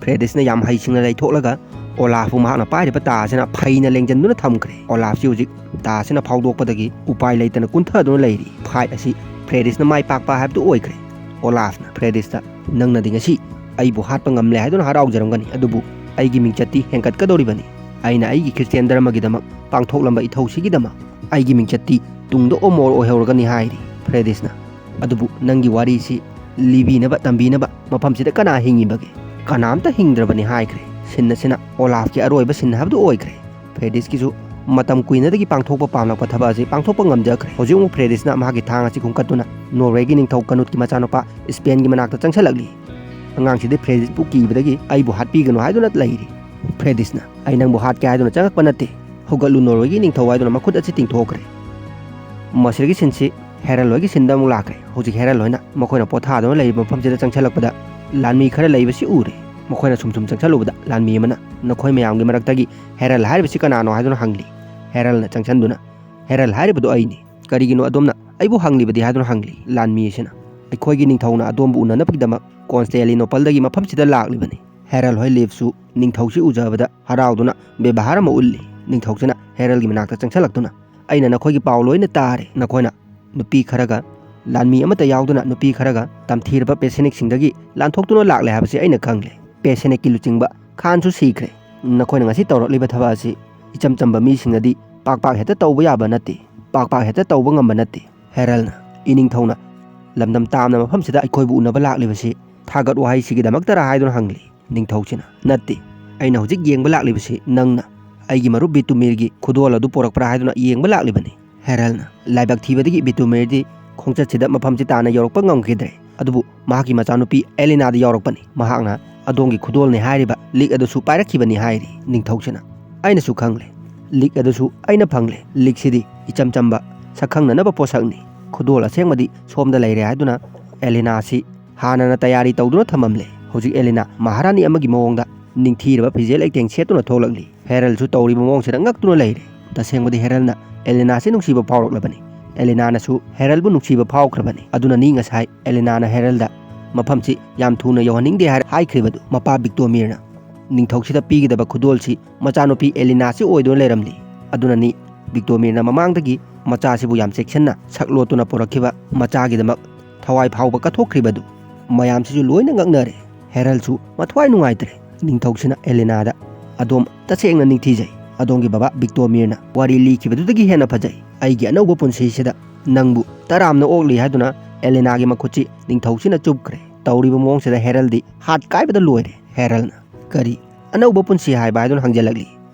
ꯐ꯭ꯔꯦꯗꯤꯁꯅ ꯌꯥꯝ ꯍꯩꯁꯤꯡꯅ ꯂꯩꯊꯣꯛꯂꯒ ꯑꯣꯂꯥꯐꯄꯨ ꯃꯍꯥꯛꯅ ꯄꯥꯏꯔꯤꯕ ꯇꯥ ꯑꯁꯤꯅ ꯐꯩꯅ ꯂꯦꯡꯖꯟꯗꯨꯅ ꯊꯝꯈ꯭ꯔꯦ꯫ ꯑꯣꯂꯥꯐꯁꯤ ꯍꯧꯖꯤꯛ ꯇꯥ ꯑꯁꯤꯅ ꯐꯥꯎꯗꯣꯛꯄꯗꯒꯤ ꯎꯄꯥꯏ ꯂꯩꯇꯅ ꯀꯨꯟꯊꯗꯨꯅ ꯂꯩꯔꯤ꯫ ꯐꯥꯏꯠ ꯑꯁꯤ ꯐ꯭ꯔꯦꯗꯤꯁꯅ ꯃꯥꯏ ꯄꯥꯛꯄ ꯍꯥꯏꯕꯗꯨ ꯑꯣꯏꯈ꯭ꯔꯦ꯫ ꯑꯣꯂꯥꯐꯅ ꯐ꯭ꯔꯦꯗꯤꯁꯇ, "ꯅꯪꯅꯗꯤ ꯉꯁꯤ ꯑꯩꯕꯨ ꯍꯥꯠꯄ ꯉꯝꯂꯦ ꯍꯥꯏꯗꯨꯅ ꯍꯔꯥꯎꯖꯔꯝꯒꯅꯤ, ꯑꯗꯨꯕꯨ ꯑꯩꯒꯤ ꯃꯤꯡꯆꯠꯇꯤ ꯍꯦꯟꯒꯠꯀꯗꯧꯔꯤꯕꯅꯤ꯫ ꯑꯩꯅ ꯑꯩꯒꯤ ꯈ꯭ꯔꯤꯁꯇꯤꯌꯥꯟ ꯙꯔꯃꯒꯤꯗꯃꯛ ꯄꯥꯡꯊꯣꯛꯂꯝꯕ ꯏꯊꯧꯁꯤꯒꯤꯗꯃꯛ ꯑꯩꯒꯤ ꯃꯤꯡꯆꯠꯇꯤ ꯇꯨꯡꯗ ꯑꯣꯃꯣꯔ ꯑꯣꯏꯍꯧꯔꯒꯅꯤ" ꯍꯥꯏꯔꯤ ꯐ꯭ꯔꯦꯗꯤꯁꯅ꯫ "ꯑꯗꯨꯕꯨ ꯅꯪꯒꯤ ꯋꯥꯔꯤꯁꯤ ꯂꯤꯕꯤꯅꯕ ꯇꯝꯕꯤꯅꯕ ꯃꯐꯝꯁꯤꯗ ꯀꯅꯥ ꯍꯤꯡꯉꯤꯕꯒꯦ? ꯀꯅꯥꯝꯇ ꯍꯤꯡꯗ꯭ꯔꯕꯅꯤ" ꯍꯥꯏꯈ꯭ꯔꯦ꯫ ꯁꯤꯟ ꯑꯁꯤꯅ ꯑꯣꯂꯥꯐꯀꯤ ꯑꯔꯣꯏꯕ ꯁꯤꯟ ꯍꯥꯏꯕꯗꯨ ꯑꯣꯏꯈ꯭ꯔꯦ꯫ ꯐ꯭ꯔꯦꯗꯤꯁꯀꯤꯁꯨ ꯃꯇꯝ ꯀꯨꯏꯅꯗꯒꯤ ꯄꯥꯡꯊꯣꯛꯄ ꯄꯥꯝꯂꯛꯄ ꯊꯕꯛ ꯑꯁꯤ ꯄꯥꯡꯊꯣꯛꯄ ꯉꯝꯖꯈ꯭ꯔꯦ꯫ ꯍꯧꯖꯤꯛ ꯑꯃꯨꯛ ꯐ꯭ꯔꯦꯗꯤꯁꯅ ꯃꯍꯥꯛꯀꯤ ꯊꯥꯡ ꯑꯁꯤ ꯈꯨꯟꯀꯠꯇꯨꯅ ꯅꯣꯔꯋꯦꯒꯤ ꯅꯤꯡꯊꯧ ꯀꯅꯨꯠꯀꯤ ꯃꯆꯥꯅꯨꯄꯥ ꯏꯁꯄꯦꯟꯒꯤ ꯃꯅꯥꯛꯇ ꯆꯪꯁꯤꯜꯂꯛꯂꯤ꯫ ꯑꯉꯥꯡꯁꯤꯗꯤ ꯐ꯭ꯔꯦꯗꯤꯁꯄꯨ ꯀꯤꯕꯗꯒꯤ "ꯑꯩꯕꯨ ꯍꯥꯠꯄꯤꯒꯅꯨ" ꯍꯥꯏꯗꯨꯅ ꯂꯩꯔꯤ꯫ ꯐ꯭ꯔꯦꯗꯤꯁꯅ, "ꯑꯩ ꯅꯪꯕꯨ ꯍꯥꯠꯀꯦ ꯍꯥꯏꯗꯨꯅ ꯆꯪꯉꯛꯄ ꯅꯠꯇꯦ꯫ ꯍꯧꯒꯠꯂꯨ" ꯅꯣꯔꯋꯦꯒꯤ ꯅꯤꯡꯊꯧ ꯍꯥꯏꯗꯨꯅ ꯃꯈꯨꯠ ꯑꯁꯤ ꯇꯤꯡꯊꯣꯛꯈ꯭ꯔꯦ꯫ ꯃꯁꯤꯗꯒꯤ ꯁꯤꯟꯁꯤ ꯍꯦꯔꯜ ꯍꯣꯏꯒꯤ ꯁꯤꯟꯗ ꯑꯃꯨꯛ ꯂꯥꯛꯈ꯭ꯔꯦ꯫ ꯍꯧꯖꯤꯛ ꯍꯦꯔꯜ ꯍꯣꯏꯅ ꯃꯈꯣꯏꯅ ꯄꯣꯊꯥꯗꯨꯅ ꯂꯩꯔꯤꯕ ꯃꯐꯝꯁꯤꯗ ꯆꯪꯁꯤꯜꯂꯛꯄꯗ ꯂꯥꯟꯃꯤ ꯈꯔ ꯂꯩꯕꯁꯤ ꯎꯔꯦ꯫ ꯃꯈꯣꯏꯅ ꯁꯨꯝ ꯁꯨꯝ ꯆꯪꯁꯤꯜꯂꯨꯕꯗ ꯂꯥꯟꯃꯤ ꯑꯃꯅ ꯅꯈꯣꯏ ꯃꯌꯥꯝꯒꯤ ꯃꯔꯛꯇꯒꯤ ꯍꯦꯔꯜ ꯍꯥꯏꯔꯤꯕꯁꯤ ꯀꯅꯥꯅꯣ ꯍꯥꯏꯗꯨꯅ ꯍꯪꯂꯤ꯫ ꯍꯦꯔꯜꯅ ꯆꯪꯁꯤꯟꯗꯨꯅ, "ꯍꯦꯔꯜ ꯍꯥꯏꯔꯤꯕꯗꯨ ꯑꯩꯅꯤ꯫ ꯀꯔꯤꯒꯤꯅꯣ ꯑꯗꯣꯝꯅ ꯑꯩꯕꯨ ꯍꯪꯂꯤꯕꯗꯤ?" ꯍꯥꯏꯗꯨꯅ ꯍꯪꯂꯤ꯫ ꯂꯥꯟꯃꯤ ꯑꯁꯤꯅ, "ꯑꯩꯈꯣꯏꯒꯤ ꯅꯤꯡꯊꯧꯅ ꯑꯗꯣꯝꯕꯨ ꯎꯅꯅꯕꯒꯤꯗꯃꯛ ꯀꯣꯟꯁꯇꯦꯂꯤꯅꯣꯄꯜꯗꯒꯤ ꯃꯐꯝꯁꯤꯗ ꯂꯥꯛꯂꯤꯕꯅꯤ꯫" ꯍꯦꯔꯜ ꯍꯣꯏ ꯂꯤꯐꯁꯨ ꯅꯤꯡꯊꯧꯁꯤ ꯎꯖꯕꯗ ꯍꯔꯥꯎꯗꯨꯅ ꯕꯦꯕꯥꯔ ꯑꯃ ꯎꯠꯂꯤ꯫ ꯅꯤꯡꯊꯧꯁꯤꯅ ꯍꯦꯔꯜꯒꯤ ꯃꯅꯥꯛꯇ ꯆꯪꯁꯤꯜꯂꯛꯇꯨꯅ, "ꯑꯩꯅ ꯅꯈꯣꯏꯒꯤ ꯄꯥꯎ ꯂꯣꯏꯅ ꯇꯥꯔꯦ꯫ ꯅꯈꯣꯏꯅ ꯅꯨꯄꯤ ꯈꯔꯒ, ꯂꯥꯟꯃꯤ ꯑꯃꯠꯇ ꯌꯥꯎꯗꯅ ꯅꯨꯄꯤ ꯈꯔꯒ ꯇꯝꯊꯤꯔꯕ ꯄꯦꯁꯦꯅꯤꯛꯁꯤꯡꯗꯒꯤ ꯂꯥꯟꯊꯣꯛꯇꯨꯅ ꯂꯥꯛꯂꯦ ꯍꯥꯏꯕꯁꯤ ꯑꯩꯅ ꯈꯪꯂꯦ꯫ ꯄꯦꯁꯦꯅꯤꯛꯀꯤ ꯂꯨꯆꯤꯡꯕ ꯈꯥꯟꯁꯨ ꯁꯤꯈ꯭ꯔꯦ꯫ ꯅꯈꯣꯏꯅ ꯉꯁꯤ ꯇꯧꯔꯛꯂꯤꯕ ꯊꯕꯛ ꯑꯁꯤ ꯏꯆꯝ ꯆꯝꯕ ꯃꯤꯁꯤꯡꯅꯗꯤ ꯄꯥꯛ ꯄꯥꯛ ꯍꯦꯛꯇ ꯇꯧꯕ ꯌꯥꯕ ꯅꯠꯇꯦ, ꯄꯥꯛ ꯄꯥꯛ ꯍꯦꯛꯇ ꯇꯧꯕ ꯉꯝꯕ ꯅꯠꯇꯦ꯫ ꯍꯦꯔꯜꯅ, ꯏꯅꯤꯡꯊꯧꯅ ꯂꯝꯗꯝ ꯇꯥꯝꯅ ꯃꯐꯝꯁꯤꯗ ꯑꯩꯈꯣꯏꯕꯨ ꯎꯅꯕ ꯂꯥꯛꯂꯤꯕꯁꯤ ꯊꯥꯒꯠ ꯋꯥꯍꯩꯁꯤꯒꯤꯗꯃꯛꯇꯔꯥ?" ꯍꯥꯏꯗꯨꯅ ꯍꯪꯂꯤ꯫ ꯅꯤꯡꯊꯧꯁꯤꯅ, "ꯅꯠꯇꯦ, ꯑꯩꯅ ꯍꯧꯖꯤꯛ ꯌꯦꯡꯕ ꯂꯥꯛꯂꯤꯕꯁꯤ ꯅꯪꯅ ꯑꯩꯒꯤ ꯃꯔꯨꯞ ꯕꯤꯇꯨꯃꯤꯔꯒꯤ ꯈꯨꯗꯣꯜ ꯑꯗꯨ ꯄꯣꯔꯛꯄ꯭ꯔꯥ ꯍꯥꯏꯗꯨꯅ ꯌꯦꯡꯕ ꯂꯥꯛꯂꯤꯕꯅꯤ꯫" ꯍꯦꯔꯜꯅ, "ꯂꯥꯏꯕꯛ ꯊꯤꯕꯗꯒꯤ ꯕꯤꯇꯨꯃꯤꯔꯗꯤ ꯈꯣꯡꯆꯠꯁꯤꯗ ꯃꯐꯝꯁꯤ ꯇꯥꯅ ꯌꯧꯔꯛꯄ ꯉꯝꯈꯤꯗ꯭ꯔꯦ, ꯑꯗꯨꯕꯨ ꯃꯍꯥꯛꯀꯤ ꯃꯆꯥꯅꯨꯄꯤ ꯑꯦꯂꯤꯅꯥꯗꯤ ꯌꯥꯎꯔꯛꯄꯅꯤ꯫ ꯃꯍꯥꯛꯅ ꯑꯗꯣꯝꯒꯤ ꯈꯨꯗꯣꯜꯅꯤ ꯍꯥꯏꯔꯤꯕ ꯂꯤꯛ ꯑꯗꯨꯁꯨ ꯄꯥꯏꯔꯛꯈꯤꯕꯅꯤ" ꯍꯥꯏꯔꯤ꯫ ꯅꯤꯡꯊꯧꯁꯤꯅ, "ꯑꯩꯅꯁꯨ ꯈꯪꯂꯦ, ꯂꯤꯛ ꯑꯗꯨꯁꯨ ꯑꯩꯅ ꯐꯪꯂꯦ꯫ ꯂꯤꯛꯁꯤꯗꯤ ꯏꯆꯝ ꯆꯝꯕ ꯁꯛꯈꯪꯅꯅꯕ ꯄꯣꯠꯁꯛꯅꯤ꯫ ꯈꯨꯗꯣꯜ ꯑꯁꯦꯡꯕꯗꯤ ꯁꯣꯝꯗ ꯂꯩꯔꯦ" ꯍꯥꯏꯗꯨꯅ ꯑꯦꯂꯤꯅꯥꯁꯤ ꯍꯥꯟꯅꯅ ꯇꯌꯥꯔꯤ ꯇꯧꯗꯨꯅ ꯊꯝꯃꯝꯂꯦ꯫ ꯍꯧꯖꯤꯛ ꯑꯦꯂꯤꯅꯥ ꯃꯍꯥꯔꯥꯅꯤ ꯑꯃꯒꯤ ꯃꯑꯣꯡꯗ ꯅꯤꯡꯊꯤꯔꯕ ꯐꯤꯖꯦ ꯂꯩꯇꯦꯡ ꯁꯦꯠꯇꯨꯅ ꯊꯣꯛꯂꯛꯂꯤ꯫ ꯍꯦꯔꯜꯁꯨ ꯇꯧꯔꯤꯕ ꯃꯑꯣꯡꯁꯤꯗ ꯉꯛꯇꯨꯅ ꯂꯩꯔꯦ꯫ ꯇꯁꯦꯡꯕꯗꯤ ꯍꯦꯔꯜꯅ ꯑꯦꯂꯤꯅꯥꯁꯤ ꯅꯨꯡꯁꯤꯕ ꯐꯥꯎꯔꯛꯂꯕꯅꯤ꯫ ꯑꯦꯂꯤꯅꯥꯅꯁꯨ ꯍꯦꯔꯜꯕꯨ ꯅꯨꯡꯁꯤꯕ ꯐꯥꯎꯈ꯭ꯔꯕꯅꯤ꯫ ꯑꯗꯨꯅꯅꯤ ꯉꯁꯥꯏ ꯑꯦꯂꯤꯅꯥꯅ ꯍꯦꯔꯜꯗ ꯃꯐꯝꯁꯤ ꯌꯥꯝ ꯊꯨꯅ ꯌꯧꯍꯟꯅꯤꯡꯗꯦ ꯍꯥꯏꯔ ꯍꯥꯏꯈ꯭ꯔꯤꯕꯗꯨ꯫ ꯃꯄꯥ ꯕꯤꯛꯇꯣꯃꯤꯔꯅ ꯅꯤꯡꯊꯧꯁꯤꯗ ꯄꯤꯒꯗꯕ ꯈꯨꯗꯣꯜꯁꯤ ꯃꯆꯥꯅꯨꯄꯤ ꯑꯦꯂꯤꯅꯥꯁꯤ ꯑꯣꯏꯗꯨꯅ ꯂꯩꯔꯝꯂꯤ꯫ ꯑꯗꯨꯅꯅꯤ ꯕꯤꯛꯇꯣꯃꯤꯔꯅ ꯃꯃꯥꯡꯗꯒꯤ ꯃꯆꯥꯁꯤꯕꯨ ꯌꯥꯝ ꯆꯦꯛꯁꯤꯟꯅ ꯁꯛꯂꯣꯠꯇꯨꯅ ꯄꯨꯔꯛꯈꯤꯕ ꯃꯆꯥꯒꯤꯗꯃꯛ ꯊꯋꯥꯏ ꯐꯥꯎꯕ ꯀꯠꯊꯣꯛꯈ꯭ꯔꯤꯕꯗꯨ꯫ ꯃꯌꯥꯝꯁꯤꯁꯨ ꯂꯣꯏꯅ ꯉꯛꯅꯔꯦ꯫ ꯍꯦꯔꯜꯁꯨ ꯃꯊ꯭ꯋꯥꯏ ꯅꯨꯡꯉꯥꯏꯇ꯭ꯔꯦ꯫ ꯅꯤꯡꯊꯧꯁꯤꯅ ꯑꯦꯂꯤꯅꯥꯗ, "ꯑꯗꯣꯝ ꯇꯁꯦꯡꯅ ꯅꯤꯡꯊꯤꯖꯩ꯫ ꯑꯗꯣꯝꯒꯤ ꯕꯕꯥ ꯕꯤꯛꯇꯣꯃꯤꯔꯅ ꯋꯥꯔꯤ ꯂꯤꯈꯤꯕꯗꯨꯗꯒꯤ ꯍꯦꯟꯅ ꯐꯖꯩ꯫ ꯑꯩꯒꯤ ꯑꯅꯧꯕ ꯄꯨꯟꯁꯤꯁꯤꯗ ꯅꯪꯕꯨ ꯇꯔꯥꯝꯅ ꯑꯣꯛꯂꯤ" ꯍꯥꯏꯗꯨꯅ ꯑꯦꯂꯤꯅꯥꯒꯤ ꯃꯈꯨꯠꯁꯤ ꯅꯤꯡꯊꯧꯁꯤꯅ ꯆꯨꯞꯈ꯭ꯔꯦ꯫ ꯇꯧꯔꯤꯕ ꯃꯑꯣꯡꯁꯤꯗ ꯍꯦꯔꯜꯗꯤ ꯍꯥꯠ ꯀꯥꯏꯕꯗ ꯂꯣꯏꯔꯦ꯫ ꯍꯦꯔꯜꯅ, "ꯀꯔꯤ ꯑꯅꯧꯕ ꯄꯨꯟꯁꯤ ꯍꯥꯏꯕ?" ꯍꯥꯏꯗꯨꯅ ꯍꯪꯖꯜꯂꯛꯂꯤ꯫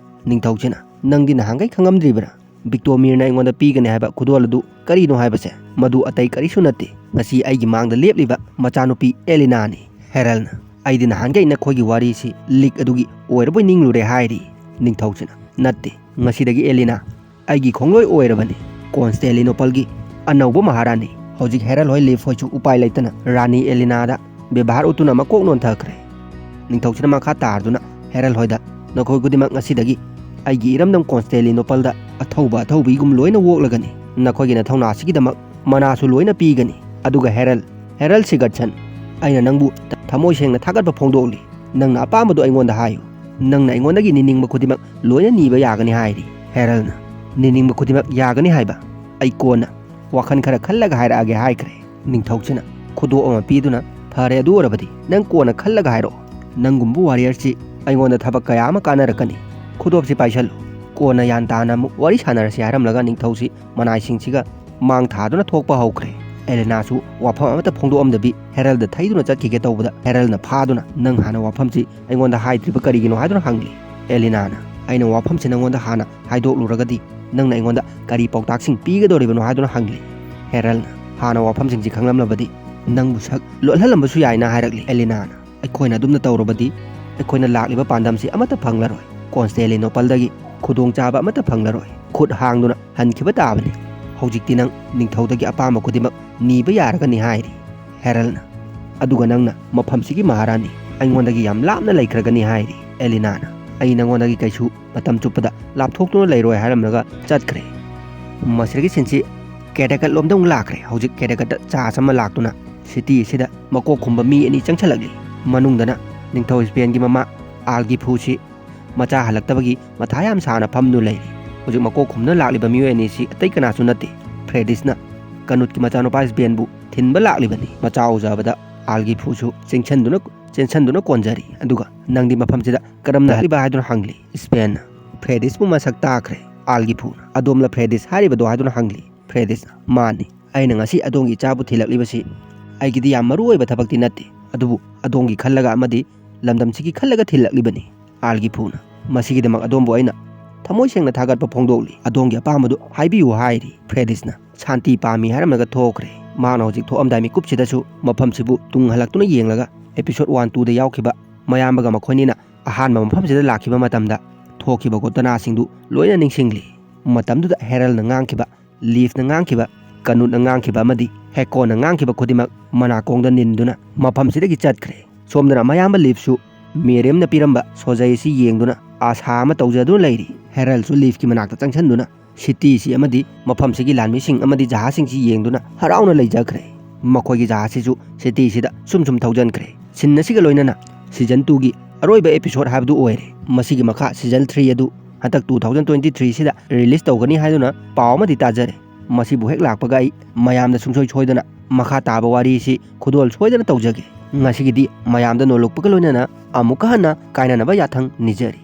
ꯅꯤꯡꯊꯧꯁꯤꯅ, "ꯅꯪꯗꯤ ꯅꯍꯥꯟꯈꯩ ꯈꯪꯉꯝꯗ꯭ꯔꯤꯕ꯭ꯔꯥ? ꯕꯤꯛꯇꯣꯃꯤꯔꯅ ꯑꯩꯉꯣꯟꯗ ꯄꯤꯒꯅꯤ ꯍꯥꯏꯕ ꯈꯨꯗꯣꯜ ꯑꯗꯨ ꯀꯔꯤꯅꯣ ꯍꯥꯏꯕꯁꯦ? ꯃꯗꯨ ꯑꯇꯩ ꯀꯔꯤꯁꯨ ꯅꯠꯇꯦ꯫ ꯉꯁꯤ ꯑꯩꯒꯤ ꯃꯥꯡꯗ ꯂꯦꯞꯂꯤꯕ ꯃꯆꯥꯅꯨꯄꯤ ꯑꯦꯂꯤꯅꯥꯅꯤ꯫" ꯍꯦꯔꯜꯅ, "ꯑꯩꯗꯤ ꯅꯍꯥꯟꯈꯩ ꯅꯈꯣꯏꯒꯤ ꯋꯥꯔꯤꯁꯤ ꯂꯤꯛ ꯑꯗꯨꯒꯤ ꯑꯣꯏꯔꯕꯣꯏ ꯅꯤꯡꯂꯨꯔꯦ" ꯍꯥꯏꯔꯤ꯫ ꯅꯤꯡꯊꯧꯁꯤꯅ, "ꯅꯠꯇꯦ, ꯉꯁꯤꯗꯒꯤ ꯑꯦꯂꯤꯅꯥ ꯑꯩꯒꯤ ꯈꯣꯡꯂꯣꯏ ꯑꯣꯏꯔꯕꯅꯤ, ꯀꯣꯟꯁꯇꯦꯂꯤꯅꯣꯄꯜꯒꯤ ꯑꯅꯧꯕ ꯃꯍꯥꯔꯥꯅꯤ꯫" ꯍꯧꯖꯤꯛ ꯍꯦꯔꯜ ꯍꯣꯏ ꯂꯤꯐ ꯍꯣꯏꯁꯨ ꯎꯄꯥꯏ ꯂꯩꯇꯅ ꯔꯥꯅꯤ ꯑꯦꯂꯤꯅꯥꯗ ꯕꯦꯕꯥꯔ ꯎꯠꯇꯨꯅ ꯃꯀꯣꯛ ꯅꯣꯟꯊꯈ꯭ꯔꯦ꯫ ꯅꯤꯡꯊꯧꯁꯤꯅ ꯃꯈꯥ ꯇꯥꯔꯗꯨꯅ ꯍꯦꯔꯜ ꯍꯣꯏꯗ, "ꯅꯈꯣꯏ ꯈꯨꯗꯤꯡꯃꯛ ꯉꯁꯤꯗꯒꯤ ꯑꯩꯒꯤ ꯏꯔꯝꯗꯝ ꯀꯣꯟꯁꯇꯦꯂꯤꯅꯣꯄꯜꯗ ꯑꯊꯧꯕ ꯑꯊꯧꯕꯤꯒꯨꯝ ꯂꯣꯏꯅ ꯑꯣꯛꯂꯒꯅꯤ꯫ ꯅꯈꯣꯏꯒꯤ ꯅꯊꯧꯅꯥꯁꯤꯒꯤꯗꯃꯛ ꯃꯅꯥꯁꯨ ꯂꯣꯏꯅ ꯄꯤꯒꯅꯤ꯫" ꯑꯗꯨꯒ ꯍꯦꯔꯜ, "ꯍꯦꯔꯜ ꯁꯤꯒꯔꯠꯁꯟ, ꯑꯩꯅ ꯅꯪꯕꯨ ꯊꯃꯣꯏ ꯁꯦꯡꯅ ꯊꯥꯒꯠꯄ ꯐꯣꯡꯗꯣꯛꯂꯤ꯫ ꯅꯪꯅ ꯑꯄꯥꯝꯕꯗꯨ ꯑꯩꯉꯣꯟꯗ ꯍꯥꯏꯌꯨ꯫ ꯅꯪꯅ ꯑꯩꯉꯣꯟꯗꯒꯤ ꯅꯤꯅꯤꯡꯕ ꯈꯨꯗꯤꯡꯃꯛ ꯂꯣꯏꯅ ꯅꯤꯕ ꯌꯥꯒꯅꯤ" ꯍꯥꯏꯔꯤ꯫ ꯍꯦꯔꯜꯅ, "ꯅꯤꯅꯤꯡꯕ ꯈꯨꯗꯤꯡꯃꯛ ꯌꯥꯒꯅꯤ ꯍꯥꯏꯕ? ꯑꯩ ꯀꯣꯟꯅ ꯋꯥꯈꯜ ꯈꯔ ꯈꯜꯂꯒ ꯍꯥꯏꯔꯛꯑꯒꯦ" ꯍꯥꯏꯈ꯭ꯔꯦ꯫ ꯅꯤꯡꯊꯧꯁꯤꯅ ꯈꯨꯗꯣꯞ ꯑꯃ ꯄꯤꯗꯨꯅ, "ꯐꯔꯦ, ꯑꯗꯨ ꯑꯣꯏꯔꯕꯗꯤ ꯅꯪ ꯀꯣꯟꯅ ꯈꯜꯂꯒ ꯍꯥꯏꯔꯛꯑꯣ꯫ ꯅꯪꯒꯨꯝꯕ ꯋꯥꯔꯤꯌꯔꯁꯤ ꯑꯩꯉꯣꯟꯗ ꯊꯕꯛ ꯀꯌꯥ ꯑꯃ ꯀꯥꯟꯅꯔꯛꯀꯅꯤ꯫ ꯈꯨꯗꯣꯞꯁꯤ ꯄꯥꯏꯁꯜꯂꯨ꯫ ꯀꯣꯟꯅ ꯌꯥꯟ ꯇꯥꯅ ꯑꯃꯨꯛ ꯋꯥꯔꯤ ꯁꯥꯟꯅꯔꯁꯤ" ꯍꯥꯏꯔꯝꯂꯒ ꯅꯤꯡꯊꯧꯁꯤ ꯃꯅꯥꯏꯁꯤꯡꯁꯤꯒ ꯃꯥꯡ ꯊꯥꯗꯨꯅ ꯊꯣꯛꯄ ꯍꯧꯈ꯭ꯔꯦ꯫ ꯑꯦꯂꯤꯅꯥꯁꯨ ꯋꯥꯐꯝ ꯑꯃꯠꯇ ꯐꯣꯡꯗꯣꯛꯑꯝꯗꯕꯤ ꯍꯦꯔꯜꯗ ꯊꯩꯗꯨꯅ ꯆꯠꯈꯤꯒꯦ ꯇꯧꯕꯗ, ꯍꯦꯔꯜꯅ ꯐꯥꯗꯨꯅ, "ꯅꯪ ꯍꯥꯟꯅ ꯋꯥꯐꯝꯁꯤ ꯑꯩꯉꯣꯟꯗ ꯍꯥꯏꯗ꯭ꯔꯤꯕ ꯀꯔꯤꯒꯤꯅꯣ?" ꯍꯥꯏꯗꯨꯅ ꯍꯪꯂꯤ꯫ ꯑꯦꯂꯤꯅꯥꯅ, "ꯑꯩꯅ ꯋꯥꯐꯝꯁꯤ ꯅꯪꯉꯣꯟꯗ ꯍꯥꯟꯅ ꯍꯥꯏꯗꯣꯛꯂꯨꯔꯒꯗꯤ ꯅꯪꯅ ꯑꯩꯉꯣꯟꯗ ꯀꯔꯤ ꯄꯥꯎꯇꯥꯛꯁꯤꯡ ꯄꯤꯒꯗꯧꯔꯤꯕꯅꯣ?" ꯍꯥꯏꯗꯨꯅ ꯍꯪꯂꯤ꯫ ꯍꯦꯔꯜꯅ, "ꯍꯥꯟꯅ ꯋꯥꯐꯝꯁꯤꯡꯁꯤ ꯈꯪꯂꯝꯂꯕꯗꯤ ꯅꯪꯕꯨ ꯁꯛ ꯂꯣꯠꯍꯜꯂꯝꯕꯁꯨ ꯌꯥꯏꯅ" ꯍꯥꯏꯔꯛꯂꯤ꯫ ꯑꯦꯂꯤꯅꯥꯅ, "ꯑꯩꯈꯣꯏꯅ ꯑꯗꯨꯝꯅ ꯇꯧꯔꯕꯗꯤ ꯑꯩꯈꯣꯏꯅ ꯂꯥꯛꯂꯤꯕ ꯄꯥꯟꯗꯝꯁꯤ ꯑꯃꯠꯇ ꯐꯪꯂꯔꯣꯏ꯫ ꯀꯣꯟꯁꯇꯦꯂꯤꯅꯣꯄꯜꯗꯒꯤ ꯈꯨꯗꯣꯡꯆꯥꯕ ꯑꯃꯠꯇ ꯐꯪꯂꯔꯣꯏ꯫ ꯈꯨꯠ ꯍꯥꯡꯗꯨꯅ ꯍꯟꯈꯤꯕ ꯇꯥꯕꯅꯤ꯫ ꯍꯧꯖꯤꯛꯇꯤ ꯅꯪ ꯅꯤꯡꯊꯧꯗꯒꯤ ꯑꯄꯥꯝꯕ ꯈꯨꯗꯤꯡꯃꯛ ꯅꯤꯕ ꯌꯥꯔꯒꯅꯤ" ꯍꯥꯏꯔꯤ꯫ ꯍꯦꯔꯜꯅ, "ꯑꯗꯨꯒ ꯅꯪꯅ ꯃꯐꯝꯁꯤꯒꯤ ꯃꯍꯥꯔꯥꯅꯤ, ꯑꯩꯉꯣꯟꯗꯒꯤ ꯌꯥꯝ ꯂꯥꯞꯅ ꯂꯩꯈ꯭ꯔꯒꯅꯤ" ꯍꯥꯏꯔꯤ꯫ ꯑꯦꯂꯤꯅꯥꯅ, ꯑꯩ ꯅꯉꯣꯟꯗꯒꯤ ꯀꯩꯁꯨ ꯃꯇꯝ ꯆꯨꯞꯄꯗ ꯂꯥꯞꯊꯣꯛꯇꯨꯅ ꯂꯩꯔꯣꯏ" ꯍꯥꯏꯔꯝꯂꯒ ꯆꯠꯈ꯭ꯔꯦ꯫ ꯃꯁꯤꯗꯒꯤ ꯁꯤꯟꯁꯤ ꯀꯦꯗꯦꯀꯠ ꯂꯣꯝꯗ ꯑꯃꯨꯛ ꯂꯥꯛꯈ꯭ꯔꯦ꯫ ꯍꯧꯖꯤꯛ ꯀꯦꯗꯦꯀꯠꯇ ꯆꯥꯔꯖ ꯑꯃ ꯂꯥꯛꯇꯨꯅ ꯁꯤꯇꯤ ꯑꯁꯤꯗ ꯃꯀꯣꯛ ꯈꯨꯝꯕ ꯃꯤ ꯑꯅꯤ ꯆꯪꯁꯜꯂꯛꯂꯤ꯫ ꯃꯅꯨꯡꯗꯅ ꯅꯤꯡꯊꯧ ꯏꯁꯄꯦꯟꯒꯤ ꯃꯃꯥ ꯑꯥꯜꯒꯤꯐꯨꯁꯤ ꯃꯆꯥ ꯍꯜꯂꯛꯇꯕꯒꯤ ꯃꯊꯥ ꯌꯥꯝ ꯁꯥꯅ ꯐꯝꯗꯨꯅ ꯂꯩꯔꯤ꯫ ꯍꯧꯖꯤꯛ ꯃꯀꯣꯛ ꯈꯨꯝꯗꯨꯅ ꯂꯥꯛꯂꯤꯕ ꯃꯤꯑꯣꯏ ꯑꯅꯤꯁꯤ ꯑꯇꯩ ꯀꯅꯥꯁꯨ ꯅꯠꯇꯦ, ꯐ꯭ꯔꯦꯗꯤꯁꯅ ꯀꯅꯨꯠꯀꯤ ꯃꯆꯥꯅꯨꯄꯥ ꯏꯁꯕꯦꯟꯕꯨ ꯊꯤꯟꯕ ꯂꯥꯛꯂꯤꯕꯅꯤ꯫ ꯃꯆꯥ ꯎꯖꯕꯗ ꯑꯥꯜꯒꯤꯐꯨꯁꯨ ꯆꯦꯟꯁꯟꯗꯨꯅ, ꯆꯦꯟꯁꯟꯗꯨꯅ ꯀꯣꯟꯖꯔꯤ꯫ ꯑꯗꯨꯒ "ꯅꯪꯗꯤ ꯃꯐꯝꯁꯤꯗ ꯀꯔꯝꯅ ꯂꯥꯛꯂꯤꯕ?" ꯍꯥꯏꯗꯨꯅ ꯍꯪꯂꯤ꯫ ꯏꯁꯕꯦꯟꯅ ꯐ꯭ꯔꯦꯗꯤꯁꯄꯨ ꯃꯁꯛ ꯇꯥꯛꯈ꯭ꯔꯦ꯫ ꯑꯥꯜꯒꯤꯐꯨꯅ "ꯑꯗꯣꯝꯂ ꯐ꯭ꯔꯦꯗꯤꯁ ꯍꯥꯏꯔꯤꯕꯗꯣ?" ꯍꯥꯏꯗꯨꯅ ꯍꯪꯂꯤ꯫ ꯐ꯭ꯔꯦꯗꯤꯁꯅ "ꯃꯥꯅꯤ, ꯑꯩꯅ ꯉꯁꯤ ꯑꯗꯣꯝꯒꯤ ꯏꯆꯥꯕꯨ ꯊꯤꯜꯂꯛꯂꯤꯕꯁꯤ ꯑꯩꯒꯤꯗꯤ ꯌꯥꯝ ꯃꯔꯨ ꯑꯣꯏꯕ ꯊꯕꯛꯇꯤ ꯅꯠꯇꯦ, ꯑꯗꯨꯕꯨ ꯑꯗꯣꯝꯒꯤ ꯈꯜꯂꯒ ꯑꯃꯗꯤ ꯂꯝꯗꯝꯁꯤꯒꯤ ꯈꯜꯂꯒ ꯊꯤꯜꯂꯛꯂꯤꯕꯅꯤ꯫ ꯑꯥꯜꯒꯤꯐꯨꯅ ꯃꯁꯤꯒꯤꯗꯃꯛ ꯑꯗꯣꯝꯕꯨ ꯑꯩꯅ ꯊꯃꯣꯏ ꯁꯦꯡꯅ ꯊꯥꯒꯠꯄ ꯐꯣꯡꯗꯣꯛꯂꯤ꯫ ꯑꯗꯣꯝꯒꯤ ꯑꯄꯥꯝꯕꯗꯨ ꯍꯥꯏꯕꯤꯌꯨ" ꯍꯥꯏꯔꯤ꯫ ꯐ꯭ꯔꯦꯗꯤꯁꯅ ꯁꯥꯟꯇꯤ ꯄꯥꯝꯃꯤ ꯍꯥꯏꯔꯝꯂꯒ ꯊꯣꯛꯈ꯭ꯔꯦ꯫ ꯃꯍꯥꯛꯅ ꯍꯧꯖꯤꯛ ꯊꯣꯛꯑꯝꯗꯥꯏ ꯃꯤꯀꯨꯞꯁꯤꯗꯁꯨ ꯃꯐꯝꯁꯤꯕꯨ ꯇꯨꯡ ꯍꯜꯂꯛꯇꯨꯅ ꯌꯦꯡꯂꯒ episode one twoꯗ ꯌꯥꯎꯈꯤꯕ ꯃꯌꯥꯝꯕꯒ ꯃꯈꯣꯏꯅꯤꯅ ꯑꯍꯥꯟꯕ ꯃꯐꯝꯁꯤꯗ ꯂꯥꯛꯈꯤꯕ ꯃꯇꯝꯗ ꯊꯣꯛꯈꯤꯕ ꯒꯣꯇꯅꯥꯁꯤꯡꯗꯨ ꯂꯣꯏꯅ ꯅꯤꯡꯁꯤꯡꯂꯤ꯫ ꯃꯇꯝꯗꯨꯗ ꯍꯦꯔꯜꯅ ꯉꯥꯡꯈꯤꯕ, ꯂꯤꯐꯅ ꯉꯥꯡꯈꯤꯕ, ꯀꯅꯨꯠꯅ ꯉꯥꯡꯈꯤꯕ ꯑꯃꯗꯤ ꯍꯦꯀꯣꯟꯅ ꯉꯥꯡꯈꯤꯕ ꯈꯨꯗꯤꯡꯃꯛ ꯃꯅꯥꯀꯣꯡꯗ ꯅꯤꯟꯗꯨꯅ ꯃꯐꯝꯁꯤꯗꯒꯤ ꯆꯠꯈ꯭ꯔꯦ꯫ ꯁꯣꯝꯗꯅ ꯃꯌꯥꯝꯕ ꯂꯤꯐꯁꯨ ꯃꯦꯔꯤꯌꯝꯅ ꯄꯤꯔꯝꯕ ꯁꯣꯖꯩ ꯑꯁꯤ ꯌꯦꯡꯗꯨꯅ ꯑꯥꯁꯥ ꯑꯃ ꯇꯧꯖꯗꯨꯅ ꯂꯩꯔꯤ꯫ ꯍꯦꯔꯜꯁꯨ ꯂꯤꯐꯀꯤ ꯃꯅꯥꯛꯇ ꯆꯪꯁꯤꯟꯗꯨꯅ ꯁꯤꯇꯤꯁꯤ ꯑꯃꯗꯤ ꯃꯐꯝꯁꯤꯒꯤ ꯂꯥꯟꯃꯤꯁꯤꯡ ꯑꯃꯗꯤ ꯖꯍꯥꯖꯁꯤꯡꯁꯤ ꯌꯦꯡꯗꯨꯅ ꯍꯔꯥꯎꯅ ꯂꯩꯖꯈ꯭ꯔꯦ꯫ ꯃꯈꯣꯏꯒꯤ ꯖꯍꯥꯖꯁꯤꯁꯨ ꯁꯤꯇꯤꯁꯤꯗ ꯁꯨꯝ ꯁꯨꯝ ꯊꯧꯖꯟꯈ꯭ꯔꯦ꯫ ꯁꯤꯟ ꯑꯁꯤꯒ ꯂꯣꯏꯅꯅ season twoꯒꯤ ꯑꯔꯣꯏꯕ episode ꯍꯥꯏꯕꯗꯨ ꯑꯣꯏꯔꯦ꯫ ꯃꯁꯤꯒꯤ ꯃꯈꯥ season three ꯑꯗꯨ ꯍꯟꯗꯛ two thousand twenty three ꯁꯤꯗ release ꯇꯧꯒꯅꯤ ꯍꯥꯏꯗꯨꯅ ꯄꯥꯎ ꯑꯃꯗꯤ ꯇꯥꯖꯔꯦ꯫ ꯃꯁꯤꯕꯨ ꯍꯦꯛ ꯂꯥꯛꯄꯒ ꯑꯩ ꯃꯌꯥꯝꯗ ꯁꯨꯡꯁꯣꯏ ꯁꯣꯏꯗꯅ ꯃꯈꯥ ꯇꯥꯕ ꯋꯥꯔꯤꯁꯤ ꯈꯨꯗꯣꯜ ꯁꯣꯏꯗꯅ ꯇꯧꯖꯒꯦ꯫ ꯉꯁꯤꯒꯤꯗꯤ ꯃꯌꯥꯝꯗ ꯅꯣꯜꯂꯨꯛꯄꯒ ꯂꯣꯏꯅꯅ ꯑꯃꯨꯛꯀ ꯍꯟꯅ ꯀꯥꯏꯅꯅꯕ ꯌꯥꯊꯪ ꯅꯤꯖꯔꯤ꯫